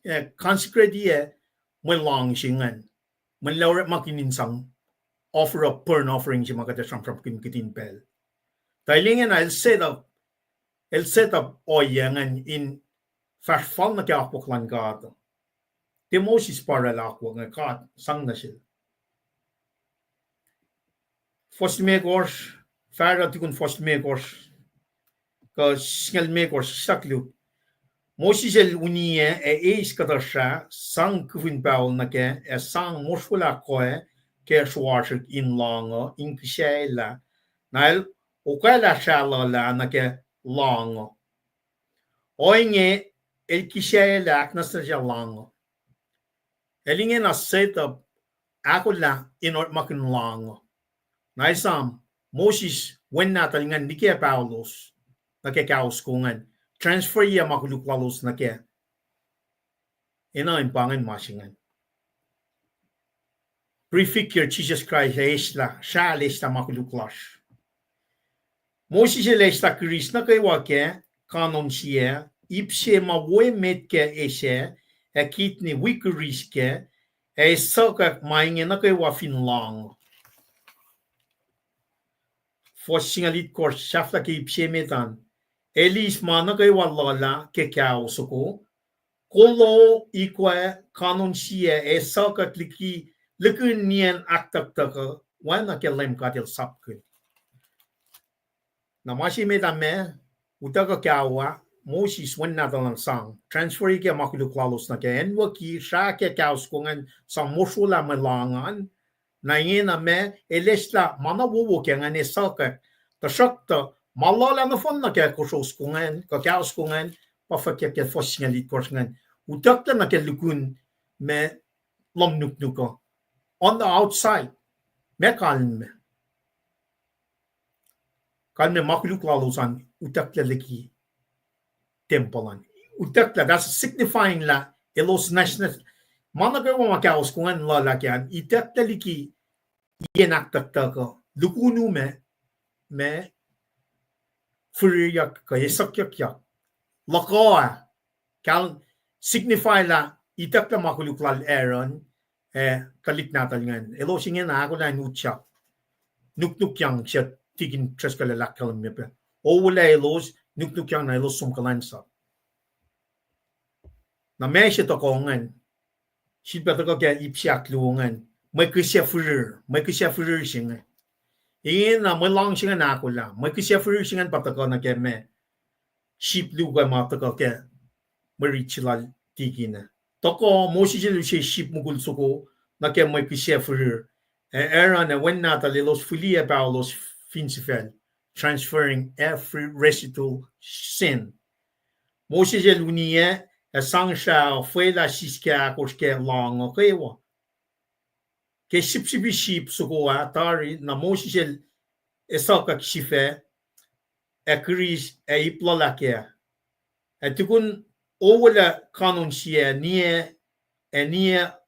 eh, consecrate-iyac mwe loang se ingacn. Mwe loang orekmakihn in sang offer up burnt offering se ma kuht ac sramsramkihn kihtin pacl. Tuh el ingena el set up, el set up ohiyac ingacn in fahsr fal nuh ke akwuck luhn God. Tiac Moses pa oraclah akwuck inge, God sang nuh sel. Fuhs limekohsr, fahsruh tukun fuhs limekohsr, kuh singucul limekohsr, sahk luhk. Moses el uniyac ac eis kuhtuh srah, sang kihfin pahol nuh kac, ac sang mosrwelah koa ke sruasrihk in loango in kihsaclah. Na el okwaclah srah luhlah nuh ke loango. Ohinge el kihsaclah ahknwacsnwacsye loango. El ingena set up ahkolah in orekmakihn loango. Na esam, Moses wen nahtuhl ingacn liki paholos nuh ke kao soko ingacn, transfer-iyac ma koluk lalos nuh kac. Ena in pa ingacn ma se ingacn. Prefigure Jisus Kraist el eslah, srah el eslah ma koluk lasr. Moses el eslah kiris nuh kwewa ke kanon sie, ip se ma wo emet kac esac, ac kidney wi kiris kac, ac esuhkack ma inge nuh kwewa fin loango. Fuhs singucul itkohsr, sahflah ke ip se emet an. El eis ma nuh kwewa luhlah ke kao soko, kolo, ikwac, kanon sie, ac esuhkack liki, likihn niyacn ahktuhktuhk uh, oacna ke Leum God El sapkihn. Na ma se met ah ma, utuckuh kao ah, Moses wen nahtuhl an sang, transfer-i ke ma koluk lalos nuh kac, acnwucki srah ke kao soko ingacn sang mosrwelah mwe loang an, na ingena ma, el eslah ma na wowo kac ingacn esuhkack, tuhsruhktuh ma luhlah nohfohn nuh ke kosro soko ingacn, kuh kao soko ingacn, pa fahkyak ke fuhs singucul itkohsr ingacn, utucklac nuh ke lukun ma lohm nuknuk uh, on the outside, ma kalmac. Kalmac ma koluk lalos an utucklac liki. tempuhl an. Utucklah, that's signifying lah elos national. Ma nuh kwewa ma kahos kongacn luhlahp an, itucklah liki yen ahktucktuck uh, lukunu ma, ma firiryak kuh esukyuckyak. Luhkuh ah, kahl signify lah itucklah ma koluk lal Aaron, ac tuhlihk nahtuhl ingacn. Elos ingena ahkolah in utyak. Nuknukyang, suc Tikin Driscoll el ahkkahlwemye pac. Olah elos, nuknukyang na elos som kuhlwacnsap. Na ma se tuhkuh ingacn, sifilpac tuhkuh ke ip se ahkluo ingacn, mwe kihsac firir, mwe kihsac firir se inge. Ingena mwe luhngse ingacn ahkolah, mwe kihsac firir se ingacn pa tuhkuh nuh ke ma sip luo kuh ma tuhkuh ke mwe rit se lal Tikin ah. Tuhkuh Moses el use sip mukul soko nuh ke mwe kihsac firir. Ac Aaron ac wen nahtuhl elos fihliyac paholos fin sifacl, transferring every residual sin. Moses el uniyac ac sang srah uh fwelah siskahkosr ke loang uh kwewa. Ke sipsipi sip soko ah tari, na Moses el esuhkwack sifac, ac kiris, ac ip luhlahp kac. Ac tukun olah kanon sie, niyac, ac niyac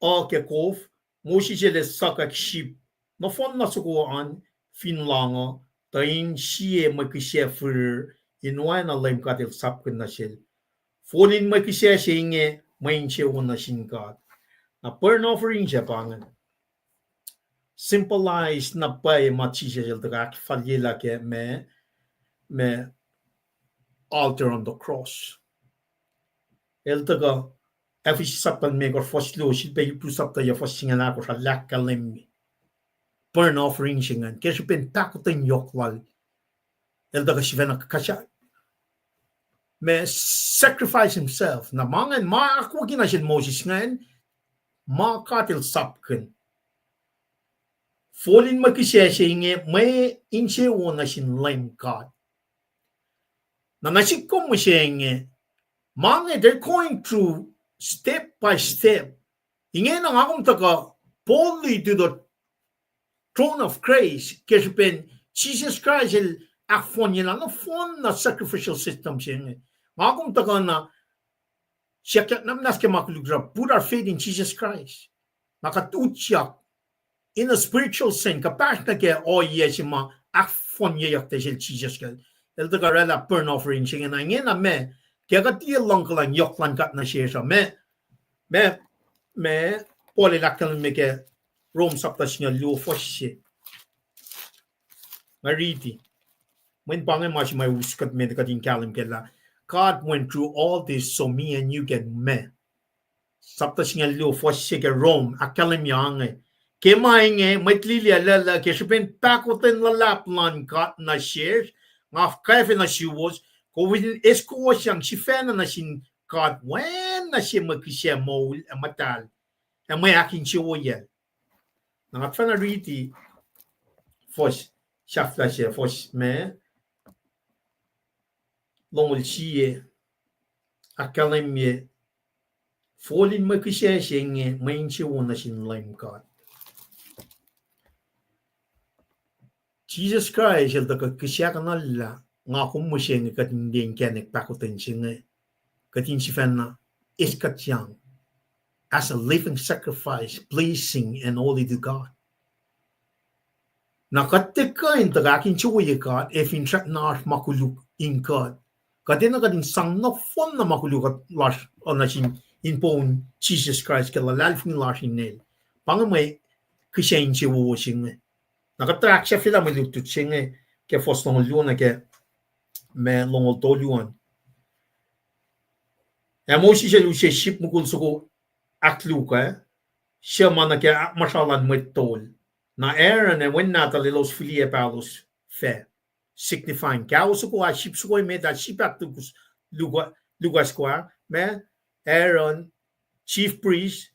uh ke kof, Moses el esuhkwack sip nohfohnna soko an fin loang uh, tuh in sie mwe kihsac firir, in oacna Leum God el sapkihn nuh sel. Fol in mwe kihsac se inge mwe insewowo nuh sin God. Na burnt offering se pa ingacn symbolize na pwacye ma Jisus el tuhkuh ahkfalyelah ke ma, ma altar on the cross. El tuhkuh, Ephesus sapta limekohsr fuhs luo, sifilpac Hebrew sapta yac fuhs singucul ahkosr, ahkkahlwemye burnt offering se ingacn ke srihpen pahkotwen yohk lal. El tuhkuh sifacna kuhsrao ma sacrifice himself. Na ma ingacn ma akwucki na sel Moses ingacn, ma God el sapkihn. Fol in mwe kihsac se inge mwe insewowo nuh sin Leum God. Na nuh sihk kom mihsenge, ma inge they're going through step by step. Ingena nga kom tuhkuh boldly to the throne of grace ke srihpen Jisus Kraist el ahkfohnyelah nohfohnna sacrificial system se inge. Nga kom tuhkuh na siyuck na muhnahs ke ma koluk, put our faith in Jesus Christ. Na kuht utyak in a spiritual sense, kuhpahsr nuh ke ohiyac se ma ahkfohnyeyuck tuh sel Jisus Kraist. El tuhkuh oraclah burnt offering se inge na, ingena ma ke kuht liye luhngkuhlwacng yohk luhn God nuh sesr uh, ma, ma, ma Paul el ahkkahlwemye ke Rom sapta singucul luo fuhs se. Nga riti. Mweyen pa inge ma se ma us kuht met kuht in kahlwem kac lah God went through all this so me and you can ma. Sapta singucul luo fuhs se ke Rom ahkkahlwemye inge. Ke ma inge mwet lili ah lwelah ke srihpen pahkotwen luhlahp luhn God nuh sesr, nga kwacfe nuh suwos, kowos in eis kowos yang sifacna nuh sin God oacna sie mwe kihsac moul ac muhtahl, ac mwe ahkinsewowoyacl. Na nga tuhfahna riti fuhs sahflah se, fuhs ma longoul sie, ahkkahlwemye, fol in mwe kihsac se inge mwe insewowo nuh sin Leum God. Jisus Kraist el tuhkuh kihsackuhnlah nga kom mihsenge kuht in tiac inkacnek pahkotwen se inge, kuht in sifacna eis kuht yang as a living sacrifice, pleasing and holy to God. Na kuht tiac kuh in tuhkuh ahkinsewowoye God ac fin srackna oasr ma koluk in kuht. Kuht enenuh kuht in sang nohfohnna ma koluk lasr uh nuh sin, in poun Jisus Kraist ke luhlahlfongi lasr in El. Pa inge mwe kihsac insewowo se inge. Na kuht tuh ahksahfyelah mwe lutlut se inge ke fuhs longoul luo nuh ke ma longoul tolu an. Ac Moses el use sip mukul soko ahklukac, suc ma nuh ke akmuhsra luhn mwet tol. Na Aaron ac wen nahtuhl elos fihliyac paholos fac, signifying kahos soko ah, sip soko emet ah, sip ahktuhk lukas, lukas soko ah, ma Aaron, chief priest,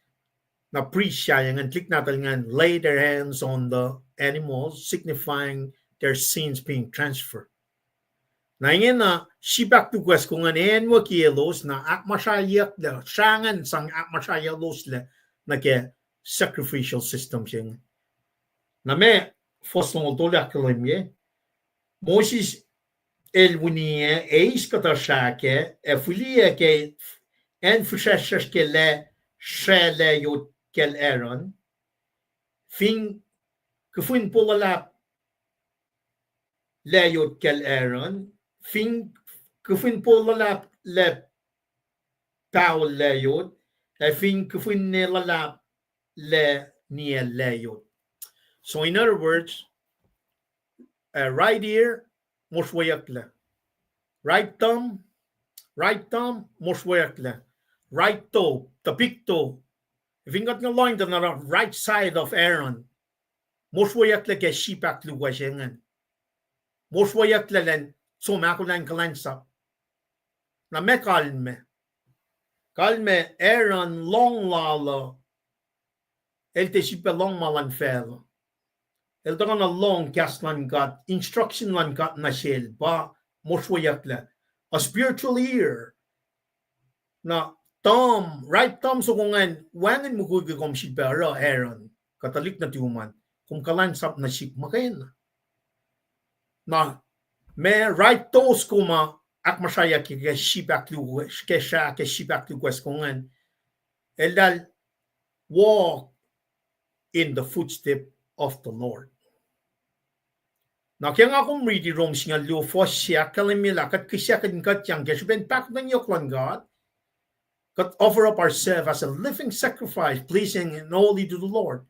na priest sahyacn, tuhlihk nahtuhl ingacn, lay their hands on the animals, signifying their sins being transferred. Na ingena sip ahktuhk lukas soko ingacn anwucki elos, na akmuhsrahyucklac, srah ingacn sang akmuhsrahyucklosla nuh ke sacrificial system se inge. Na ma fuhs longoul tolu ahkkahlwemye, Moses el winiyac, eis kuhtuh srah kac, ac fihliyac ke acn fihsracsrsracsr ke lac srah layot kacl Aaron, fin kufin po luhlahp layot kacl Aaron, fin kufin po luhlahp lac pahol layot, ac fin kufin ne luhlahp lac niyacl layot. So in other words, uh, right here, mosrweyucklac. Right thumb, right thumb, mosrweyucklac. Right toe, the big toe. Fin kuht na lohng tuh na right side of Aaron, mosrweyucklac ke sip ahkluo se ingacn. Mosrweyucklac elan som ahkolah in kuhlwacnsap. Na meac kalmac? Kalmac Aaron lohng lal uh, el tiac sifilpac lohng ma luhn facluh. El tuhkuh na lohng kahs luhn God, instruction luhn God nuh sel pa mosrweyucklac. A spiritual ear. Na thumb, right thumb soko ingacn, wacngihn mukwikwi kom sifilpac oruh Aaron, kuh tuhlihk nuhtum an, kom kuhlwacnsap nuh sihk muhkwena. Na ma right toe soko ma ahkmuhsrahyuck ke sip ahkluo, ke srah ke sip ahkluo soko ingacn, eltahl walk in the footstep of the Lord. Na ke nga kom riti Rom singucul luo fuhs se, ahkkahlwemye lah kuht kihsackuhnkuhtyang ke srihpen pahkotwen yohk luhn God, kuht offer up ourselves as a living sacrifice, pleasing and holy to the Lord.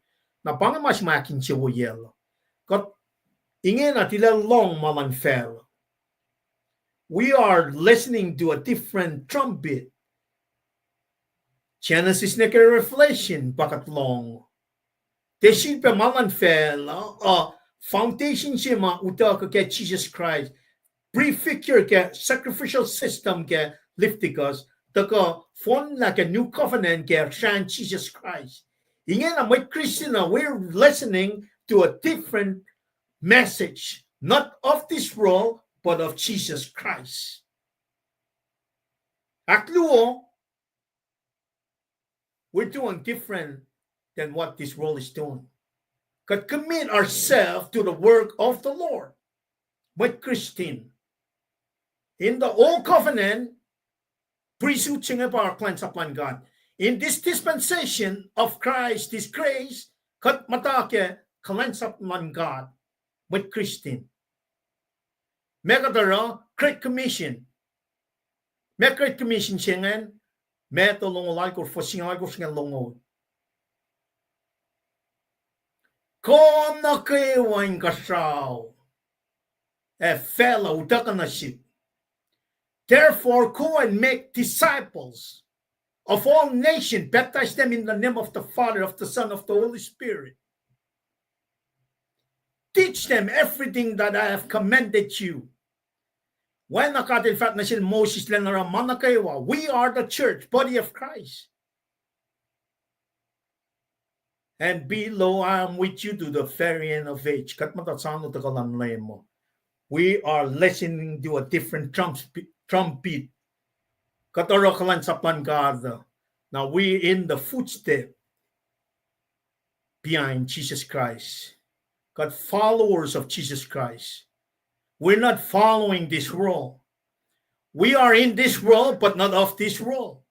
Na pa inge ma se ma ahkinsewowoyacl uh. Kuht ingena tilac lohng ma luhn facluh. We are listening to a different trumpet. Genesis nuh ke Revelation pa kuht lohng. Tiac sifilpac ma luhn facluh, uh, foundation se ma utuckuh ke Jisus Kraist, prefigure ke sacrificial system ke Leviticus, tuhkuh fohnlah ke New Covenant ke srahn Jisus Kraist. Ingena mwet Kristin uh, we're listening to a different message, not of this world, but of Jesus Christ. Ahkluo, we're doing different than what this world is doing. Kuht commit ourselves to the work of the Lord. Mwet Kristin. In the old covenant, pristut se inge pa kuhlwacnsap luhn God. In this dispensation of Christ, this grace, kuht muhta ke kuhlwacnsap luhn God. Mwet Kristin. Ma kuht oruh, Great Commission. Ma Great Commission se ingacn, Matthew longoul alkosr, fuhs singucul alkosr nuh ke longoul. Kuh nuh kwewa inkuhsrao ac facluh utuckuh nuh sihk. Therefore, go and make disciples of all nations, baptize them in the name of the Father, of the Son, of the Holy Spirit. Teach them everything that I have commanded you. Oacna God El fahk nuh sel Moses, elan oruh ma nuh kwewa. We are the church, body of Christ. And behold, I am with you to the very end of age. Kuht muhta soano tuhkuh luhn Leum uh. We are listening to a different trump, trumpet. Kuht oruh kuhlwacnsap luhn God uh. Now we in the footstep behind Jesus Christ. Kuht followers of Jesus Christ. We're not following this world. We are in this world, but not of this world.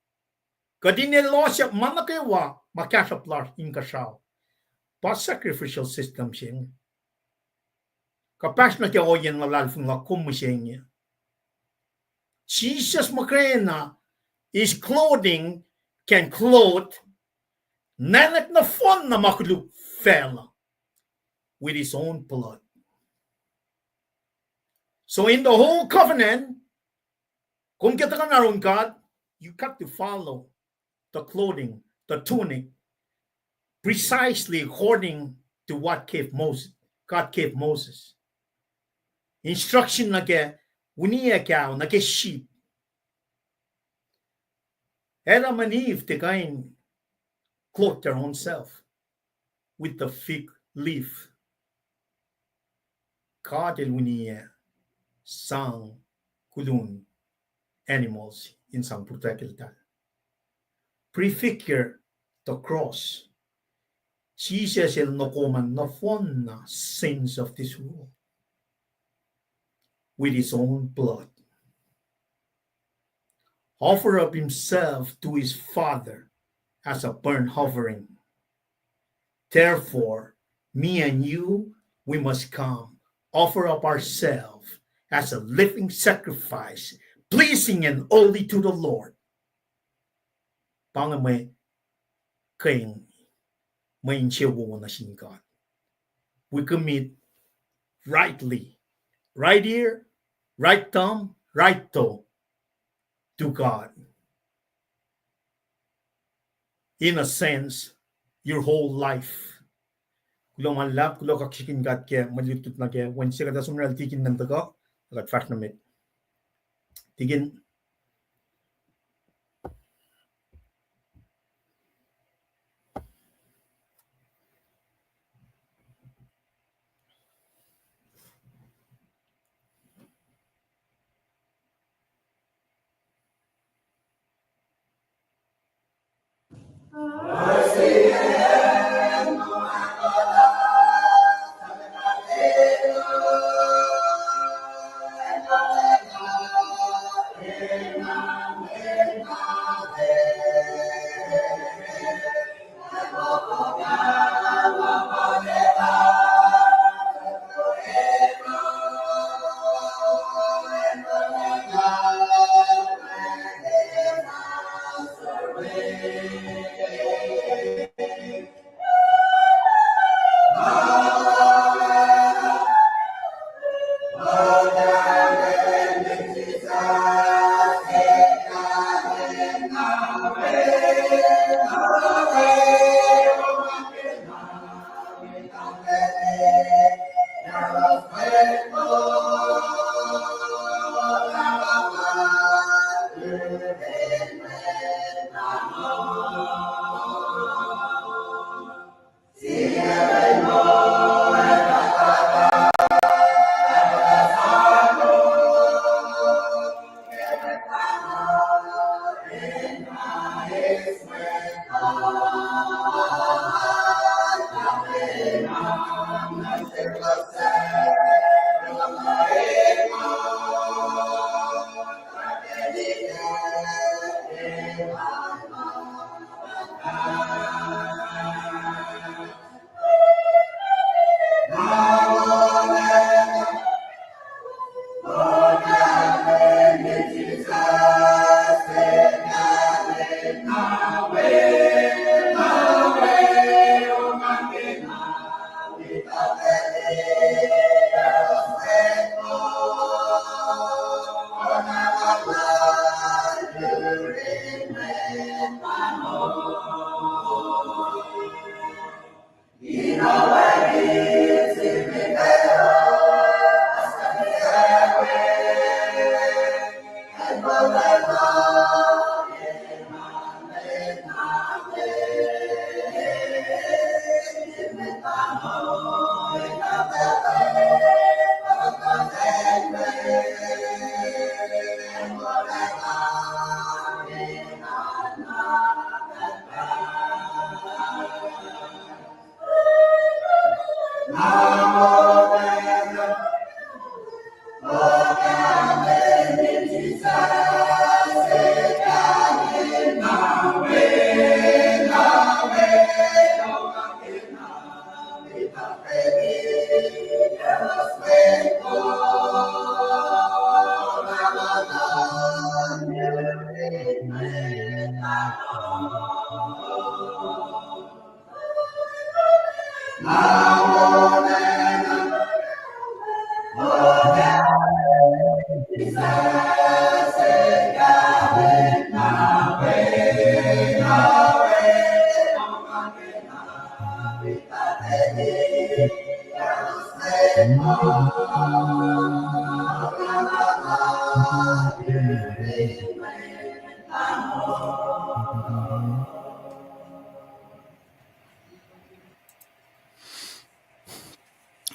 Kuht in elos ma nuh kwewa ma kahsruhp lasr inkuhsrao. Pa sacrificial system se inge. Kuhpahsr nuh ke ohiyacn luhlahlfongi luhk kom mihsenge. Jisus muhkwena, his clothing can clothe, nwacklah nohfohn na ma koluk facluh with his own blood. So in the whole covenant, kom ke tuhkuh nuh yurin God, you got to follow the clothing, the tunic, precisely according to what gave Moses, God gave Moses. Instruction nuh ke winiyac kaho, nuh ke sheep. Adam and Eve, they kind clothed their own self with the fig leaf. God El winiyac sang kolun animals in sang pruhe eltahl. Prefigure the cross. Jisus El nohkohn nohfohn na sins of this world. with his own blood, offer up himself to his Father as a burnt offering. Therefore, me and you, we must come, offer up ourselves as a living sacrifice, pleasing and holy to the Lord. Pa inge mwe keng, mwe insewowo nuh sin God. We commit rightly, right ear, right thumb, right toe to God. In a sense, your whole life. Kuloh ma luhlahp, kuloh kaksakihn God ke mwe lutlut nuh ke Wednesday, kuht ac som nuh sel Tikin Mentoka, kuht fahsr nuh met. Tikin.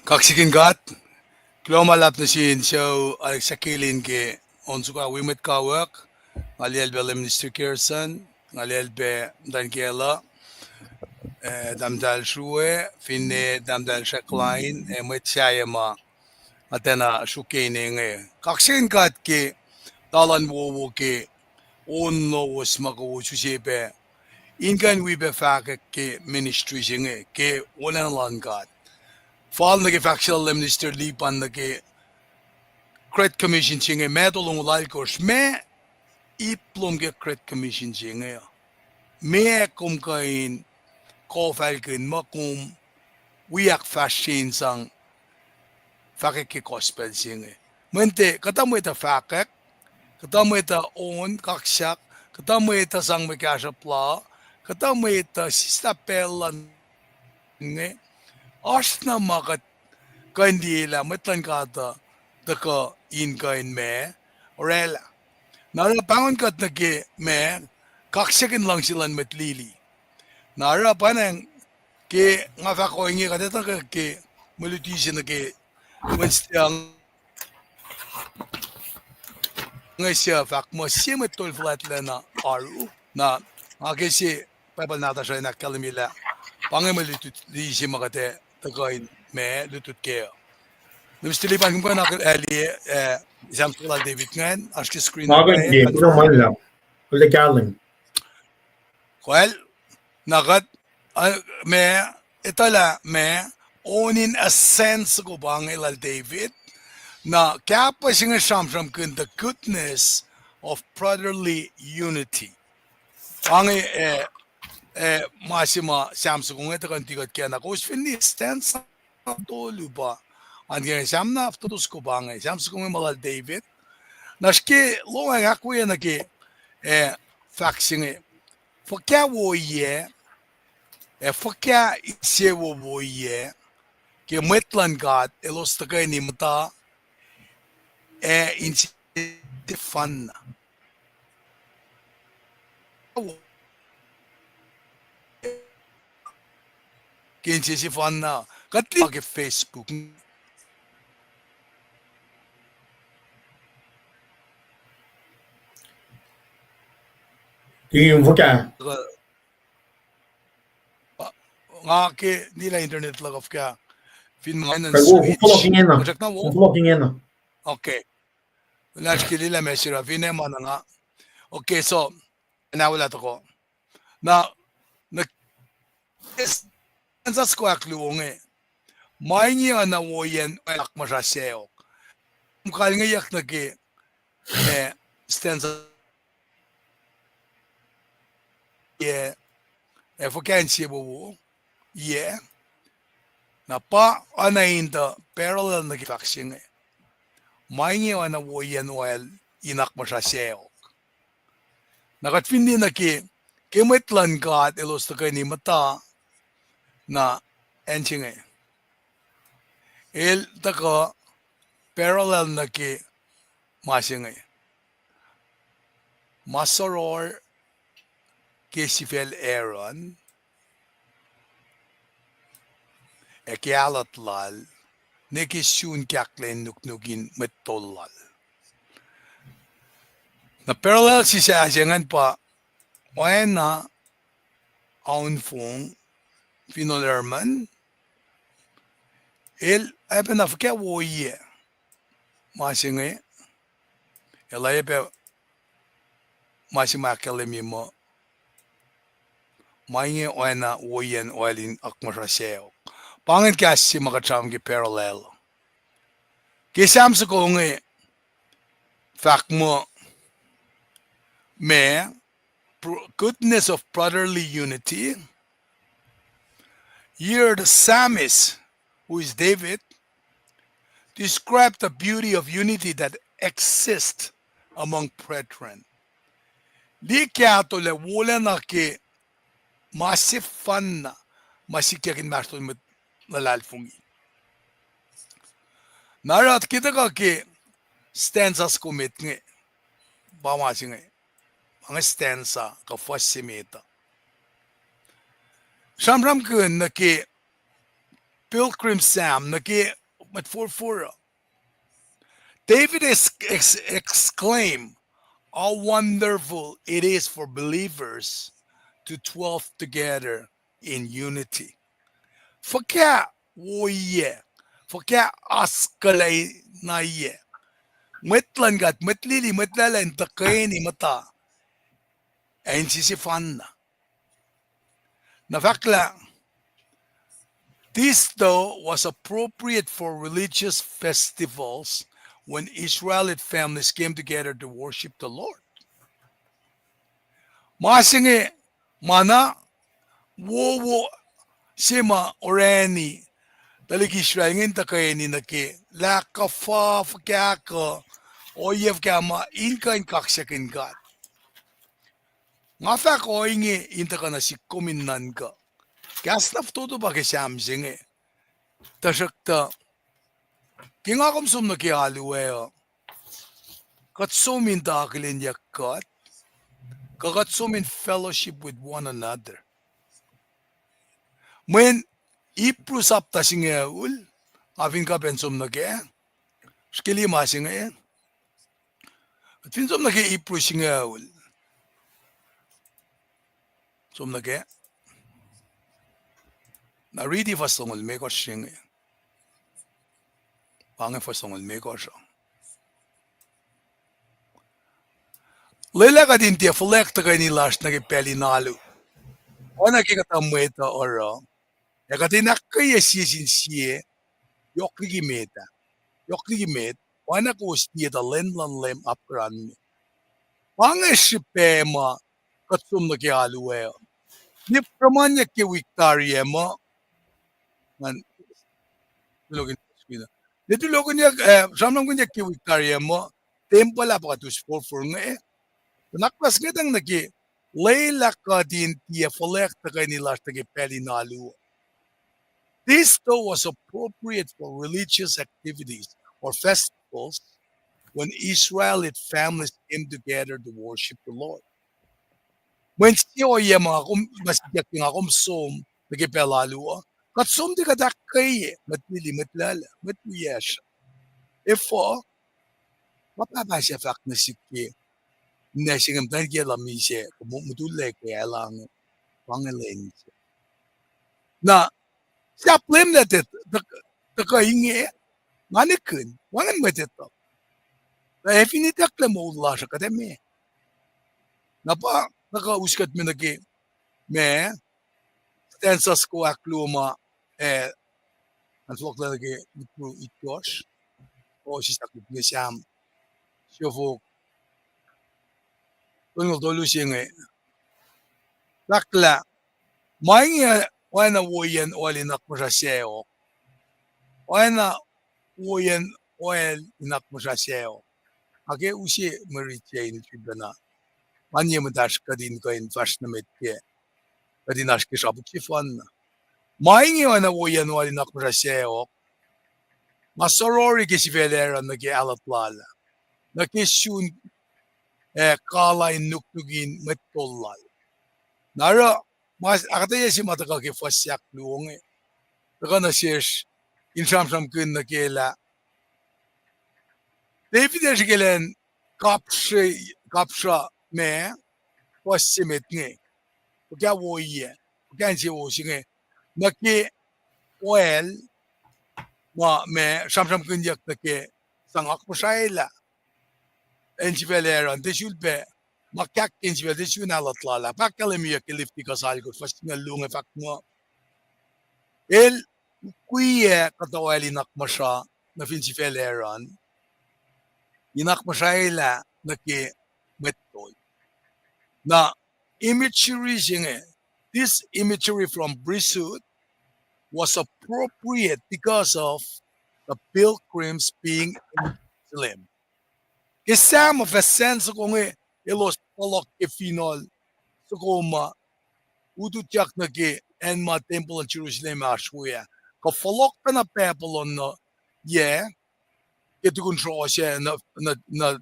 Kaksakihn God, kuloh ma luhlahp nuh sin sucu Alexa Kilin ke on soko wi mwet kawuck, nga liyacl pac Minister Carson, nga liyacl pac Muhtuhn Kacluh, eh, Tahmtahel Srue, finne Tahmtahel Srackline, ac mwet sahyac ma Nga tiacna sruhkeni inge. Kaksakihn God ke talan wowo ke on lowos ma kowos use pac in kuh in wi pac fahkwack ke ministry se inge ke wolacna luhn God. Fal nuh ke fahk se lal Minister Lipan nuh ke Great Commission se inge, ma tolngoul alkosr, ma ip lom ke Great Commission se inge uh. Meac kom kuh in kofalkihn muh kom wi ahkfahsrye in sang fahkwack ke gospel se inge. Mweyen tiac, kuhtuh mwet uh fahkwack, kuhtuh mwet uh on, kaksak, kuhtuh mwet uh sang mwe kahsruhp la, kuhtuh mwet uh sislah pacl luhn inge. Oasr na ma kuht kuh in liyelah mwet luhn God uh tuhkuh in kuh in ma oraclah. Na oruh pahngon kuht nuh ke ma, kaksakin luhngse luhn mwet lili. Na oruh pwacnwacng ke nga fahk ohinge, kuht etuh ke mwe luti se nuh ke Wednesday uh, inge se fahk muh sie mwet tol fuhlwactlacna oaru. Na nga ke se Bible nahtuhsr uh in ahkkahlwemye lah pa inge mwe lutlut lili se ma kuht ac tuhkuh in ma lutlut kac uh. Minister Lipan, kom kuh in ahkkahlwemye, eh, Sam soko lal David ingacn, oasr ke screen uh, Kuh, na kuht, uh, ma, etuh lah ma, on in ascend soko pa inge lal David. Na kahpah se inge sramsramkihn the goodness of brotherly unity. Pa inge, eh, eh, ma se ma Sam soko inge tuhkuh in ti kuht kac. Na kowos fin liye stanza tolu pa, an ke Sam na fototo soko pa inge, Sam soko inge ma lal David. Na srihke lohacng ahkwoye nuh ke, eh, fahk se inge. Fuhkah woiyac, ac fuhkah insewowo ohiyac ke mwet luhn God elos tuhkweni muhta ac insefanna. Ke insefanna, kuht liye ke Facebook. Ke fuhkah? Nga ke nilac internet luhk uh fuhkah. Fin ma na switch. Okay. Nash ke lilac message uh, fin ma na nga. Okay, so, na wala toko. Na, na, stanza soko ahkluo inge. Ma inge oacna woiyacn oacl akmuhsra sacohk. Kom kalngeyuck nuh ke, eh, stanza yac, ac fuhkah insewowo, yac. Na pa oacna in tuh parallel nuh ke fahk se inge. Ma inge oacna woiyacn oacl in akmuhsra sacohk. Na kuht fin liye nuh ke, ke mwet luhn God elos tuhkweni muhta, na acn se inge. El tuhkuh parallel nuh ke ma se inge. Ma soror ke sifacl Aaron, ac ke ahlot lal, ne ke sun kahkla in nuknuk in mwet tol lal. Na parallel sisah se ingacn pa oacna aunfong fin ol Hermon, el oacpacna fuhkah woiyac ma se inge, el oacyacpac ma se ma ahkkahlwemye muh, ma inge oacna woiyacn oacl in akmuhsra sacohk. Pa ingacn kahs se ma kuht sramsram ke parallel. Ke Sam soko inge fahk muh, ma, br-, goodness of brotherly unity. Here the psalmist, who is David, described the beauty of unity that exists among brethren. Liye kahtolac wolacna ke ma sefanna ma sikyak inmahsrlon mwet luhlahlfongi. Na oruh ke tuhkuh ke stanza soko met inge, pa ma se inge, pa inge stanza kuh fuhs se met uh. Sramsramkihn nuh ke pilgrim psalm, nuh ke mwet forfor uh. David ex-, ex-, exclaim, "How wonderful it is for believers to dwell together in unity." Fuhkah woiyac, fuhkah oaskuhlacna ye. Mwet luhn God, mwet lili, mwet lala in tuhkweni muhta, ac in sisifanna. Na fahk lah, this though was appropriate for religious festivals when Israelite families came together to worship the Lord. Ma se inge, ma na wowo se ma orani tuhlihk Israel inge in tuhkweni nuh ke lah kuhfa fuhkah kuh ohiyac fuhkah ma in kuh in kaksakihn God. Nga fahk ohinge in tuhkuh nuh sihk kom in nuhnkuh. Kahs na fototo pa ke Sam se inge. Tuhsruhktuh ke nga kom som nuh ke alu ac uh, kuht som in tuh akihlenyuck kuht, kuh kuht som in fellowship with one another. Mweyen Hebrew sapta singucul, nga fin kuh pacna som nuh ke, srihke lima se inge, kuht fin som nuh ke Hebrew singucul. Som nuh ke. Na riti fuhs longoul limekohsr se inge. Pa inge fuhs longoul limekohsr uh. Lwelah kuht in tiac fuhlweack tuhkweni lasr nuh ke pacl in alu, oacna ke kuhtuh mwet uh oruh, ac kuht in ahkkweye sie sin sie, yohk liki met ah, yohk liki met, oacna kowos liye tuh lwen luhn Leum apkuhran me. Pa inge srihpac ma kuht som nuh ke alu ac uh. Ne sruhmuhnyuck ke wik tari ac muh, ne tulokihnyuck, eh, sramsramkihnyuck ke wik tari ac muh, tempuhl ah pa kuht us forfor inge. Tuh na kuht ingacn nuh ke lwelah kuht in tiac fuhlweack tuhkweni lasr nuh ke pacl in alu uh. This though was appropriate for religious activities or festivals when Israelite families came together to worship the Lord. Mweyen sie ohiyac ma kom nuh sikyak ke nga kom som nuh ke pacl alu uh, kuht som tiac kuht ahkkweye mwet lili, mwet lala, mwet wiyacsr. Efuh? Ma pahpah sac fahk nuh sihk ke, ne se inge muhtwacn kiyacl uh misac, kom mutullac ke alu inge, pa inge lwen se. Na, sahp Leum lah, tuhkuh inge, nga nihkihn, wacngihn mwet etuh. Na ac fin itucklac moul lasr uh kuht ac meac? Na pa, tuhkuh us kuht me nuh ke, meac, stanza soko ahkluo ma, eh, an fohlohklac nuh ke Hebrew itkohsr, o sislah kuht inge Sam siofok tolngoul tolu se inge. Fahk lah, ma inge oacna woiyacn oil in akmuhsra sacohk. Oacna woiyacn oil in akmuhsra sacohk. Ac ke use mwe rit se in sifacna, ma inge muhtahsr kuht in kuh in fahsr nuh met ke, kuht in oasr ke srapuk sefanna. Ma inge oacna woiyacn oil in akmuhsra sacohk, ma sorori ke sifacl Aaron nuh ke ahlwet lal ah, nuh ke sun, eh, kala in nuknuk in mwet tol lal. Na oruh, ma ahkuhtweyac se ma tuhkuh ke fuhs ahkluo inge, tuhkuh nuh sesr in sramsramkihn nuh ke lah David el srihke elan kapsra, kapsra ma, fuhs se met inge, fuhkah woiyac, fuhkah insewowos inge, nuh ke oil, ma, ma sramsramkihnyuck nuh ke sang akmuhsraelah insifacl Aaron, tiac sulpac, ma kahk ke insifacl, tiac sun ahlwet lal ah, pa ahkkahlwemyeyuck ke Leviticus alkosr, fuhs singucul luo inge fahk muh, el ukwiyac kuhtuh oil in akmuhsra nuh fin sifacl Aaron, in akmuhsraelah nuh ke mwet tol. Na imagery se inge, this imagery from priesthood was appropriate because of the pilgrims being in Jerusalem. Ke Sam uh fuhs sacn soko inge, elos fohlohk ke finohl soko ma ututyak nuh ke acn ma tempuhl luhn Jerusalem oasr we ah. Kuh fohlohk pacna Babylon uh, yac, ke tukun srohsr ah nuh, nuh, nuh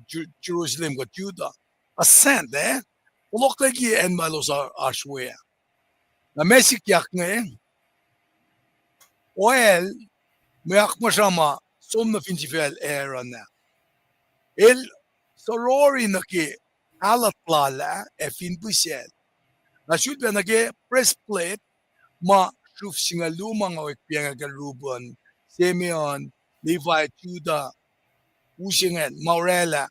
Ju-, Jerusalem kuh Judah. Kuh sacn, eh? Fohlohklac ke acn ma elos oasr we ah. Na ma sikyak inge, oil, mwe akmuhsra ma som nuh fin sifacl Aaron ah, el sorori nuh ke ahlwet lal ah ac fin pihsacl. Na sulpac nuh ke breastplate, ma sruf singucul luo ma nga wek pianga kacl Reuben, Simeon, Levi, Judah, u se ingacn ma oraclah,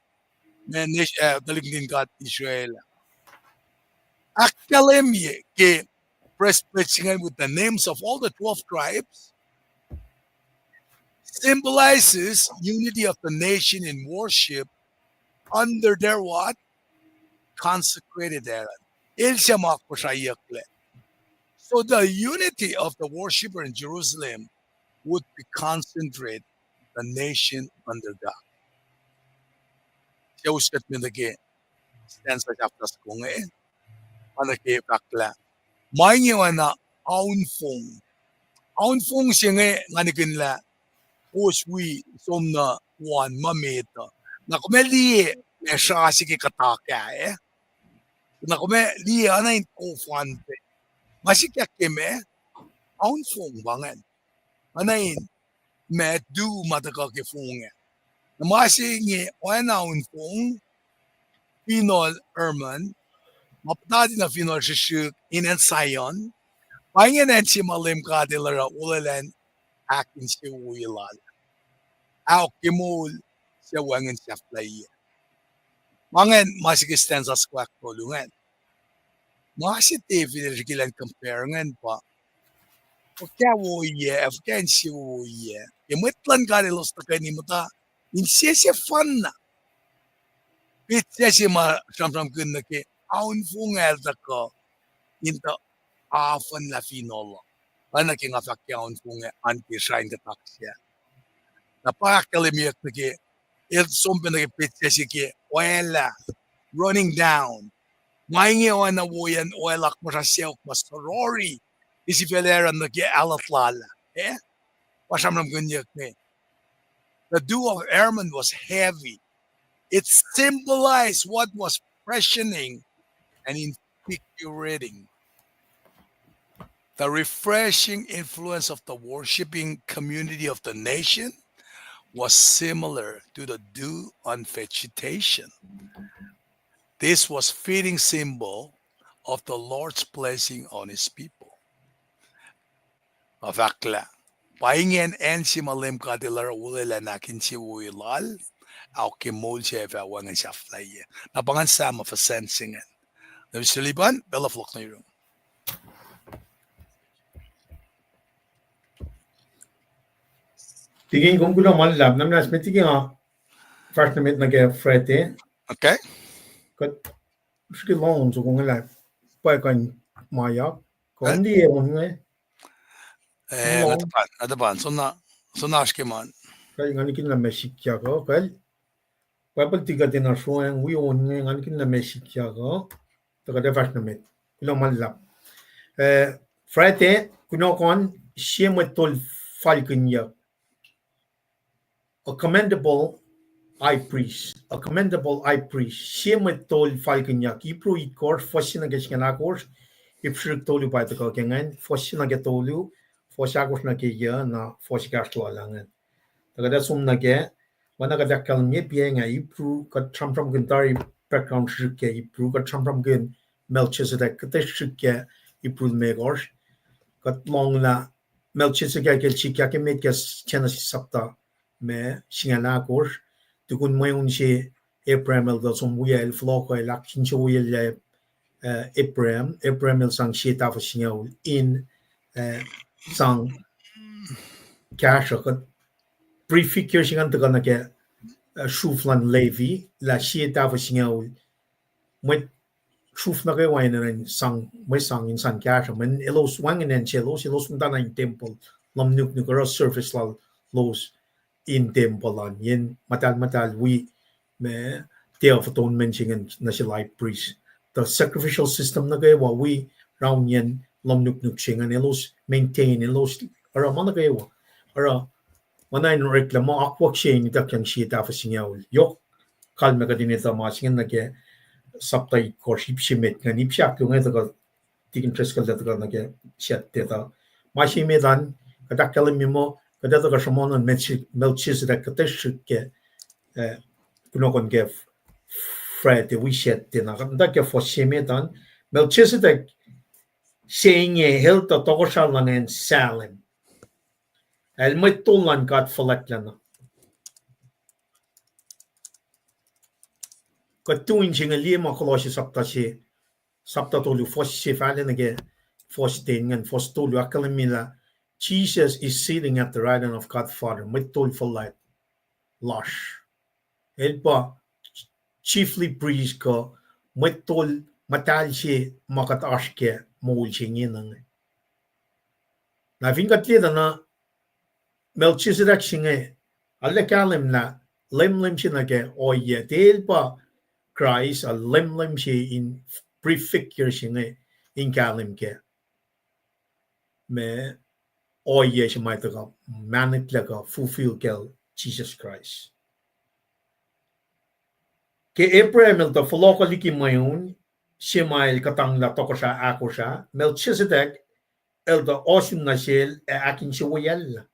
ma, eh, tuhlihk nuhtin God Israel. Ahkkahlwemye ke breastplate se ingacn with the names of all the twelve tribes symbolizes unity of the nation in worship under their what? Consecrated Aaron. El se ma kosraiyucklac. So the unity of the worshipper in Jerusalem would be concentrate the nation under God. Suc us kuht met nuh ke stanza sahflah soko inge, ma nuh ke fahklah, ma inge oacna aunfong. Aunfong se inge nga nikihnlah kowos wi som nuh one ma met uh. Na kom ac liye ma sra se ke kuhtuh ah, eh? Na kom ac liye oacna in kof an pac. Ma sikyak ke ma, aunfong pa ingacn. Oacna in ma tu ma tuhkuh ke fong ah. Na ma se inge oacna aunfong, finohl Hermon, ma puhtati na finohl srihsrihk in acn Zion. Pa ingacn acn se ma Leum God El oruh olwelah in ahkinsewowoye lal, ahok ke moul suc wacngihn sahflahiyac. Ma ingacn ma se ke stanza soko ahktolu ingacn. Ma se David el srihke elan compare ingacn pa, fuhkah woiyac, fuhkah insewowoye ke mwet luhn God elos tuhkweni muhta insese fanna. Petsac se ma sramsramkihn nuh ke aunfong ah el tuhkuh in tuh afuhnlah finohl uh. Oacna ke nga fahk ke aunfong ah an ke srine kuhtuh ah. Na pa ahkkahlwemyeyuck nuh ke, el som pac nuh ke petsac se ke oaclah, running down. Ma inge oacna woiyacn oaclah ma sra sacohk ma sorori, isifacl Aaron nuh ke aluht lal ah, eh? Pa sramsramkihnyuck inge. The dew of Hermon was heavy. It symbolized what was freshening and invigorating. The refreshing influence of the worshiping community of the nation was similar to the dew on vegetation. This was fitting symbol of the Lord's blessing on his people. Nga fahk lah, pa ingacn acn se ma Leum God El oruh olwelah in ahkinsewowoye lal, ahok ke moul se ac fah wacngihn sahflahiyac. Na pa ngan sam uh fuhsacn se ingacn. Na srihlipan pacl uh fohlohk nuh yurum. Tikin, kom kuloh ma luhlahp, na muhnahs met tikin, nga fahsr nuh met nuh ke Friday. Okay. Kuht srihke lohng soko inge lah, pwacye kuh in ma yak, kom liye on inge. Eh, na tuhpan, na tuhpan, soenna, soenna oasr ke ma. Kal, nga nikihnlah ma sikyak uh, kal. Bible study kuht in oasr an wi on inge, nga nikihnlah ma sikyak uh. Tuh kuht ac fahsr nuh met. Kuloh ma luhlahp. Eh, Friday, kunohkohn, sie mwet tol falkihnyuck. A commendable high priest, a commendable high priest, sie mwet tol falkihnyuck. Hebrew itkohsr, fuhs se nuh ke singucul ahkosr, Hebrew tolu pa tuhkuh ke ingacn, fuhs se nuh ke tolu, fuhs ahkosr nuh ke yuc, na fuhs ekahsr lal ah ingacn. Tuh kuht ac som nuh ke, oacna kuht ahkkahlwemye pa inge Hebrew, kuht sramsramkihn tari background srihsrihk ke Hebrew, kuht sramsramkihn Melchizedek, kuht srihsrihk ke Hebrew limekohsr, kuht lohnglah Melchizedek el sikyak emet ke Genesis sapta ma singucul ahkosr, tukun mweun se Abraham el tuh som wiyacl, fohlohkoh el ahkinsewowoyacllah, eh, Abraham, Abraham el sang sie tahfuh singucul in, eh, sang kahsruh kuht prefigure se ingacn tuhkuh nuh ke, eh, sruf luhn Levi, lah sie tahfuh singucul mwet sruf nuh kwewa enenuh in sang, mwe sang in sang kahsruh, mweyen elos wacngihn acn selos, elos muhtana in tempuhl, lohm nuknuk oruh service lalos in tempuhl an, yen muhtahl muhtahl wi ma Day of Atonement se ingacn nuh sel high priest. Tuh sacrificial system nuh kwewa wi rauniyacn lohm nuknuk se ingacn, elos maintain, elos oruh ma nuh kwewa. Oruh ma na in oreklac muh akwuck se in ituckyang sie tahfuh singucul. Yohk kalmac kuht in etuh ma se ingacn nuh ke sapta itkohsr, ip se met ingacn, ip se ahkluo inge tuhkuh tikin Driscoll el tuhkuh nuh ke Saturday tuh. Ma se met an, kuht ahkkahlwemye muh kuht ac tuhkuh sruhmuhn Melchizedek, kuht ac srihsrihk ke, eh, kunohkohn ke Friday wi Saturday na kuht muhta ke fuhs se met an, Melchizedek se inge el tuh tohkohsrah luhn acn Salem. El mwet tol luhn God fuhlwactlacna. Kuht tui se inge liye ma Kolosse sapta se, sapta tolu, fuhs se fahla nuh ke fuhs ten ingacn, fuhs tolu ahkkahlwemye lah Jesus is sitting at the right hand of God Father, mwet tol fuhlwact lasr. El pa chiefly priest kuh mwet tol muhtahl se ma kuht oasr ke moul se inge inge. Na fin kuht liye tuh na Melchizedek se inge, arlac kahlwem lah leumleum se nuh ke ohiyac, tiac el pa Kraist, a leumleum se in prefigure se inge in kahlwem ke ma ohiyac se ma tuhkuh mahneklac kuh fulfill kacl Jisus Kraist. Ke Abraham el tuh fohlohkuh liki mweun se ma el kuhtanglah tohkohsrah ahkosr ah, Melchizedek el tuh ohsun nuh sel ac ahkinsewowoyacllah.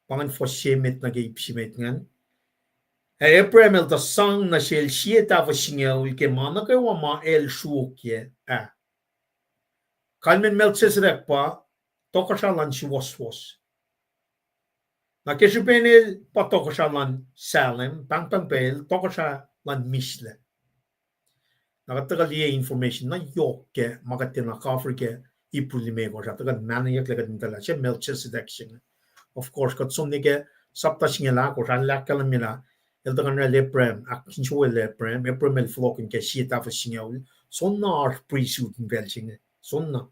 Pa ingacn fuhs se met nuh ke ip se met ingacn. Ac Abraham el tuh sang nuh sel sie tahfuh singucul ke ma nuh kwewa ma el sruokyac ah. Kalmacn Melchizedek pa tohkohsrah luhn suwohswohs. Na ke srihpen el pa tohkohsrah luhn Salem, pahngpahng pac el tohkohsrah luhn mislac. Na kuht tuhkuh liye information na yohk ke ma kuht tiacna cover ke Hebrew limekohsr ah, tuhkuh mahnoyucklac kuht in tuh lah se Melchizedek se inge. Of course, kuht som nuh ke sapta singucul ahkosr, arlac ahkkahlwemye lah el tuhkuh in oracl Abraham, ahkinsewowoyacl Abraham, Abraham el fohlohkihn ke sie tahfuh singucul, soenna oasr priesthood in pacl se inge, soenna.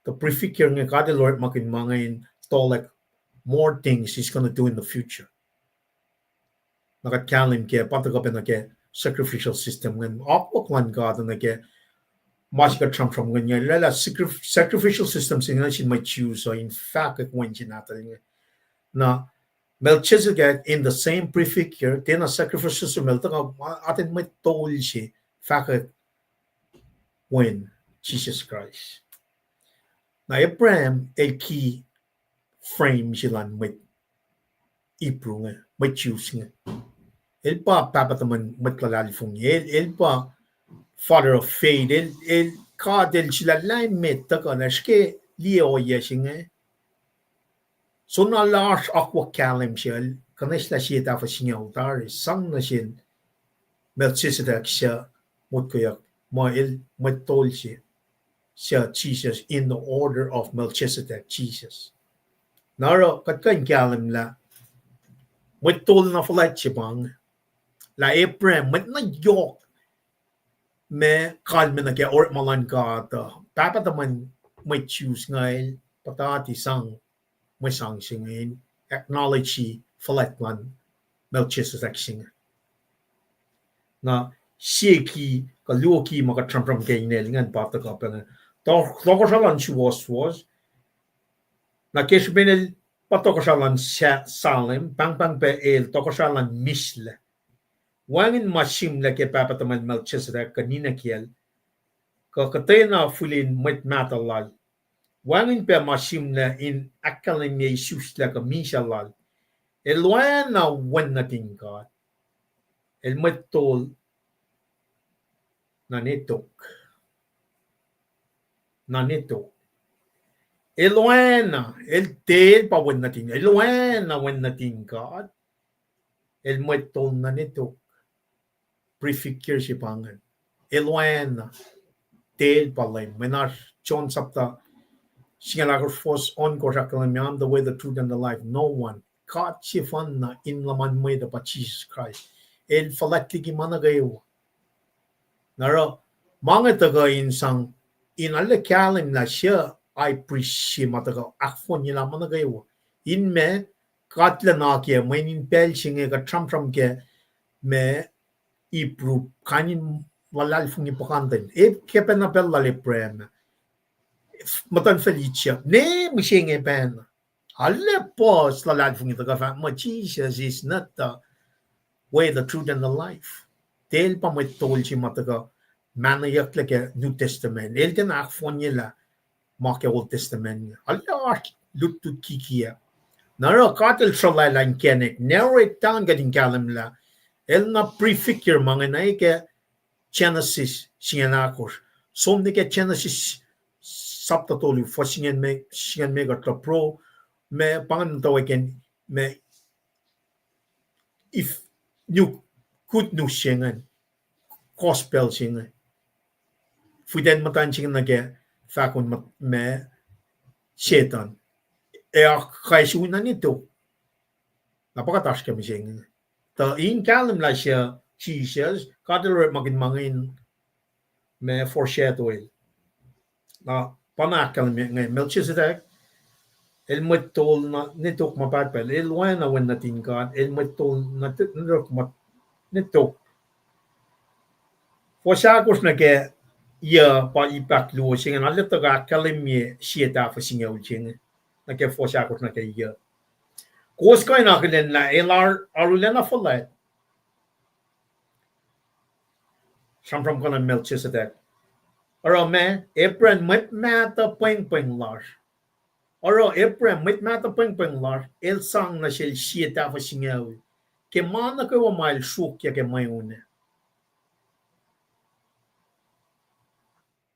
Tuh prefigure inge God el orekmakihn ma inge in tolack more things he's gonna do in the future. Na kuht kahlwem ke pa tuhkuh pac nuh ke sacrificial system ingacn, akwuck luhn God nuh ke ma se kuht sramsram ingacn, lwelah sacrif-, sacrificial system se ingacn sin mwet Jews uh in fahkwack wen se nahtuhl inge. Na Melchizedek in the same prefigure, tiacna sacrificial system el tuhkuh, atacn mwet tol se fahkwack wen Jisus Kraist. Na Abraham el ki frame se luhn mwet Hebrew inge, mwet Jews inge. El pa pahpah tuhmwacn mwet luhlahlfongi. El, el pa father of faith. El, el, God el sulaclah emet tuhkuh lah srihke liye ohiyac se inge. Soenna lasr akwuck kahlwem se el, kuhnahoslah sie tahfuh singucul tari, sang nuh sin Melchizedek suc motkoyuck, muh el mwet tol se, suc Jisus in the order of Melchizedek, Jisus. Na oruh kuht kuh in kahlwem lah mwet tol na fuhlwact se pa inge, lah Abraham, mwet na yohk ma kalmac nuh ke orekma luhn God uh, pahpah tuhmwacn mwet Jews inge el puhtati sang mwe sang se inge in acknowledge fuhlwact luhn Melchizedek se inge. Na sie ki, kuh luo ki ma kuht sramsram ke inel ingacn pa tuhkuh pac inge. To-, tohkohsrah luhn suwohswohs. Na ke srihpen el pa tohkohsrah luhn Sa-, Salem, pahngpahng pac el tohkohsrah luhn mislac. Wacngihn ma sihmlac ke pahpah tuhmwacn Melchizedek kuh ninac kiyacl, kuh kuhtwena fihl in mwet mahtuh lal. Wacngihn pac ma sihmlac in ahkkahlwemye isuslac kuh misac lal. El oacna Wen nuhtin God. El mwet tol nuh netok. Nuh netok. El oacna, el tiac el pa Wen nuhtin, el oacna Wen nuhtin God. El mwet tol nuh netok. Prefigure se pa ingacn. El oacna, tiac el pa Leum. Mweyen oasr John sapta singucul ahkosr fuhs ohnkohsr ahkkahlwemye, I'm the way, the truth, and the life. No one. God sefanna in luhman mwet uh pa Jisus Kraist. El fuhlwact liki ma nuh kwewa. Na oruh, ma inge tuhkuh in sang, in arlac kahlwem lah suc high priest se ma tuhkuh ahkfohnyelah ma nuh kwewa. In ma, God lacna ke, mweyen in pacl se inge kuht sramsram ke, ma Hebrew, kain in luhlahlfongi puhkantwen. E, ke pacna pacl lal Abraham, muhtuhnfacl Egypt, ne mihsenge pacna. Arlac puhs luhlahlfongi tuhkuh fahk muh Jesus is not the way, the truth, and the life. Tiac el pa mwet tol se ma tuhkuh mahneyucklac ke New Testament. El tiacna ahkfohnyelah ma ke Old Testament. Arlac oasr lutlut kikiacp. Na oruh God el sruhlalah inkacnek, narrow it down, kuht in kahlwem lah el na prefigure ma inge na ke Genesis singucul ahkosr. Som nuh ke Genesis sapta tolu, fuhs singucul limekohsr, tuh pro ma pa ingacn muhtwacwacack, ma if new good news se ingacn, gospel se inge. Fitacn muhtwacn se inge nuh ke fahkon ma, ma Setuhn. Ac oak kais wi na nwe tok. Na pa kuht oasr ke mihsenge. Tuh in kahlwem lah suc Jisus, God El orekmakihn ma inge in ma foreshadow-el. Na pa na ahkkahlwemye inge, Melchizedek, el mwet tol na nwe tok ma pahtpaht, el oacna wen nuhtin God, el mwet tol na nwe tok ma nwe tok. Fuhs ahkosr nuh ke yuc pa ip ahkluo se inge, na el tuhkuh ahkkahlwemye sie tahfuh singucul se inge, nuh ke fuhs ahkosr nuh ke yuc. Kowos kuh in akihlen lah el ar-, arulacna fuhlwact. Sramsramkihn Melchizedek. Oruh ma, Abraham mwet mahtuh pwengpweng lasr. Oruh Abraham mwet mahtuh pwengpweng lasr, el sang nuh sel sie tahfuh singucul ke ma nuh kwewa ma el sruokyac ke mweun ah.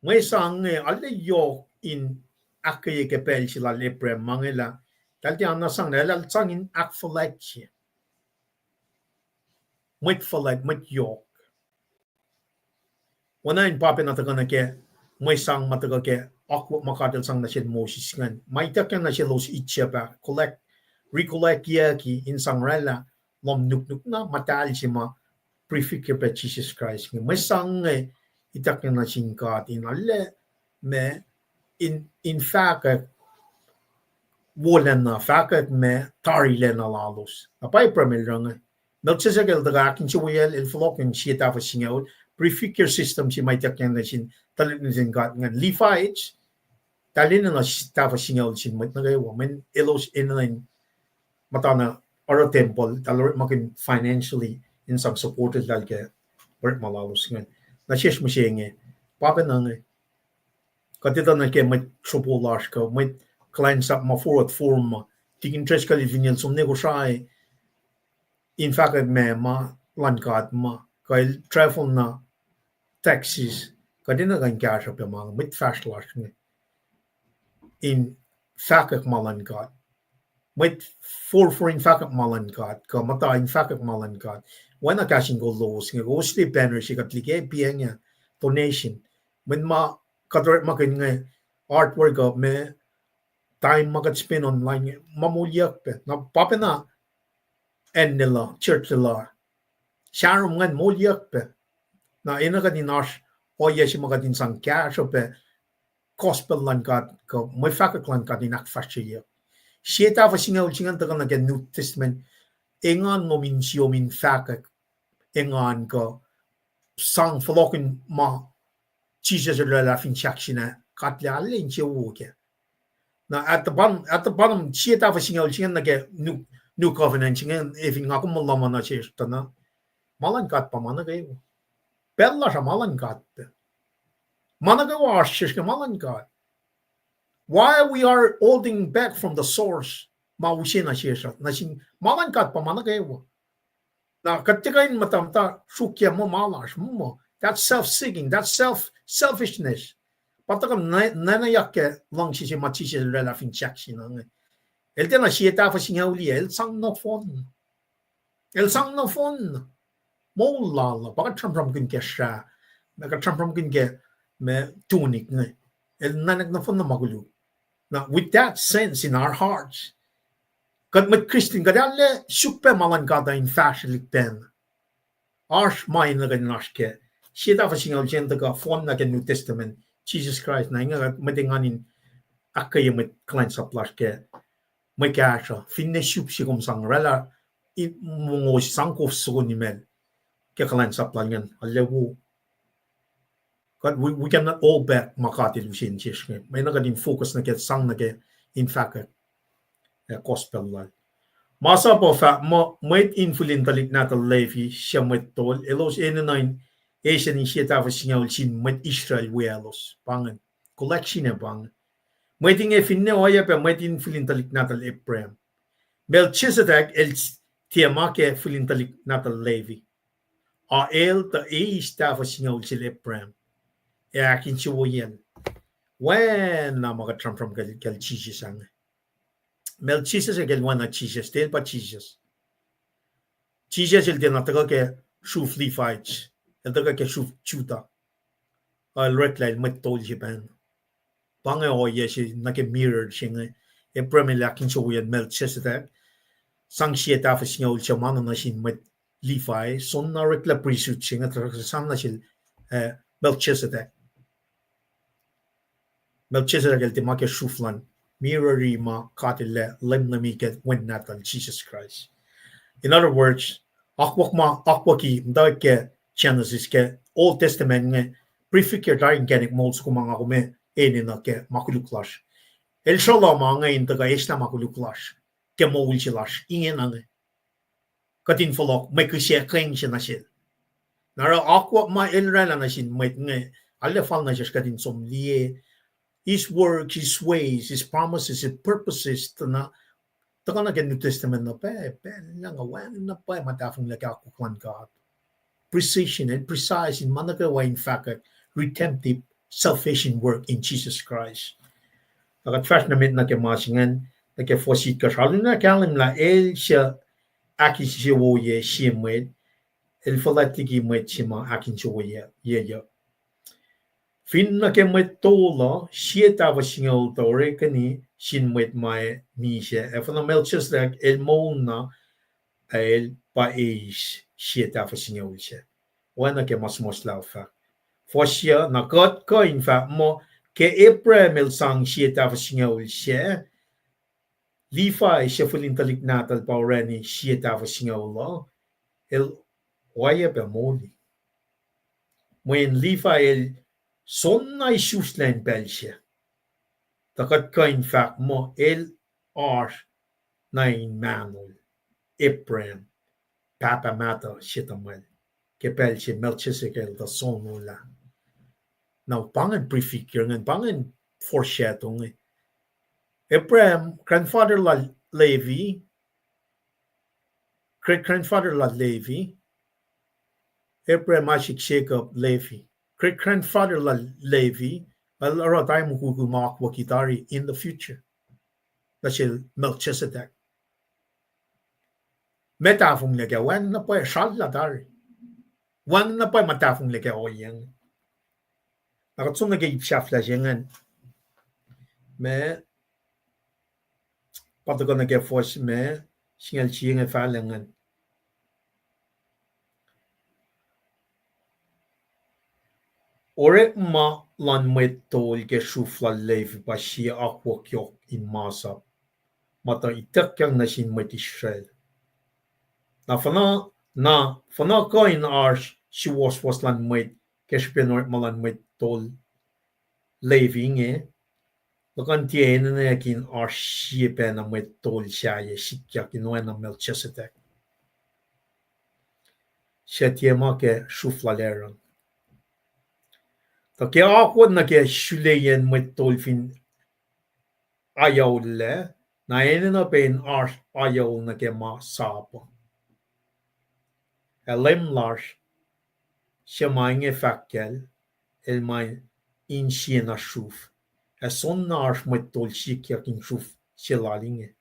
Mwe sang inge arlac yohk in ahkkweye ke pacl se lal Abraham ma inge lah, eltahl tiacna sang lah, eltahl sang in ahkfuhlwactye. Mwet fuhlwact, mwet yohk. Oacna in pa pacna tuhkuh nuh ke mwe sang ma tuhkuh ke akwuck ma God El sang nuh sel Moses ingacn. Ma ituckyang nuh selos Egypt ah, collect, recollect-yucki in sang oraclah lohm nuknuk na muhtahl se ma prefigure pac Jisus Kraist inge. Mwe sang inge ituckyang nuh sin God in arlac ma in, in fahkwack wolacna, fahkwack ma tarilacna lalos. Na pa Abraham el oruh inge. Melchizedek el tuhkuh ahkinsewowoyacl, el fohlohk in sie tahfuh singucul, prefigure system se ma ituckyang nuh sin tuhlihk nuhtin God ingacn. Levites, eltahl enenuh tahfuh singucul sin mwet nuh kwewa, mweyen elos enenuh in muhtana oruh tempuhl, eltahl orekmakihn financially in sang support eltahl ke orekma lalos ingacn. Na sesr mihsenge, pa pacna inge. Kuht etuh nuh ke mwet sropo lasr kuh mwet kuhlwacnsap ma forward forward ma, Tikin Driscoll el fin el som nuh Kosrae in fahkwack ma, ma luhn God ma, kuh el travel nuh Texas, kuht enenuh kuh in kahsruh pac ma inge, mwet fahsr lasr inge in fahkwack ma luhn God. Mwet forfor in fahkwack ma luhn God, kuh muhta in fahkwack ma luhn God. Oacna kahs in kol lowos inge, kowos liye banner se kuht liye ke piacng ah, donation. Mweyen ma kuht orekmakihn inge, artwork uh, ma time ma kuht spend online inge, ma moliyuck pac. Na pa pacna acn lwelah, church lwelah, sahrom ingacn moliyuck pac. Na enenuh kuht in oasr ohiyac se ma kuht in sang kahsruh pac gospel luhn God kuh mwe fahkwack luhn God in ahkfahsryeyuck. Sie tahfuh singucul se ingacn tuhkuh nuh ke New Testament, engan lom in siom in fahkwack engan kuh sang fohlohkihn ma Jisus el oraclah fin sahk se inge, God El arlac insewowo kac. Na at the bottom, at the bottom, sie tahfuh singucul se inge nuh ke New, New Covenant se inge, ac fin nga kom muh luhman nuh sesr tuh na, ma luhn God pa ma nuh kwewa. Pacl lasr uh ma luhn God pac. Ma nuh kwewa oasr sesr ke ma luhn God. Why we are holding back from the source? Ma use nuh sesr uh, nuh sin ma luhn God pa ma nuh kwewa. Na kuht tiac kuh in muhta, muhta sruokyac muh ma lasr, muh, muh. That's self-seeking, that's self, selfishness. Pa tuhkuh na, na, na yak ke luhngse se ma Jisus el oraclah fin sahk se inge. El tiacna sie tahfuh singucul ah, el sang nohfohn. El sang nohfohn. Moul lal uh, pa kuht sramsramkihn ke srah, ma kuht sramsramkihn ke ma tunic inge. El nuhnak nohfohn na ma koluk. Now, with that sense in our hearts, kuht mwet Christian, kuht arlac suk pac ma luhn God uh in fahsrwelihk pacna. Oasr ma enenuh kuht in oasr kac. Sie tahfuh singucul se inge tuhkuh fohn nuh ke New Testament, Jisus Kraist, na inge kuht mwet engan in ahkkweye mwet kuhlwacnsap lasr ke mwe kahsruh, finne suk se kom sang oraclah, in mongo sang kof soko nimacl ke kuhlwacnsap lal ingacn, arlac wo. Kuht, we, we cannot hold back ma God El use nuh sesr inge. Ma enenuh kuht in focus nuh ke, sang nuh ke, in fahkwack, eh, gospel lal. Masap uh fahk muh mwet infulin tuhlihk nahtuhl Levi, suc mwet tol, elos enenuh in eisani sie tahfuh singucul sin mwet Israel wiyaclos. Pa ingacn, collection ah pa ingacn. Mwet inge finne oacyacpac mwet infulin tuhlihk nahtuhl Abraham. Melchizedek el tiac ma ke fihlin tuhlihk nahtuhl Levi. A el tuh eis tahfuh singucul sel Abraham, ac ahkinsewowoyacl. Oacna ma kuht sramsram kacl, kacl Jisus ah inge. Melchizedek el oacna Jisus, tiac el pa Jisus. Jisus el tiacna tuhkuh ke sruf Levites, el tuhkuh ke sruf Judah. El oreklac el mwet tol se pacna. Pa inge ohiyac se nuh ke mirror se inge, Abraham el ahkinsewowoye Melchizedek, sang sie tahfuh singucul se ma nuh sin mwet Levi, soenna oreklah priesthood se inge, tuhsruhk sang nuh sel, eh, Melchizedek. Melchizedek el tiac ma ke sruf luhn mirror ma God el lemlemi ke Wen Nahtuhl Jisus Kraist. In other words, akwuck ma, akwucki muhtwacwacack ke Genesis ke Old Testament inge prefigure tari inkacnek moul soko ma nga kom enenuh ke ma koluk lasr. El sruhluh ma inge in tuhkuh eslah ma koluk lasr ke moul se lasr ingena inge. Kuht in fohlohk mwe kihsackuhng se nuh sel. Na oruh akwuck ma el oraclah nuh sin mwet inge, arlac fal nuh sesr kuht in som liye his work, his ways, his promises, his purposes, tuhna tuhkuh nuh ke New Testament na pacl, pacl na nga wacngihn na pwacye ma tahfonglac ke akwuck luhn God. Precision, el precise in ma nuh kwewa in fahkwack redemptive salvation work in Jesus Christ. Na kuht fahsr nuh met nuh ke ma se ingacn, nuh ke fuhs itkohsr, arulacna kahlwem lah el suc ahkinsewowoye sie mwet, el fuhlwact liki mwet se ma ahkinsewowoye, ye, ye. Fin nuh ke mwet tol uh, sie tahfuh singucul tuh orekweni sin mwet ma misac, ac fuhnuh Melchizedek el moulna, ac el pa eis sie tahfuh singucul sac. Oacna ke ma suhmuhslah fahk. Fuhs yac, na kuht kuh in fahk muh, ke Abraham el sang sie tahfuh singucul sac, Levi suc fihl in tuhlihk nahtuhl pa orani sie tahfuh singucul uh, el oacyacpac moli. Mweyen Levi el soenna isuslac in pacl sac. Tuh kuht kuh in fahk muh el oasr nuh in mahnol Abraham, pahpah mahtuh se tuhmwacl, ke pacl se Melchizedek el tuh sonolah. Na pa ingacn prefigure ingacn, pa ingacn foreshadow inge. Abraham, grandfather lal Levi, great grandfather lal Levi, Abraham, Isaac, Jacob, Levi. Great grandfather lal Levi, el oruh tari mukwikwi ma akwucki tari in the future. Nuh sel Melchizedek. Ma tahfonglac kac, wacngihn na pwacye srallah tari. Wacngihn na pwacye ma tahfonglac kac ohiyac inge. Na kuht som nuh ke ip sahflah se ingacn. Ma pa tuhkuh nuh ke fuhs ma singucul sie inge, fahla ingacn. Orekma luhn mwet tol ke sruf lal Levi pa sie akwuck yohk in masap, ma tuh ituckyang nuh sin mwet Israel. Na fuhnuh, na fuhnuh kuh in oasr suwohswohs luhn mwet ke srihpen orekma luhn mwet tol Levi inge, luhkuhn tiac enenweyuck in oasr sie pacna mwet tol sahyac sikyak in oacna Melchizedek, suc tiac ma ke sruf lal Aaron. Tuh ke akwuck nuh ke suleyacn mwet tol fin ayoullac, na enenuh pac in oasr ayoul nuh ke ma sap uh. Ac Leum lasr, suc ma inge fahk kacl, el ma insiena sruf, ac soenna oasr mwet tol sikyak in sruf se lal inge.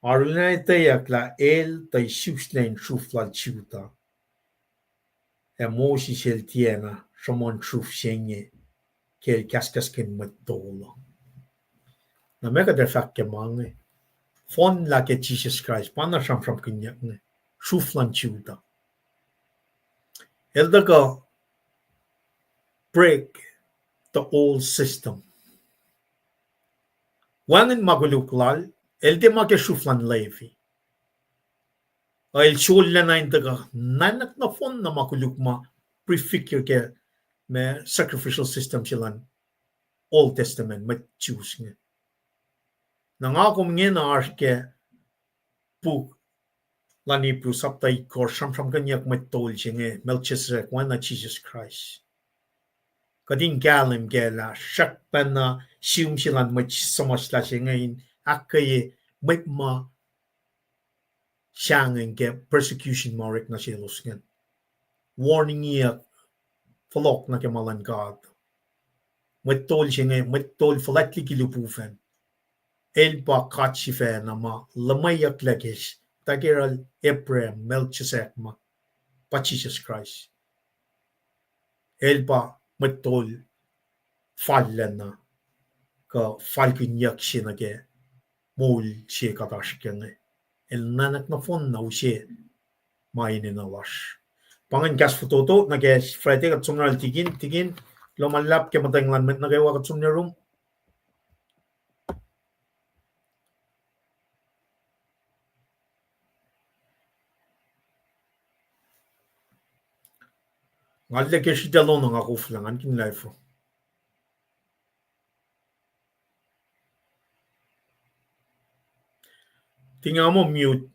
Arulacna etweyuck lah el tuh isuslac in sruf lal Judah. Ac Moses el tiacna sruhmuhn sruf se inge ke el kahskahskihn mwet tol uh. Na ma kuht ac fahk ke ma inge, fohnlah ke Jisus Kraist pa na sramsramkihnyuck inge, sruf luhn Judah. El tuhkuh break the old system. Wacngihn ma koluk lal, el tiac ma ke sruf luhn Levi. El sollac na in tuhkuh, na nuhnak nohfohn na ma koluk ma prefigure ke ma sacrificial system se luhn Old Testament, mwet Jews inge. Na nga kom ingena oasr ke puk luhn Hebrew sapta itkohsr, sramsramkihnyuck mwet tol se inge, Melchizedek, oacna Jisus Kraist. Kuht in kahlwem kac lah srackpacna sihm se luhn mwet suhmuhslah se inge in ahkkweye mwet ma sahngweng ke persecution ma orek nuh selos ingacn. Warningiyuck, fohlohk nuh ke ma luhn God. Mwet tol se inge, mwet tol fuhlwact liki lihpufacn. El pa God sifacna ma luhmweyucklac ke, tuh ke yohrohl Abraham, Melchizedek ma, pa Jisus Kraist. El pa mwet tol fallacna, kuh falkihnyuck se nuh ke moul se kuht oasr ke inge. El nuhnak nohfohn na use ma enenuh lasr. Pa ingacn kahs fototo nuh ke Friday, kuht som nuh yohrohl Tikin, Tikin, kuloh ma luhlahp ke muhtweng luhn mwet nuh kwewa, kuht som nuh yurum. Nga liye ke sritacl ono nga koflah, ngan kihn live uh. Tikin, nga muh mute.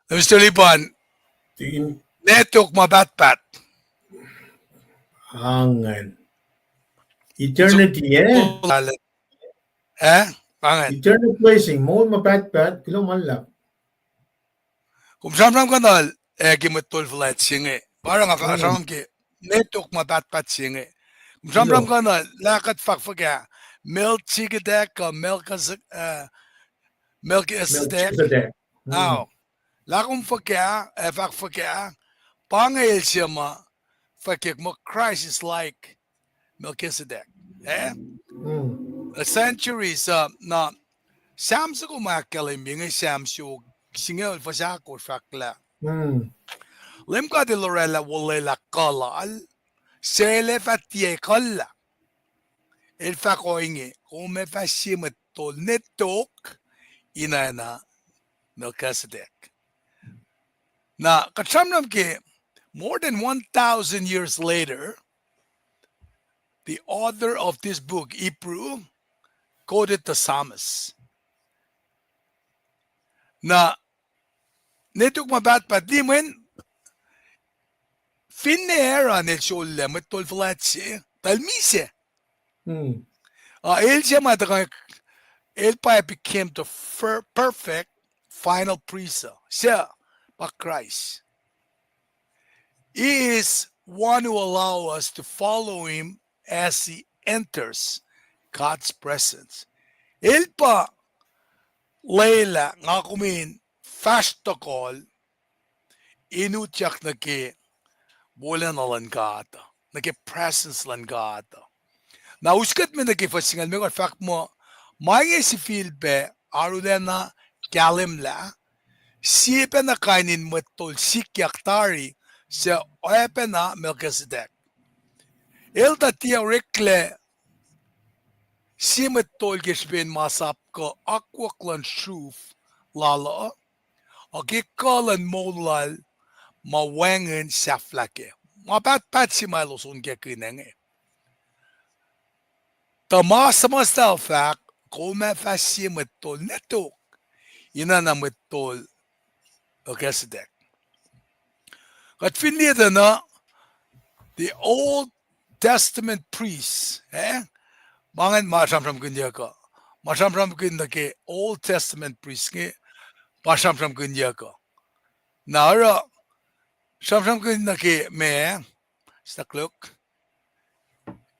Mister Lipan, Tikin. Nwe tok ma pahtpaht. Angen. Eternity, eh? Eh? Angen. Eternal blessing. Moul ma pahtpaht. Kuloh ma luhlahp. Kom sramsram kuh na, eh, ke mwet tol fuhlwact se inge. Pa oruh nga fah sramsram ke nwe tok ma pahtpaht se inge. Kom sramsram kuh na, lah kuht fahk fuhkah, Melchizedek kuh Melchizedek, eh, Melchizedek. Melchizedek. Ao. Lah kom fuhkah, eh, fahk fuhkah, pa inge el se ma fahkwack muh Christ is like Melchizedek. Eh? The centuries, uh, na, Sam soko ma ahkkahlwemye inge, Sam soko singucul fuhs ahkosr fahk lah, Leum God El oraclah olwelah kuh Lal, suc El ac fah tiac ekuhllah. El fahk ohinge, kom ac fah sie mwet tol nwe tok, ina na Melchizedek. Na kuht sramsram ke more than one thousand years later, the author of this book, Hebrew, quoted the psalmist. Na, netok ma pahtpaht limen, finne Aaron el sollac mwet tol fuhlwact se, tuh el misac. Ah, el se ma tuhkuh, el pa became the fir-, perfect final priest, uh, se pa Christ. He is one who allow us to follow him as he enters God's presence. El pa lwelah nga kom in fahsr tohkohl in utyak nuh ke wolacna luhn God, nuh ke presence luhn God. Na us kuht me nuh ke fuhs singucul limekohsr, fahk muh, ma inge sifilpac arulacna kahlwemlah, sie pacna kain in mwet tol sikyak tari, suc oacpacna Melchizedek. El tuh tiac oreklac sie mwet tol ke srihpen masap kuh akwuck luhn sruf lal uh, ac ke kuh luhn moul lal ma wacngihn sahflah kac. Ma pahtpaht se ma elos onkakihn inge. Tuh ma suhmuhslah fahk, kom ac fah sie mwet tol ne tok, ina na mwet tol Melchizedek. Kuht fin liye tuh na, the Old Testament priest, eh? Ma ingacn ma sramsramkihnyuck uh. Ma sramsramkihn nuh ke Old Testament priest inge, pa sramsramkihnyuck uh. Na oruh, sramsramkihn nuh ke ma, stuck look.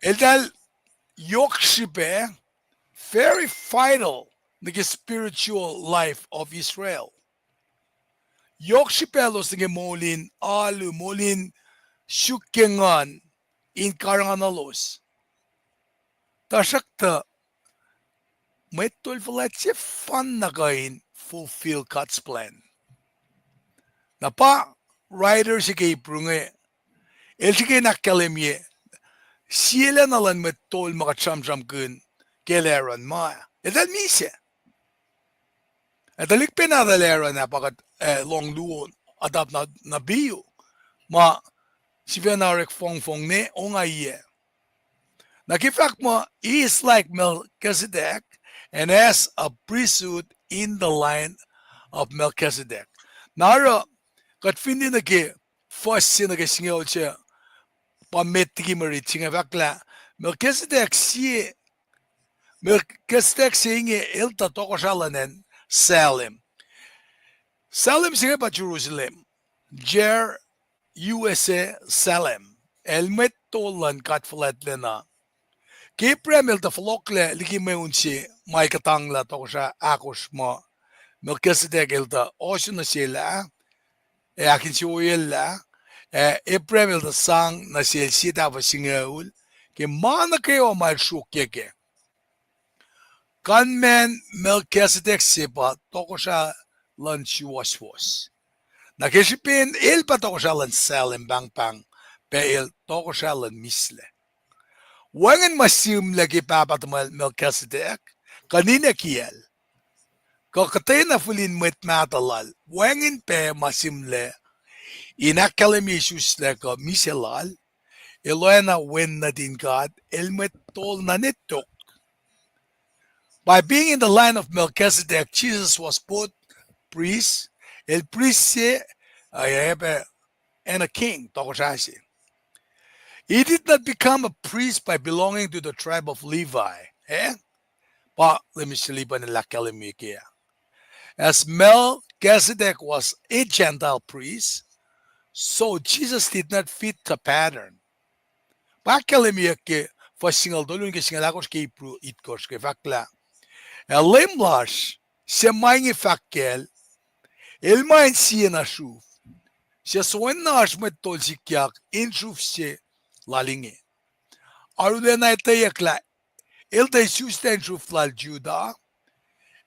Eltahl yohk srihpac, very vital nuh ke spiritual life of Israel. Yohk srihpac elos nuh ke moul in alu, moul in suk ke nguhn, in karihngihnuhlos. Tuhsruhktuh, mwet tol fuhlwact se fanna kuh in fulfill God's plan. Na pa writer se ke Hebrew inge, el srihke in ahkkahlwemye sie lacna luhn mwet tol ma kuht sramsramkihn ke Aaron ma eltahl misac. Ac tuhlihk pacna lal Aaron ah pa kuht, eh, lohng luo, atap na, na piu, ma sifacna orek fongfong ne ongaiyac. Na ke fahk muh, he is like Melchizedek and has a priesthood in the line of Melchizedek. Na oruh, kuht fin liye nuh ke fuhs se nuh ke singucul se, pa met liki mwe rit se inge fahk lah, Melchizedek sie, Melchizedek se inge el tuh tohkohsrah luhn acn Salem. Salem se inge pa Jerusalem. Jer, U S A, Salem. El mwet tol luhn God Fuhlwactlacna. Ke Abraham el tuh fohlohklac liki mweun se ma el kuhtanglah tohkohsrah ahkosr muh, Melchizedek el tuh ohsun nuh sel ah, ac ahkinsewowoyellah, ac Abraham el tuh sang nuh sel sie tahfuh singucul, ke ma nuh kwewa ma el sruokyac kac. Kanman Melchizedek se pa tohkohsrah luhn suwohswohs. Na ke srihpen el pa tohkohsrah luhn Salem pahngpahng, pa el tohkohsrah luhn mihslac. Wacngihn ma sihmlac ke pahpah tuhmwacl Melchizedek, kuh ninac kiyacl, kuh kuhtwena fihl in mwet mahtuh lal, wacngihn pac ma sihmlac in ahkkahlwemye isuslac kuh mihslac lal, el oacna Wen nuhtin God, el mwet tol na ne tok. By being in the line of Melchizedek, Jesus was both priest, el priest se, uh, and a king, tohkohsrah se. He did not become a priest by belonging to the tribe of Levi. Eh? Pa, let me see, Levi in ahkkahlwemye ke. As Melchizedek was a Gentile priest, so Jesus did not fit the pattern. Pa ahkkahlwemye ke fuhs singucul tolu nuh ke singucul ahkosr ke Hebrew itkohsr ke fahk lah, ac Leum lasr, suc ma inge fahk kacl, el ma in sie na sruf, suc soenna oasr mwet tol sikyak in sruf se lal inge. Arulacna etweyuck lah el tuh isuslac in sruf lal Judah,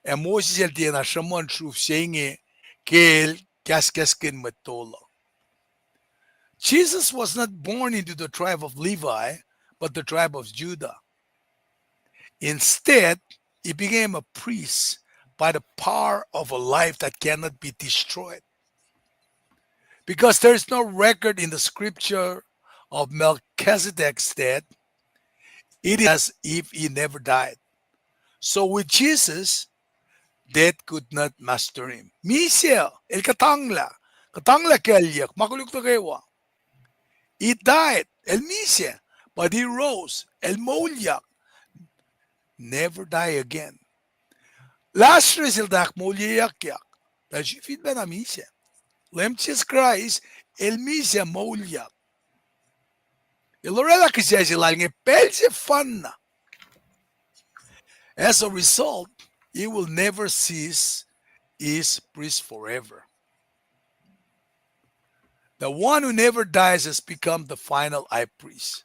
ac Moses el tiacna sruhmuhn sruf se inge ke el kahskahskihn mwet tol uh. Jesus was not born into the tribe of Levi, but the tribe of Judah. Instead, he became a priest by the power of a life that cannot be destroyed. because there is no record in the scripture of Melchizedek's death, it is as if he never died. So with Jesus, death could not master him. Misac, el kuhtanglah, kuhtanglah kalyuck, ma koluk nuh kwewa. He died, el misac, but he rose, el moulyak, never die again. Lazarus el tuh ahkmoulyeyuckyak, tuh sifilpacna misac. Leum Jisus Kraist, el misac moulyak. El oraclah kihsac se lal inge pacl sefanna. As a result, he will never cease his priest forever. The one who never dies has become the final high priest.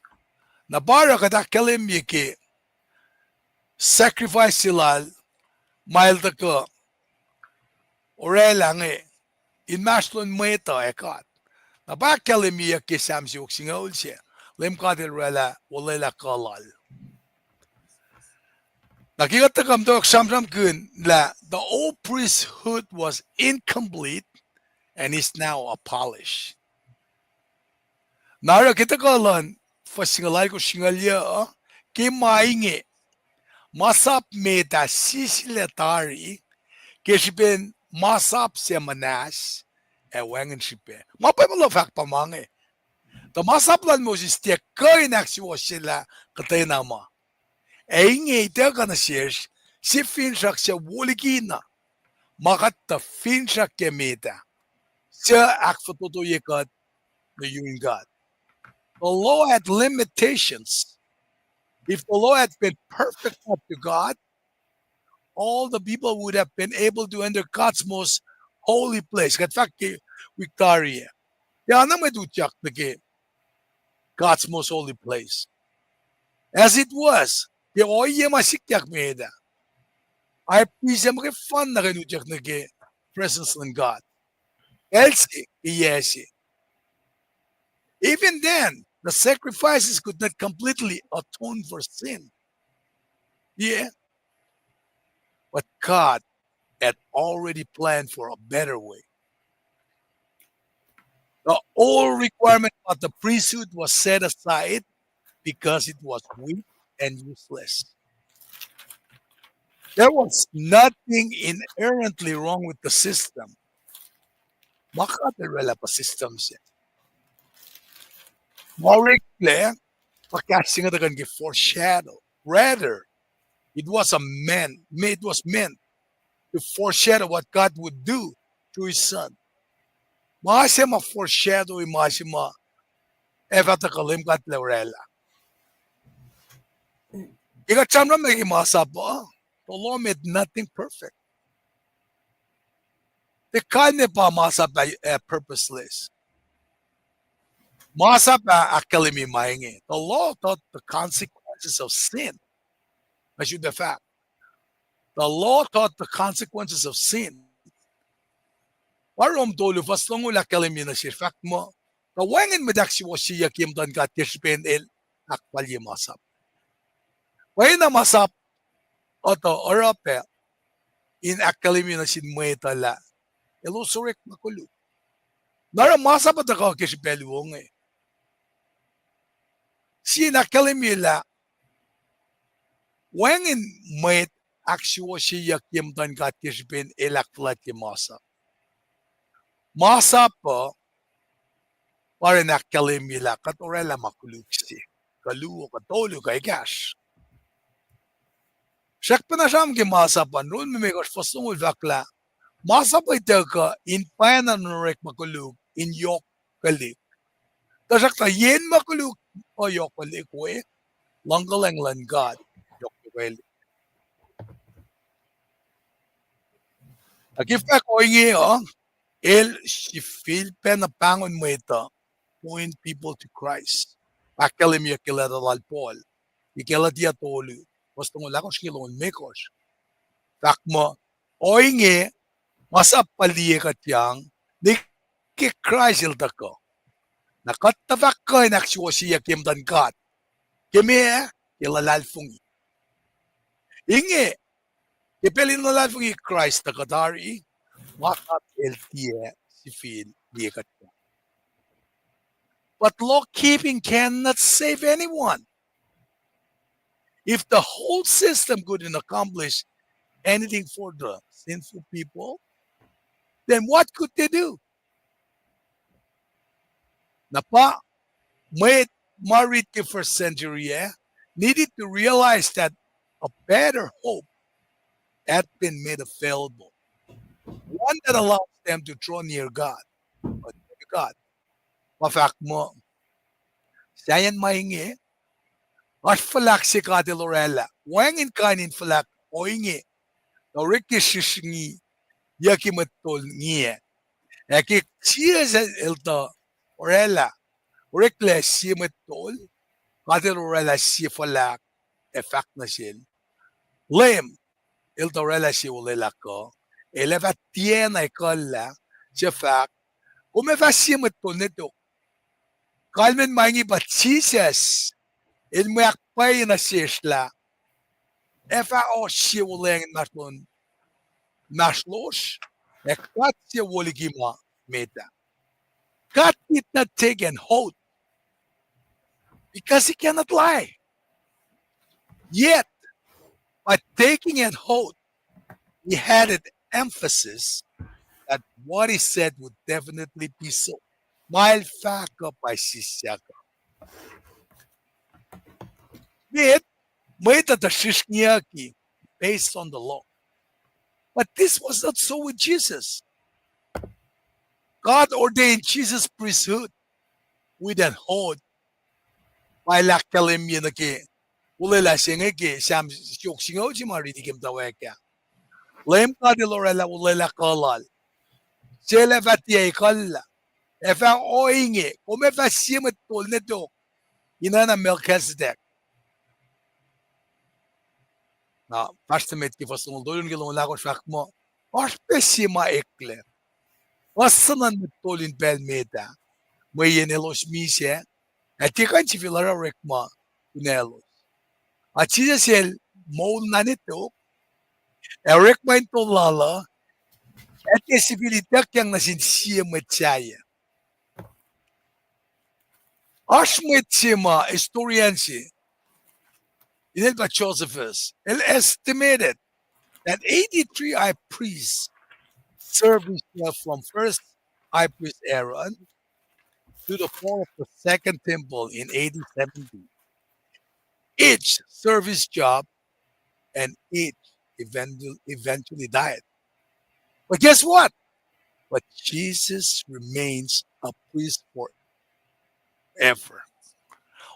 Na pa oruh kuht ahkkahlwemye ke sacrifice se lal, ma el tuhkuh oraclah inge, inmahsrlon mwet uh ac God. Na pa ahkkahlwemyeyuck ke Sam siofok singucul se, Leum God el oraclah olwelah kuh lal. Na ke kuht tuhkuh muhtwacwacack sramsramkihn lah the old priesthood was incomplete and is now abolished. Na oruh ke tuhkuh luhn fuhs singucul alkosr, singucul yuc, ke ma inge, masap met ah sisilac tari, ke srihpen masap se muhnahs ac wacngihn srihpac. Ma Bible uh fahk pa ma inge. Tuh masap lal Moses tiac kuh in ahksuwohsyelah kuhtwena ma. Ac inge ituckuh nuh sesr, sie finsrak suc wo likina, ma kuht tuh finsrak ke met ah, suc ahkfototoye kuht nuh yurin God. The law had limitations. If the law had been perfect up to God, all the people would have been able to enter God's most holy place. Kuht fahk ke wik tari ah, tiacna mwet utyak nuh ke God's most holy place. As it was, ke ohiyac ma sikyak met ah, high priest se muhkwena kuh in utyak nuh ke presence luhn God. Pacl se, ke yac se. Even then, the sacrifices could not completely atone for sin. Yeah. But God had already planned for a better way. The old requirement of the priesthood was set aside because it was weak and useless. There was nothing inherently wrong with the system. Ma kuht oraclah pa system se. Ma oreklac, pa kahs se inge tuhkuh ke foreshadow. Rather, it was a meant, it was meant to foreshadow what God would do through his son. Ma se ma foreshadow, ma se ma ac fah tuhkuh Leum God El oraclah. Ekuh sramsram ke masap uh, the law made nothing perfect. Tiac kalmac pa masap ah purposeless. Masap ah ahkkahlwemye ma inge. The law taught the consequences of sin. Nuh sum fahk, the law taught the consequences of sin. Pa Rom tolu fuhs longoul ahkkahlwemye nuh sesr, fahk muh, tuh wacngihn mwet ahksuwohsyeyuck ye muhtuhn God ke srihpen el ahkfalye masap. Pwacyena masap uh tuh oruh pac in ahkkahlwemye nuh sin mwet uh lah elos orekma koluk. Na oruh masap uh tuhkuh ke srihpac luo inge, sie in ahkkahlwemye lah wacngihn mwet ahksuwohsyeyuck ye muhtuhn God ke srihpen el ahkfuhlwactye masap. Masap uh pa in ahkkahlwemye lah kuht oraclah ma koluk se, kuh luo, kuh tolu, kuh ekahsr. Srackpacna sramsram ke masap an, Rom limekohsr fuhs longoul fahk lah masap uh ituckuh in pwacnwacng orekma koluk in yohk koluk. Tuhsruhktuh yen ma koluk uh yohk koluk we, luhngkuhlwacng luhn God yohk koluk. Na ke fahk ohinge uh, el sifilpacna pahngon mwet uh, point people to Christ. Ahkkahlwemye ke leta lal Paul ke Galatia tolu, fuhs longoul ahkosr ke longoul limekohsr, fahk muh, ohinge, masap pa liye kuhtyang, nwe ke Kraist el tuhkuh, na kuht tuh fah kuh in ahksuwohsyeyuck ye muhtuhn God ke meac? Ke luhlahlfongi. Inge, ke pacl in luhlahlfongi Kraist tuhkuh tari, masap el tiac sifil liye kuhtyang. But law keeping cannot save anyone. If the whole system couldn't accomplish anything for the sinful people, then what could they do? Na pa mwet ma rit ke first century ah needed to realize that a better hope had been made available, one that allows them to draw near God. But God, ma fahk muh, sahyacn ma inge, oasr fuhlahk se God El oraclah. Wacngihn kain in fuhlahk ohinge, tuh orek ke srihsrngi yucki mwet tol inge. Ac ke Jisus El tuh oraclah, oreklac sie mwet tol, God El oraclah sie fuhlahk ac fahk nuh sel, Leum, El tuh oraclah sie olwelah kuh, El ac fah tiacna ekuhllah, suc fahk, kom ac fah sie mwet tol ne tok. Kalmacn ma inge pa Jisus El mwe ahkpwacye nuh sesr lah ac fah oasr sie olwelah inmahsrlon inmahsrlosr, ac God se wo liki ma met ah. God did not take an oath because He cannot lie. Yet, by taking an oath, He added emphasis that what He said would definitely be so. Ma El fahk uh pa sisyak uh. Met, mwet uh tuh srihsrngiyucki based on the law. But this was not so with Jesus. God ordained Jesus' priesthood with an oath. Pa El ahkkahlwemye nuh ke olwelah se inge ke Sam siofok singucul se ma riti ke muhtwacwacack ah. Leum God El oraclah olwelah kuh Lal, suc El ac fah tiac ekuhllah, ac fah ohinge, kom ac fah sie mwet tol ne tok, inen Melchizedek. Na fahsr nuh met ke fuhs longoul tolu nuh ke longoul ahkosr fahk muh, oasr pac sie ma eklac, puhs suc nuhn mwet tol in pacl met ah, mweyen elos misac, ac tiac kuh in sifil oruh orekma kunaclos. A Jisus El moul na ne tok, ac orekma in tol Lal uh, ac tiac sifil ituckyang nuh sin sie mwet sahyac. Oasr mwet se ma historian se, inel pa Josephus, el estimated that eighty-three high priests served Israel from first high priest Aaron to the fall of the second temple in A D seventy. Each served his job and each eventually, eventually died. But guess what? But Jesus remains a priest forever.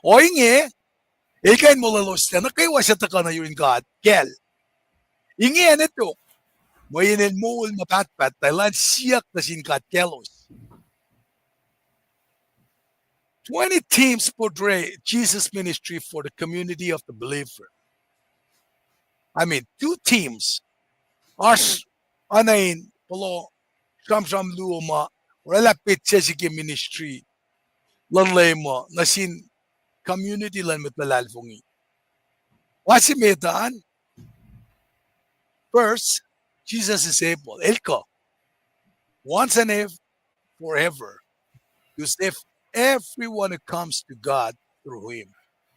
Ohinge, el kuh in molweloslac nuh kwewa suc tuhkuh nuh yurin God kacl. Inge ac ne tok, mweyen el moul ma pahtpaht, tuh elan siyuck nuh sin God kaclos. Twenty themes portray Jesus' ministry for the community of the believer. I mean, two themes. Oasr oacna in puhlo sramsram luo ma oraclah petsac se ke ministry luhn Leum uh nuh sin community luhn mwet luhlahlfongi. Ma se met an, first, Jesus is able, El kuh, once and ev-, forever, to save everyone who comes to God through Him.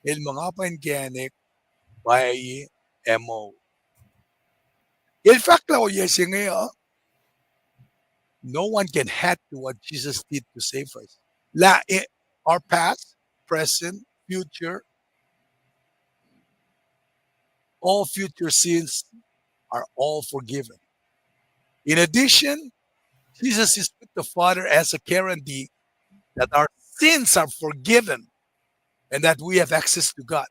El muh nga pa inkacnek, pwacye, ac moul. El fahk lah ohiyac se inge uh, no one can add to what Jesus did to save us. Lah, eh, our past, present, future, all future sins are all forgiven. In addition, Jesus is with the Father as a guarantee that our sins are forgiven and that we have access to God.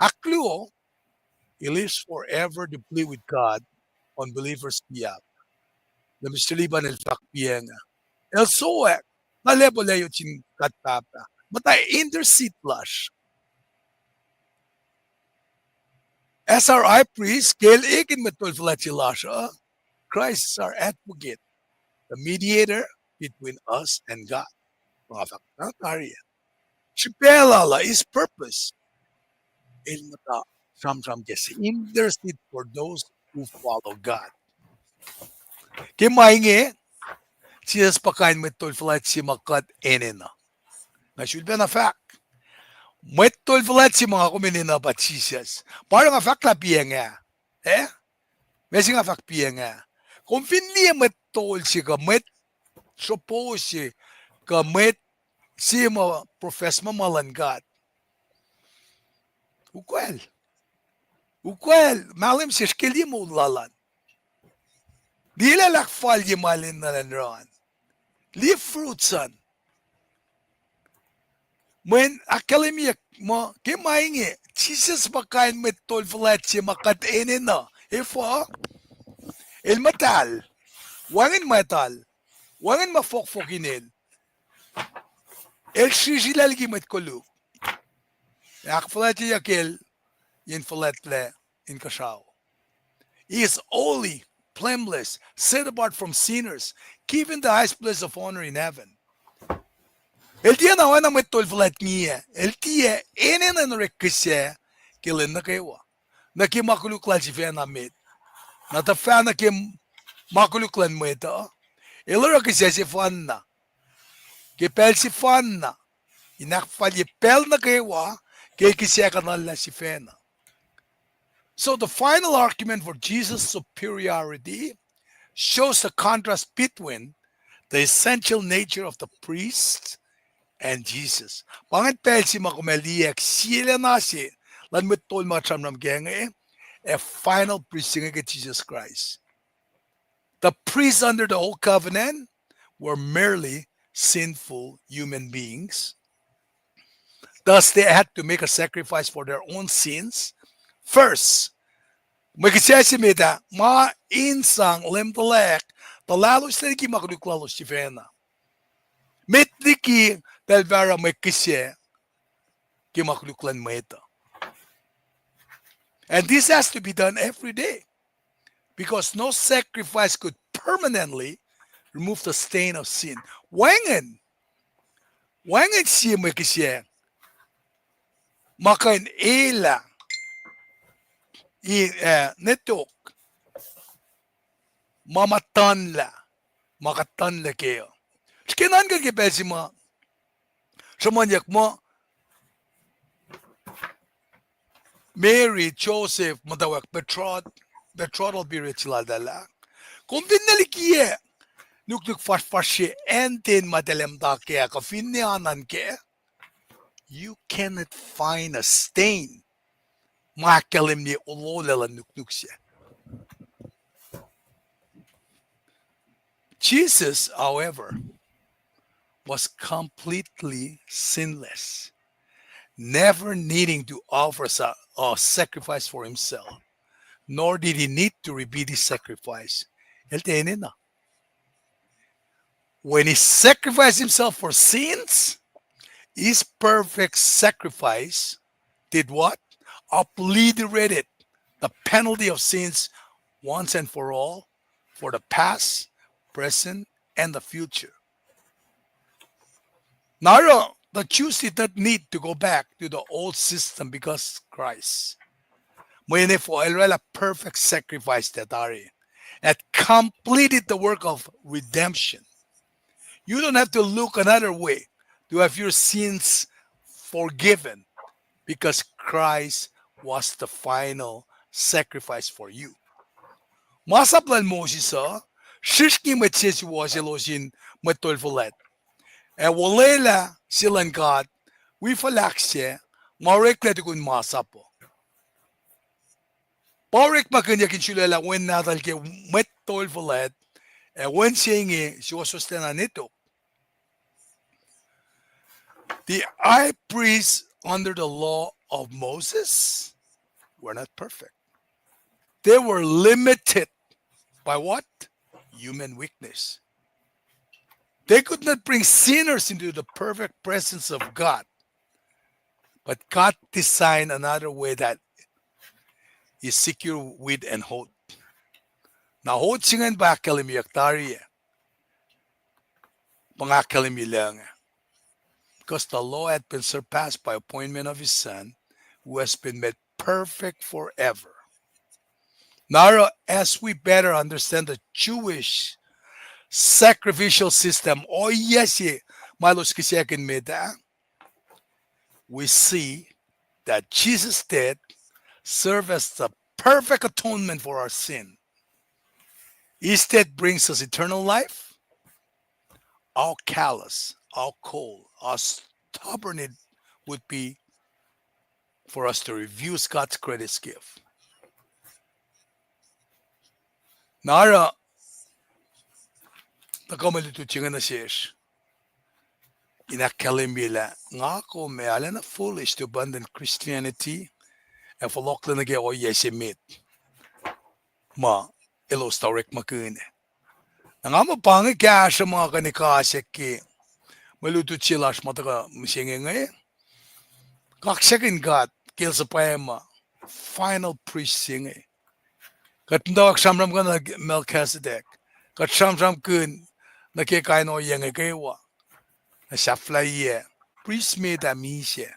Ahkluo, He lives forever to plead with God on believers' behalf. Na Mister Liban el fahk piacng ah, el sowack na lacpo layot sin God Pahpah, muhta intercede lasr. As our high priest, ke el ekihn mwet tol fuhlwact se lasr uh, Christ is our advocate, the mediator between us and God. Nga fahk, na tari ah. Srihpac lal uh, his purpose, el muhta sramsram ke se, intercede for those who follow God. Ke ma inge, Jisus pa kain mwet tol fuhlwact se ma kuht enenuh. Na sulpacna fahk, mwet tol fuhlwact se ma nga kom enenuh pa Jisus. Pa oruh nga fahk lah piacng ah. Eh? Ma se nga fahk piacng ah. Kom fin liye mwet tol se kuh mwet sropo se kuh mwet se ma profess muh ma luhn God, ukwacl. Ukwacl, mahlwem sesr ke liye moul lal an. Liye lah el ahkfalye ma el enenuh in oruh an. Liye fruits an. Mweyen ahkkahlwemyeyuck muh ke ma inge, Jisus pa kain mwet tol fuhlwact se ma kuht enenuh. Efuh? El muhtahl. Wacngihn muhtahl. Wacngihn ma fohkfohk in el. El srisrilah liki mwet koluk. Ahkfuhlwactyeyuck el in fuhlwactlac inkuhsrao. He is holy, blameless, set apart from sinners, given the highest place of honor in heaven. El tiacna oacna mwet tol fuhlwact ngiyac, el tiac enenuh in orek kihsac ke lwen nuh kwewa. Nuh ke ma koluk lal sifacna met. Na tuhfahna ke ma koluk luhn mwet uh, el oruh kihsac sefanna. Ke pacl sefanna, in ahkfalye pacl nuh kwewa, ke el kihsac kuhnahoslah sifacna. So the final argument for Jesus' superiority shows the contrast between the essential nature of the priest and Jesus. Pa ingacn pacl se ma kom ac liye ahk sie lacna se luhn mwet tol ma sramsram kac inge, ac final priest se inge ke Jisus Kraist. The priests under the old covenant were merely sinful human beings. Thus, they had to make a sacrifice for their own sins first. Mwe kihsac se met ah, ma in sang Leum tuhlac, tuhlalos liki ma koluk lalos sifacna. Met liki pacl fahsruh mwe kihsac ke ma koluk luhn mwet uh. And this has to be done every day, because no sacrifice could permanently remove the stain of sin. Wacngihn, wacngihn sie mwe kihsac ma kuh in elah in, eh, netok ma muhtuhnlah, ma kuhtuhnlah ke uh. Srihke nuhnkuh ke pacl se ma sruhmuhnyuck muh Mary, Joseph, muhtwacwacack betroth-, betrothal period se laltahl ah. Kom fin na likiyac nuknuk fahsrfahsrye acn ten ma eltahl muhta kac, kuh finne oan an kac, you cannot find a stain. Ma ahkkahlwemye ololac luhn nuknuk sac. Jesus, however, was completely sinless, never needing to offer sa-, a sacrifice for himself, nor did he need to repeat his sacrifice. El tiac enenuh. When he sacrificed himself for sins, his perfect sacrifice did what? Obliterated the penalty of sins once and for all for the past, present, and the future. Na oruh, the Jews did not need to go back to the old system because Christ, mweyen efuh, el oraclah perfect sacrifice that tari, had completed the work of redemption. You don't have to look another way to have your sins forgiven, because Christ was the final sacrifice for you. Masap lal Moses uh srihsrngi mwet sesuwohs elos in mwet tol fuhlwact, ac olwelah se luhn God wi fuhlahk sac ma oreklac tukun masap uh. Pa orekmakihnyuck in sulaclah Wen nahtuhl ke mwet tol fuhlwact, ac Wen se inge suwohswohslacna netok. The high priests under the law of Moses were not perfect. They were limited by what? Human weakness. They could not bring sinners into the perfect presence of God. But God designed another way that is secure with an oath. Na oath se ingacn pa ahkkahlwemyeyuck tari ah. Pa nga ahkkahlwemye lucng ah. Because the law had been surpassed by appointment of his son, who has been made perfect forever. Na oruh, as we better understand the Jewish sacrificial system, ohiyac se ma elos kihsackuhn met ah, we see that Jesus' death served as the perfect atonement for our sin. His death brings us eternal life. How callous, how cold, how stubborn it would be for us to refuse God's greatest gift. Na oruh, tuhkuh mwe lutlut se inge nuh sesr in ahkkahlwemye lah nga kom ac arulacna foolish to abandon Christianity ac fohlohklac nuh ke ohiyac se met ma elos tuh orekmakihn. Na nga muh pa inge kahsruh ma kuh in ikasack ke mwe lutlut se lasr ma tuhkuh mihsenge inge. Kaksakihn God ke el suhpwacma final priest se inge. Kuht muhtwacwacack sramsramkihn nuh Melchizedek. Kuht sramsramkihn nuh ke kain ohiyac inge kwewa. Na sahflahiyac, priest met ah misac.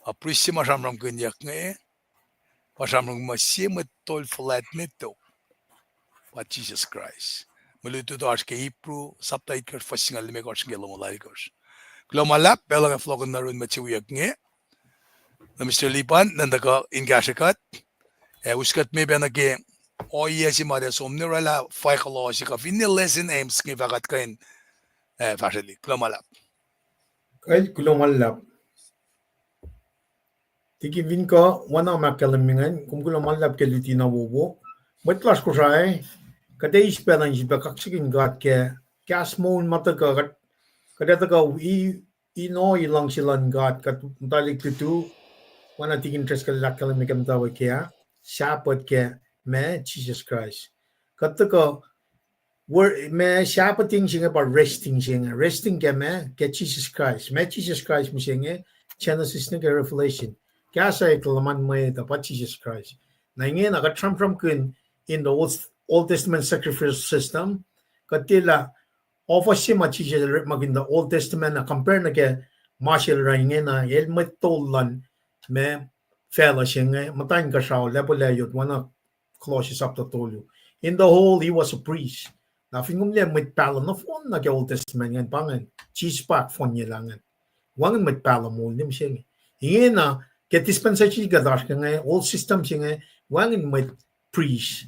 A priest se ma sramsramkihnyuck inge, pa sramsram ma sie mwet tol fuhlwact met tok, pa Jisus Kraist. Mwe lutlut oasr ke Hebrew sapta itkohsr, fuhs singucul limekohsr nuh ke longoul alkohsr. Kuloh ma luhlahp, pacl uh nga fohlohkohn nuh yurin mwet se wiyuck inge, na Mister Lipan, nuhn tuhkuh in kahsrwe kuht, ac us kuht me pac nuh ke ohiyac se ma tiac som ne oraclah fwackuhlohse kuh finne lesson aims inge fah kuht kuh in, ac fahsrwelihk. Kuloh ma luhlahp. Kuloh ma luhlahp. Tikin fin kuh, oacna ma ahkkahlwemye ingacn, kom kuloh ma luhlahp ke luti na wowo. Mwet lasr Kosrae, kuht eis pacl in sifilpac kaksakihn God ke kahs moul ma tuhkuh, kuht, kuht ac tuhkuh wi, ino luhngse luhn God, kuht muhtwaclihk lutu, oacna Tikin Driscoll el ahkkahlwemye ke muhtwacwacack ah, Sabbath ke ma Jisus Kraist. Kuht tuhkuh, ma Sabbathing se inge pa resting se inge, resting ke ma, ke Jisus Kraist. Ma Jisus Kraist mihsenge, Genesis nuh ke Revelation. Kahs uh luhman mwet uh pa Jisus Kraist. Na ingena kuht sramsramkihn in the Old, Old Testament sacrificial system, kuht tiac lah, ohfohs se ma Jisus el orekmakihn the Old Testament ah compare nuh ke ma se el oruh ingena, el mwet tol luhn ma facluh se inge, muhta inkuhsrao, lacpo layot, oacna Colossians sapta tolu. In the whole, he was a priest. Na fin kom liye mwet pahluh nohfohn nuh ke Old Testament ingacn, pa ingacn, Jisus pa ahkfohnyelah ingacn. Wacngihn mwet pahluh moul ne mihsenge. Ingena, ke dispensation kuht oasr ke inge, old system se inge, wacngihn mwet priest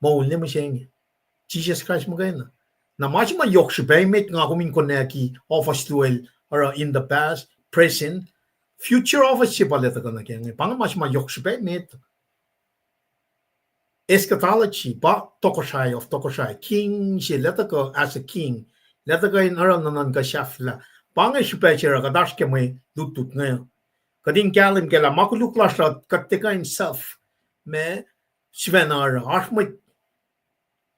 moul ne mihsenge. Jisus Kraist muhkwena. Na ma se ma yohk srihpac emet nga kom in konwacki ohfohs luo el oruh in the past, present, future ohfohs se pa el tuhkuh nuh ke inge. Pa inge ma se ma yohk srihpac emet. Eschatology, pa tohkohsrahi of tohkohsrahi, king se el tuhkuh as a king, el tuhkuh in oruh nuhnuhnkuh sahflah. Pa inge srihpac se oruh kuht oasr ke mwe lutlut inge. Kuht in kahlwem ke lah ma koluk lasr uh kuht tiac kuh in self, ma sifacna oruh, oasr mwet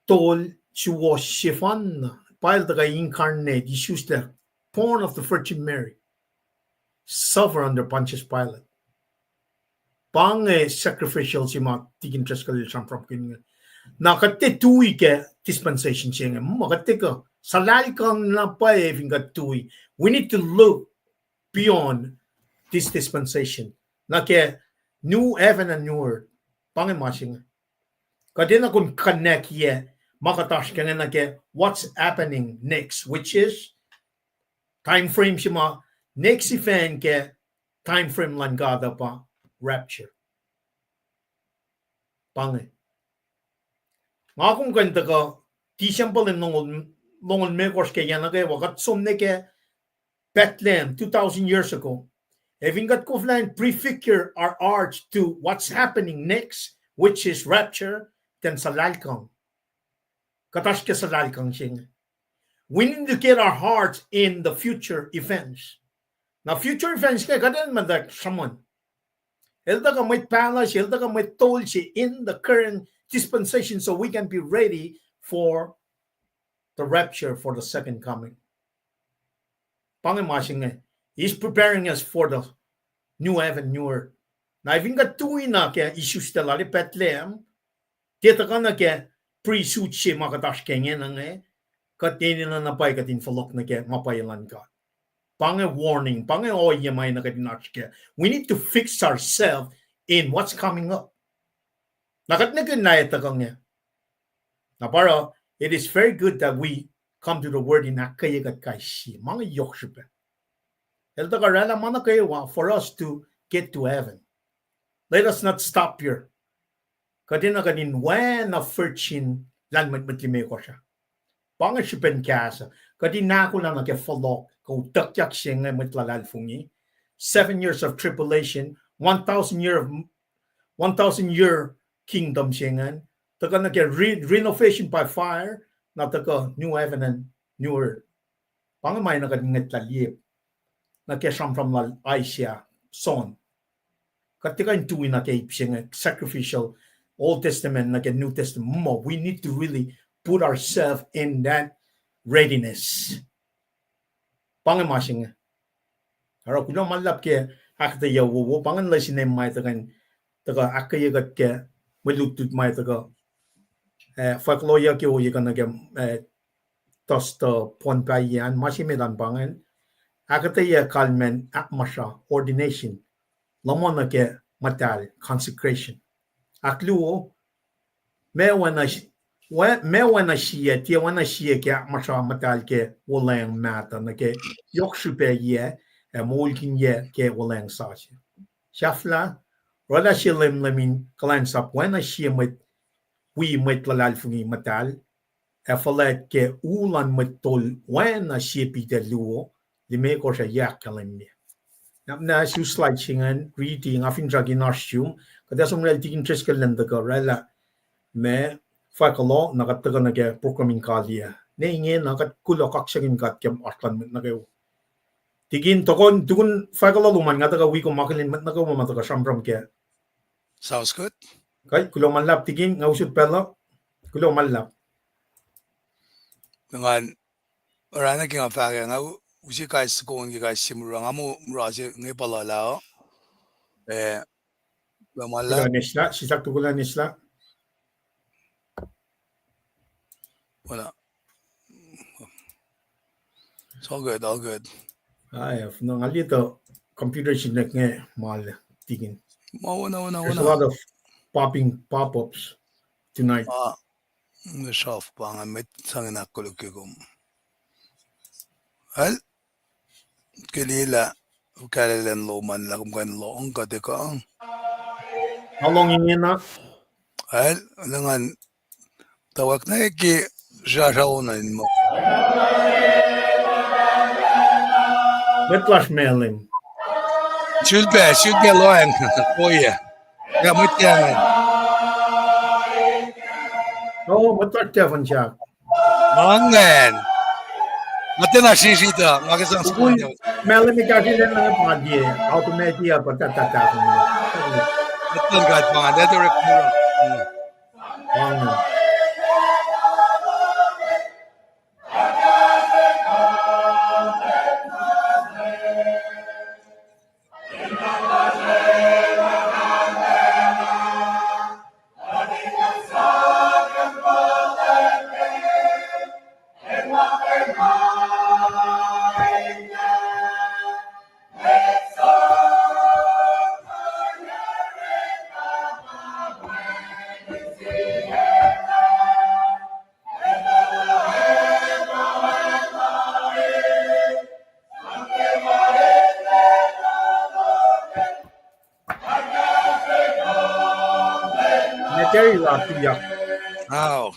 tol suwohs sefanna, pa el tuhkuh incarnate, isuslac, born of the Virgin Mary, suffer under Pontius Pilate. Pa inge sacrificial se ma Tikin Driscoll el sramsramkihn inge. Na kuht tiac tui ke dispensation se inge, ma kuht tiac kuh, suhlahlkihn na pwacye fin kuht tui. We need to look beyond this dispensation. Na ke new heaven and new earth. Pa inge ma se inge. Kuht enenuh in connect-ye ma kuht oasr ke inge nuh ke what's happening next, which is time frame se ma next event ke time frame luhn God uh pa rapture. Pa inge. Nga kom kuh in tuhkuh December in longoul, longoul limekohsr ke yac nuh kwewa kuht som nuh ke Bethlehem two thousand years ago. Ac fin kuht koflah in prefigure our hearts to what's happening next, which is rapture, then suhlahlkihn. Kuht oasr ke suhlahlkihn se inge. We need to get our hearts in the future events. Na future events inge kuht enenuh in muhta sruhmuhn. El tuhkuh mwet pahluh se, el tuhkuh mwet tol se in the current dispensation so we can be ready for the rapture, for the second coming. Pa inge ma se inge, he's preparing us for the new heaven, new earth. Na fin kuht tui na ke isuslac lal Bethlehem, tiac tuhkuh nuh ke priesthood se ma kuht oasr ke ingena inge, kuht enenuh na pwacye kuht in fohlohk nuh ke ma pwacye luhn God. Pa inge warning, pa inge ohiyac ma enenuh kuht in oasr kac. We need to fix ourselves in what's coming up. Na kuht nihkihn lah etuh kuh inge. Na pa oruh, it is very good that we come to the word in ahkkweye kuht kais sie. Ma inge yohk srihpac. El tuhkuh oraclah ma nuh kwewa for us to get to heaven. Let us not stop here. Kuht enenuh kuht in oacna virgin lahlmwetmwet limekohsr ah. Pa inge srihpen kahs uh. Kuht in ahkolah nuh ke fohlohk kuh utuckyak se inge mwet luhlahlfongi. Seven years of tribulation, one thousand year of, one thousand year kingdom se ingacn. Tuhkuh nuh ke re-, renovation by fire, na tuhkuh new heaven and new earth. Pa inge ma enenuh kuht in ngwetlah liye nuh ke sramsram lal Isaiah, John. Kuht tiac kuh in tui nuh ke ip se inge, sacrificial, Old Testament nuh ke New Testament. Muh, we need to really put ourselves in that readiness. Pa inge ma se inge. Oruh kuloh ma luhlahp ke ahkuhtweyac wowo, pa ingacn lesin ma tuhkuh, tuhkuh ahkkweye kuht ke mwe lutlut ma tuhkuh, eh, fahk lohyuck ke ohiyac kuh nuh ke, eh, tuh, tuh pon pahyacn, ma se met an pa ingacn. Ahkuhtweyac kalmacn ahkmasruh, ordination. Luhman nuh ke muhtahl, consecration. Ahkluo, meac oacna, meac oacna sie, tiac oacna sie ke ahkmasruh muhtahl ke wuhlweacng mahtuh nuh ke yohk srihpac yac, ac moulkihnyac ke wuhlweacng sasuc. Sahflah, oraclah sie lwemlwem in kuhlwacnsap oacna sie mwet, wi mwet luhlahlfongi muhtahl, ac fuhlwact ke u luhn mwet tol oacna sie Peter luo, limekohsr ac yac ahkkahlwemye. Na, na su slide se ingacn, riti, nga finsrak in oasr sum, kuht ac som oraclah tikin Driscoll lwen tuhkuh oraclah ma fahk kuloh, na kuht tuhkuh nuh ke program in kaliyac. Ne ingena kuht kuloh kaksakihn God ke oasr luhn mwet nuh kwewa. Tikin, tukun, tukun fahk kuloh lom an, nga tuhkuh wi kom akihlen mwet nuh kwewa ma tuhkuh sramsram kac. Sounds good. Kuh, kuloh ma luhlahp tikin, nga usot pacl uh. Kuloh ma luhlahp. Ngan, oraclah ke nga fahk ah, nga u-, use kais soko ke kais sie mura, nga muh mura se inge pa luhlah uh. Eh, kuloh ma luhlahp. Kuloh neslah, sislah tu kuloh neslah. Wala. It's all good, all good. Ah, yeah, no, nga liye tuh computer sinek inge mal tikin. Ma wona, wona, wona. There's a lot of popping pop-ups tonight. Ah, nga srof pa nga met sang in ahkkolukye kom. Well, ke lila, kalaclen lom an lah kom kuh in lohng kuht ekuh. How long ingena? Well, lengan, tawak na ke srasra ona in muh. Mwet lasr Malem. Sulpac, sulpac lohacng, oh yeah. Ya mwet ke ngan. Oh, mwet lasr Devon Jack. Ngan. Nga tiacna srihsrihk tuh, nga ke sang sukun. Malem ika sila na pa die, automatic pa ta ta ta. Mwet ke ngan pa ngan, that direct. Ngan. Meteri la tuyak. Ao.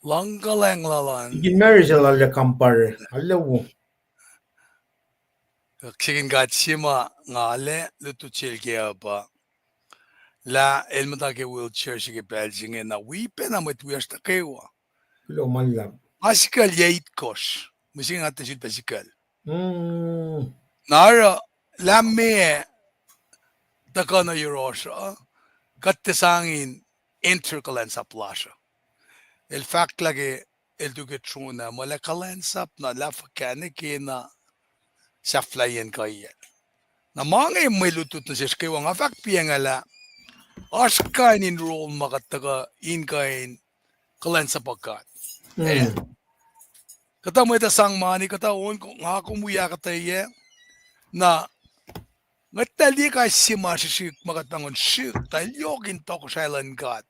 Luhngkuhlwacng lal an. Deacon Mary se lal ah compare. Alu. Kuht in God se ma nga lah lutlut sel ke uh pa lah el muhta ke wheelchair se ke pacl se inge na wi pacna mwet wiyacsr nuh kwewa. Kuloh ma luhlahp. Nga sikucl yac itkohsr, mihsenge nga tiac sulpac sikucl. Na oruh lah meac tuhkuh nuh yohrohsr uh, kuht tiac sang in enter kuhlwacnsap lasr uh. El fahk lah ke el tu ke tron ah, muh lah kuhlwacnsap na lah fuhkah nuh ke na sahflahiyacn kuhiyacl. Na ma inge mwe lutlut nuh sesr kwewa, nga fahk piacngalah oasr kain in role ma kuht tuhkuh in kuh in kuhlwacnsapuh God. Kuhtuh mwet uh sang mani, kuhtuh on, nga kom wi ahkuhtweyac. Na ngwetlah liye kais sie ma srihsrihk ma kuht pahngon srihk, tuh el yohk in tohkohsrahi luhn God.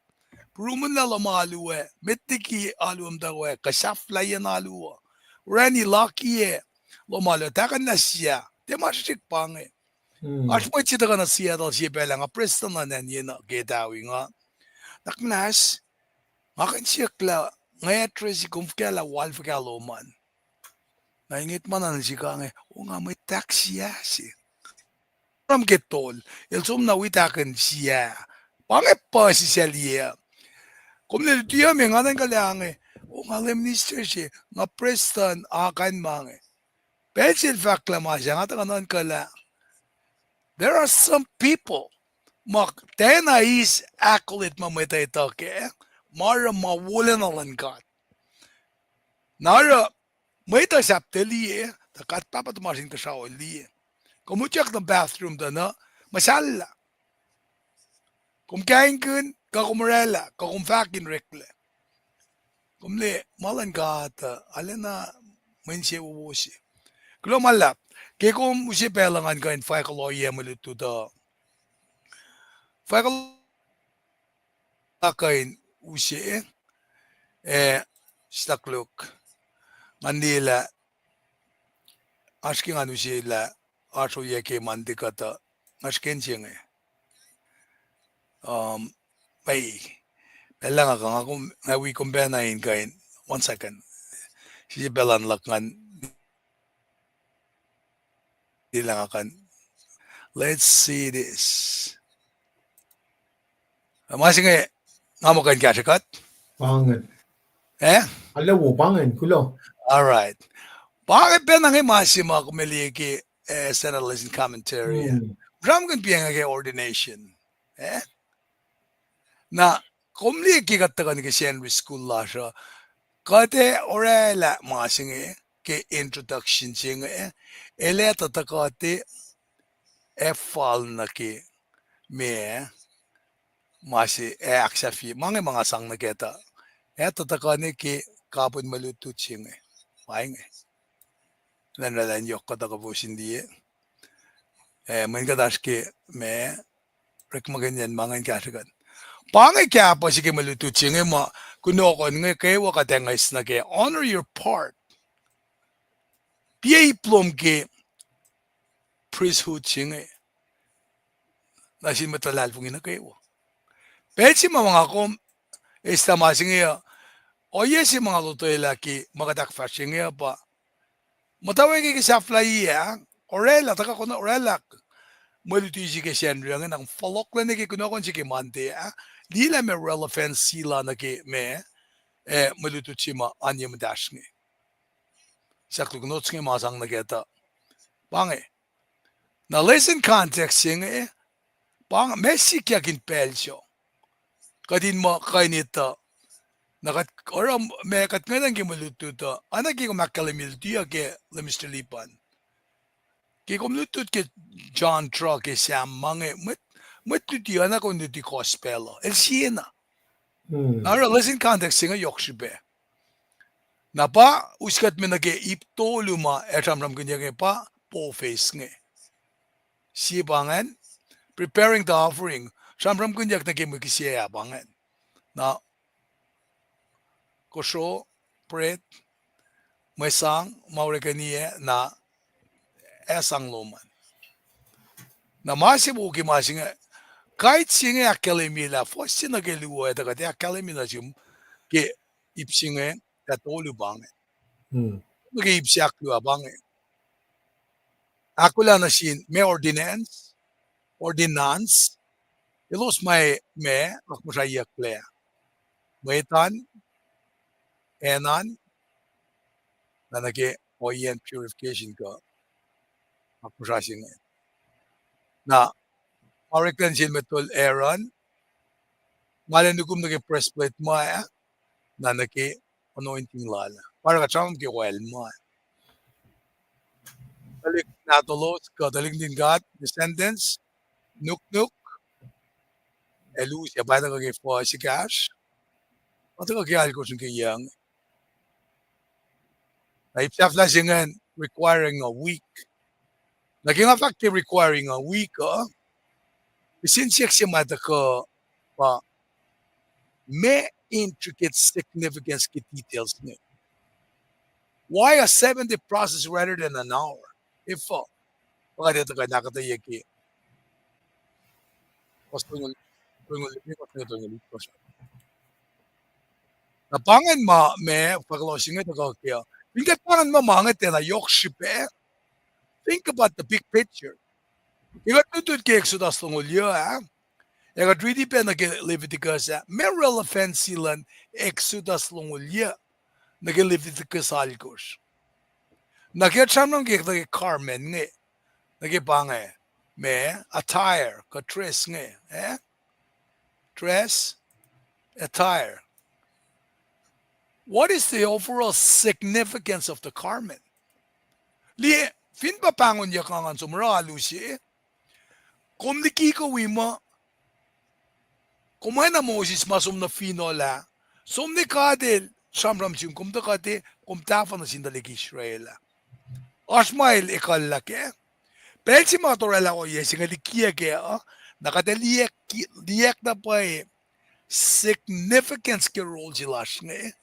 Prumunlah lohm alu ah, met liki alu uh muhtwacwacack, kuh sahflahiyacn alu uh. Orani lakiyac lohm alu ah, tahkuhnlah siyah, tiac ma srihsrihk pa inge. Oasr mwet se tuhkuh nuh Seattle sie pacl ah, nga prestuhn luhn acn yenuh ke tawi nga. Nuhnak muhnahs, nga kuh in siyuck lah nga address kom fuhkah lah wal fuhkah lom an. Na inget ma na nuh sihk inge, o nga mwet tahk siyah se. Ram ke tol, el som na wi tahkihn siyah. Pa inge puhsisacl liye. Kom liye lutiyuc me nga nuhnkuh lah inge, o nga Lay Minister se, nga prestuhn, a kain ma inge. Pacl se el fahk lah ma se, nga tuhkuh nuhnkuh lah there are some people, ma tiacna eis accolade ma mwet uh etuh kac, ma oruh ma wolacna luhn God. Na oruh mwet uh sahp tiac liye, tuh God Pahpah tuhmasr Inkuhsrao el liye. Kom utyak nuh bathroom tuh na, muhsahllah. Kom kahingkihn, kuh kom oraclah, kuh kom fahk in oreklac. Kom liye, ma luhn God uh, arulacna mwe insewowo se. Kuloh ma luhlahp, ke kom use pacl uh ngan kuh in fahk kuloh ye mwe lutlut uh. Fahk kuloh kuh in use, eh, staklook. Ngan liye lah oasr ke ngan use lah oasr ohiyac ke Monday kuhtuh, nga srihke in se inge. Um, ei, pacl lah nga kuh, nga kom, nga wi kom pacna in kuh in, one second. Sise pacl an luhk ngan Let's see this. Ma se inge, nga muh kuh in kahsrwe kuht. Pa ingacn. Eh? Alu wo, pa ingacn, kuloh. All right. Pa inge pacna inge ma se ma kom liye ke, eh, Standard Lesson Commentary. Sramsramkihn piacngac ke ordination. Eh? Na, kom liye ke kuht tuhkuh nuh ke Sacnri School lasr uh, kuht ac orwaclah ma se inge ke introduction se inge, el ac tuh tuhkuh te ac fal nuh ke meac, ma se ac ahksahfye, ma inge ma nga sang nuh kac tuh, ac tuh tuhkuh nuh ke kapihn mwe lutlut se inge, ma inge. Lwen oraclah in yohk kuhtuh kuh fosrngah in liye. Eh, mweyen kuht oasr ke ma, orekmakihnyacn ma ingacn kahsrwe kuht. Pa inge kahpuh se ke mwe lutlut se inge ma kunohkohn inge kwewa kuht ac ngihs nuh ke honor your part. Piac ip lom ke priesthood se inge nuh sin mwet luhlahlfongi nuh kwewa. Pacl se ma nga kom eslah ma se inge uh, ohiyac se ma nga lotwelah ke ma kuht ahkfahsrye inge uh pa muhtwacwacack ke sahflahiyac ah, orwaclah, tuhkuh kuh na orwaclah mwe luti se ke Sacnri inge, na fohlohklac nuh ke kunohkohn se ke Monday ah, liye lah meac relevancy lal nuh ke ma, eh, mwe lutlut se ma oan ye muhtahsr inge. Sahk luk notes inge ma sang nuh kac tuh. Pa inge. Na lesson context se inge, pa inge, meac sikyak in pacl so kuht in muh kuh in etuh. Na kuht oruh ma kuht ngwetacng ke mwe lutlut uh, oacna ke kom ahkkahlwemye luti uh ke Lemister Lipan. Ke kom lutlut ke John Truh ke Sam ma inge, mwet, mwet luti oacna kom luti gospel uh, el siena. Na oruh lesson context se inge yohk srihpac. Na pa us kuht me nuh ke ip tolu ma ac sramsramkihnyuck inge pa bow face inge. Sie pa ingacn, preparing the offering, sramsramkihnyuck nuh ke mwe kihsac ah pa ingacn. Na kosro, bread, mwe sang ma orekeniyac na ac sang lom an. Na ma se wo ke ma se inge, kain se inge ahkkahlwemye lah fuhs se nuh ke luo ac tuh kuht ac ahkkahlwemye nuh sum ke ip se inge, ac tolu pa inge. Nuh ke ip se ahkluo pa inge. Ahkolah nuh sin ma ordinance, ordinance, elos ma, ma akmuhsrahyucklac. Mwet an, acn an, na nuh ke ohiyacn purification kuh akmuhsra se inge. Na, ma oreklac nuh sin mwet kol Aaron, ma lwen nukum nuh ke breastplate ma, na nuh ke anointing lal. Pa oruh kuht sramsram ke oil ma. Tuhlihk nahtuhlos kuh tuhlihk nuhtin God, descendants, nuknuk, ac luo se pa tuhkuh ke fuhs ekahsr, pa tuhkuh ke alkosr nuh ke yuc. Na ip sahflah se ingacn requiring a week. Na ke nga fahk ke requiring a week uh, kihsen siyuck se ma tuhkuh pa ma intricate significance ke details inge. Why a seven-day process rather than an hour? Efuh? Pa kuht ac tuhkuh in ahkuhtweyac ke Na pa ingacn ma, ma fahk lalos inge tuhkuh ke uh. Fin kuht pa ingacn ma, ma inge tiacna yohk srihpac. Think about the big picture. Ke kuht lutlut ke Exodus longoul yuh ah, ac kuht riti pac nuh ke Leviticus ah, ma relevancy luhn Exodus longoul yuh nuh ke Leviticus alkosr? Na ke sramsram ke, nuh ke garment inge, nuh ke pa inge, ma attire kuh dress inge, eh? Dress, attire. What is the overall significance of the garment? Liye, fin pa pahngonyuck nga ngan som oruh alu se, kom liki kuh wi muh, kom oacna Moses ma som nuh finohl ah, som nuh God el sramsram sum, kom tuh kuht e, kom tahfuh nuh sin tuhlihk Israel ah. Oasr ma el ekuhllah kac. Pacl se ma kuht oraclah ohiyac se inge likiyac kac uh, na kuht ac liyac-, liyacack na pwacye significance ke role se lasr inge.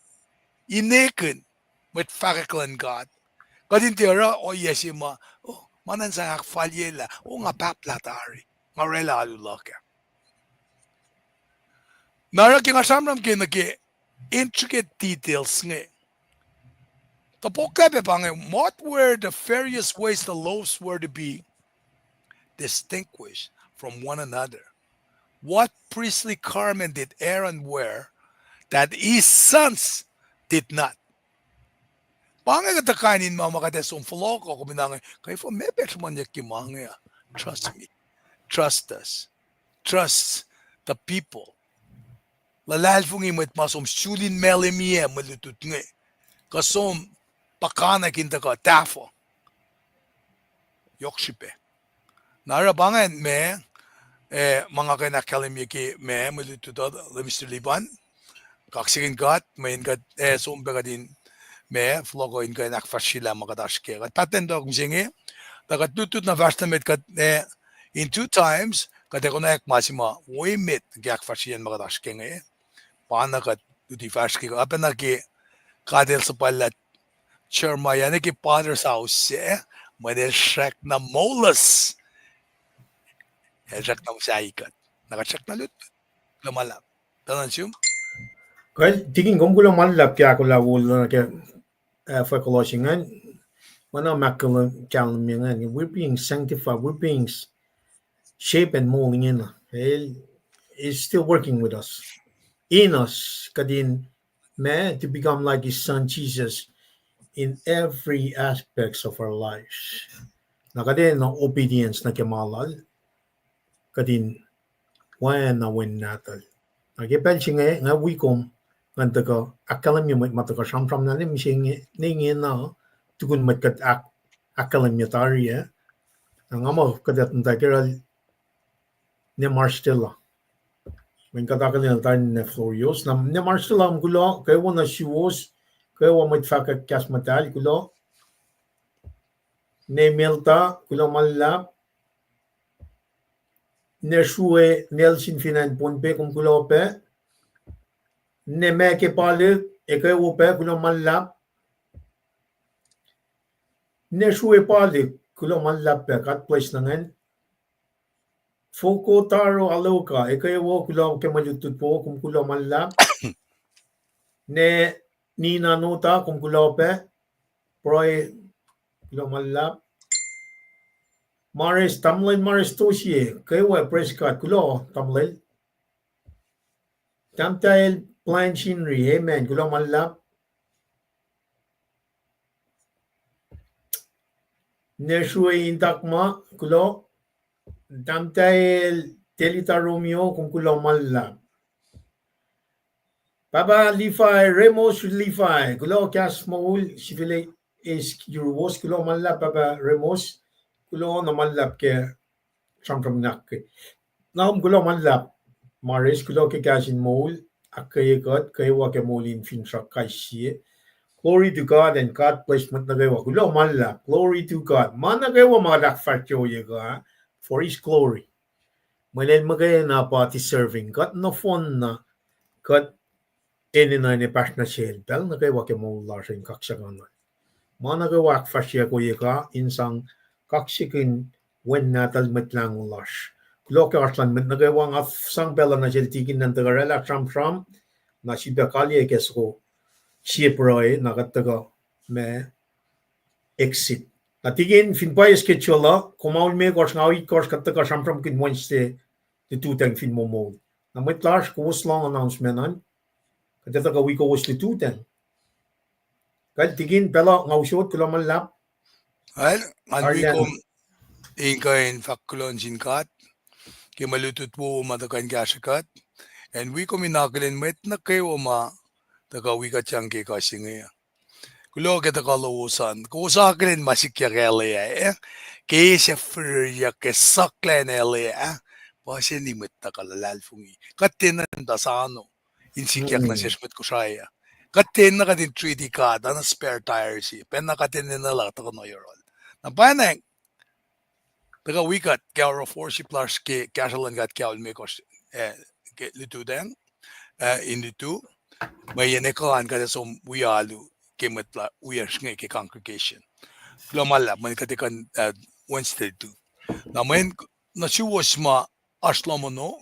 Inekihn mwet fahkwack luhn God. Kuht in tiac oruh ohiyac se ma, oh, ma na in sang ahkfalyelah, oh, nga pahplah tari, nga oraclah alu luhk ah. Na oruh ke nga sramsram ke nuh ke intricate details inge, tohpohklah pac pa inge, what were the various ways the loaves were to be distinguished from one another? What priestly garment did Aaron wear that his sons did not? Pa inge kuhtuh kain in ma ma kuht ac som fohlohk uh, kom in inge, kuh efuh meac pac sruhmuhnyuck ke ma inge uh? Trust me. Trust us. Trust the people. Luhlahlfongi mwet ma som suli in mahlwemiyac mwe lutlut inge. Kuh som puhkantwen in tuhkuh tahfuh. Yohk srihpac. Na oruh pa ingacn ma, eh, ma nga kuh in ahkkahlwemye ke ma mwe lutlut uh, Mister Liban. Kaksakihn God, mweyen kuht, eh, som pac kuht in ma fohlohk uh in kuh in ahkfahsryelah ma kuht oasr kac. Kuht pahtlac in tok mihsenge, tuh kuht lutlut na fahsr nuh met kuht, eh, in two times, kuht ac konwacack ma se ma wo emet ke ahkfahsryeyacn ma kuht oasr kac inge. Pa na kuht luti fahsr ke, oacpacna ke God el suhpwacllah Jeremiah nuh ke potter's house se, mweyen el srackna moulos. El srackna muhsahi kuht. Na kuht srackna lutlut. Kuloh ma luhlahp. Tuh nuh sum. Kuh, tikin, kom kuloh ma luhlahp ke ahkolah wo nuh ke, eh, fahk lalos ingacn. Oacna ma kuloh, kahlwem ingacn. We're being sanctified. We're being s-, shaped and molded ingena. El is still working with us. In us, kuht in ma, to become like his son Jesus in every aspects of our lives. Na kuht enenuh obedience nuh ke ma lal, kuht in oacna wen nahtuhl. Na ke pacl se inge, nga wi kom, ngan tuhkuh ahkkahlwemye mwet ma tuhkuh sramsram na ne mihsenge, ne ingena, tukun mwet kuht ahk-, ahkkahlwemye tari ah. Na nga muh kuht ac muhta ke oruh ne Marstella. Mweyen kuht akihlen tari ne Florios. Na ne Marstella, kom kuloh, kwewa nuh suwos, kwewa mwet fahkwack kahs muhtahl, kuloh. Ne Melta, kuloh ma luhlahp. Ne Srue Nelson fin acn Pohnpei, kom kuloh pac. Ne Meke Palik, ekwe wo pac, kuloh ma luhlahp. Nesrue Palik, kuloh ma luhlahp pac, God bless nuh ingacn. Foko Taro Aloka, eke wo kuloh ke mwe lutlut wo, kom kuloh ma luhlahp. Ne Nina Nota, kom kuloh pac. Pruhe, kuloh ma luhlahp. Mares, tamuhlwel Mares Tosie, kewa, praise God, kuloh, tamuhlwel. Tahmtahel Blanche Henry, amen, kuloh ma luhlahp. Nesrue Intakma, kuloh. Tahmtahel Telita Romeo, kom kuloh ma luhlahp. Pahpah Levi, Remos Levi, kuloh kahs moul, sifil eis yuruwos, kuloh ma luhlahp, Pahpah Remos, kuloh na ma luhlahp ke sramsram nakki. Na kom kuloh ma luhlahp, Mares, kuloh ke kahs in moul, ahkkweye kuht, kwewa ke moul in finsrak kais sie. Glory to God and God bless mwet nuh kwewa. Kuloh ma luhlahp, glory to God. Ma nuh kwewa ma kuht ahkfahsrye ohiyac kuh, for his glory. Mweyen el muhkwena pa deserving. Kuht nohfohn na, kuht enenuh in pahsr nuh sel pacl nuh kwewa ke moul lasr in kaksakihnuhl. Ma nuh kwewa ahkfahsryeyuck ohiyac kuh in sang kaksakihn Wen Nahtuhl, Mwet Lahngo lasr. Kuloh ke oasr luhn mwet nuh kwewa. Nga sang pacl uh nuh sel tikin an tuhkuh oraclah sramsram, na sifilpac kaliyac ke soko sie pruhe, na kuht tuhkuh ma exit. Na tikin, fin pwacye schedule uh, kom aol mekohsr, nga itkohsr, kuht tuhkuh sramsramkihn Wednesday lututacng fin momoul. Na mwet lasr, kowos lohng announcement an, kuht ac tuhkuh wi kowos lututacng. Kal tikin, pacl uh nga usot, kuloh ma luhlahp. Al, nga wi kom in kuh in fahk kuloh nuh sin God ke mwe lutlut wowo ma tuhkuh in kahsrwe kuht, ac wi kom in akihlen mwet nuh kwewa ma tuhkuh wi kuht sang ke ekuh se inge. Kuloh ke tuhkuh lowos an, kowos akihlen ma sikyak L A ah, eh? Ke eis ac fihrihryak ke sucklah in L A ah, puhseni mwet tuhkuh luhlahlfongi. Kuht tiacna muhta sano in sikyak nuh sesr mwet Kosrae ah. Kuht tiacna kuht in treaty God, oacna spare tire se. Pacna kuht enenuh lah tuhkuh nuh yohrohl. Na pwacnwacng, tuhkuh wi kuht ke oruh fellowship lasr ke kahsruh luhn God ke aol mekohsr, eh, ke lututacng, eh, in lutu, mweyen ekuh an kuht ac som wi alu ke mwet la wiyacsr inge ke congregation. Kuloh ma luhlahp, mweyen kuht ekuh in, eh, Wednesday lutu. Na mweyen nuh suwos ma oasr lohm ono,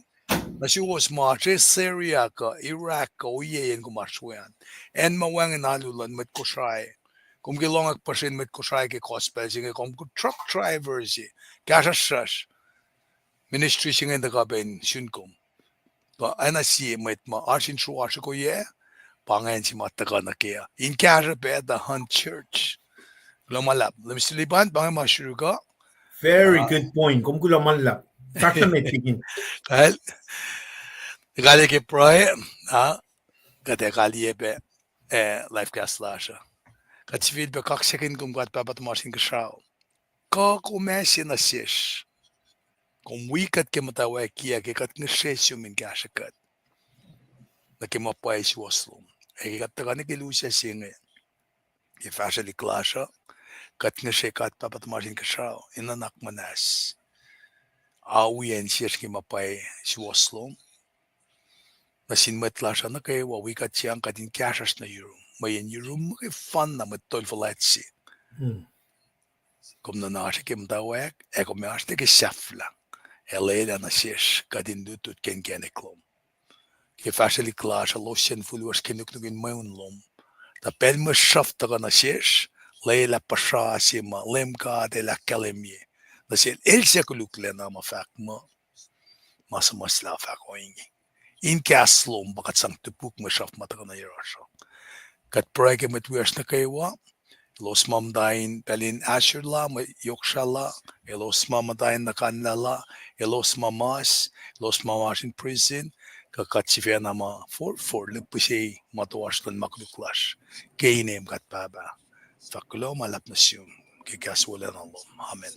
nuh suwos ma oasr Syria kuh Iraq kuh ohiyac kom oasr we an, acn ma wacngihn alu luhn mwet Kosrae. Kom ke lohngack puhsren mwet Kosrae ke gospel se inge, kom ke truck driver se, kahsruhsr, ministry se inge tuhkuh pac in sun kom. Pa oacna sie mwet ma oasr in sruasr ohiyac, pa ingacn se ma tuhkuh nuh kac uh in kahsruh pac the Hun church. Kuloh ma luhlahp. Leum Suliban, pa inge ma sruhk uh. Very good point. Kom kuloh ma luhlahp. Fahsr nuh met tikin. Kal, kale ke pruhe, ah, kuht ac kaliye pac, eh, live cast lasr uh. Kuht sifilpac kaksakihn kom God Pahpah tuhmasr Inkuhsrao. Kuh kom ase nuh sesr. Kom wi kuht ke muhtwacwacack kiyac ke kuht ngihsre sum in kahsrwe kuht nuh ke ma pwacye suwohs lom. Ac ke kuht tuhkuh nuh ke lusac se inge, ke fahsrwelihk lasr uh, kuht ngihsre God Pahpah tuhmasr Inkuhsrao in nuhnak muhnahs, a wi acn sesr ke ma pwacye suwohs lom. Nuh sin mwet lasr uh nuh kwewa, wi kuht sang kuht in kahsruhsr nuh yurum, mweyen yurum muhkwena mwet tol fuhlwact se. Kom nuhnak oasr ke muhtwacwacack, ac kom oasr ke sahflah. Ac lwelah nuh sesr kuht in lutlut ke inkacnek lom. Ke fahsrwelihk lasr uh, elos in fuhlwasr ke nuknuk in mweun lom. Tuh pacl mwe sruhf tuhkuh nuh sesr, lwelah puhsra se ma Leum God El ahkkahlwemye nuh sel, el suc koluklacna ma fahk muh, ma suhmuhslah fahk ohinge. In kahs lom pa kuht sang topuk mwe sruhf ma tuhkuh nuh yohrohsr uh. Kuht pruhe ke mwet wiyacsr nuh kwewa, elos ma muhta in pacl in asr la, mwe yohk srah la, elos ma muhta in nuhkanlah la, elos ma mas, elos ma oasr in prison, kuh kuht sifacna ma forfor lihpufacn se ma toasr luhn ma koluk lasr. Ke inem God Pahpah, fahk kuloh ma luhlahp nuh sum ke kahs wolacna lom. Amen.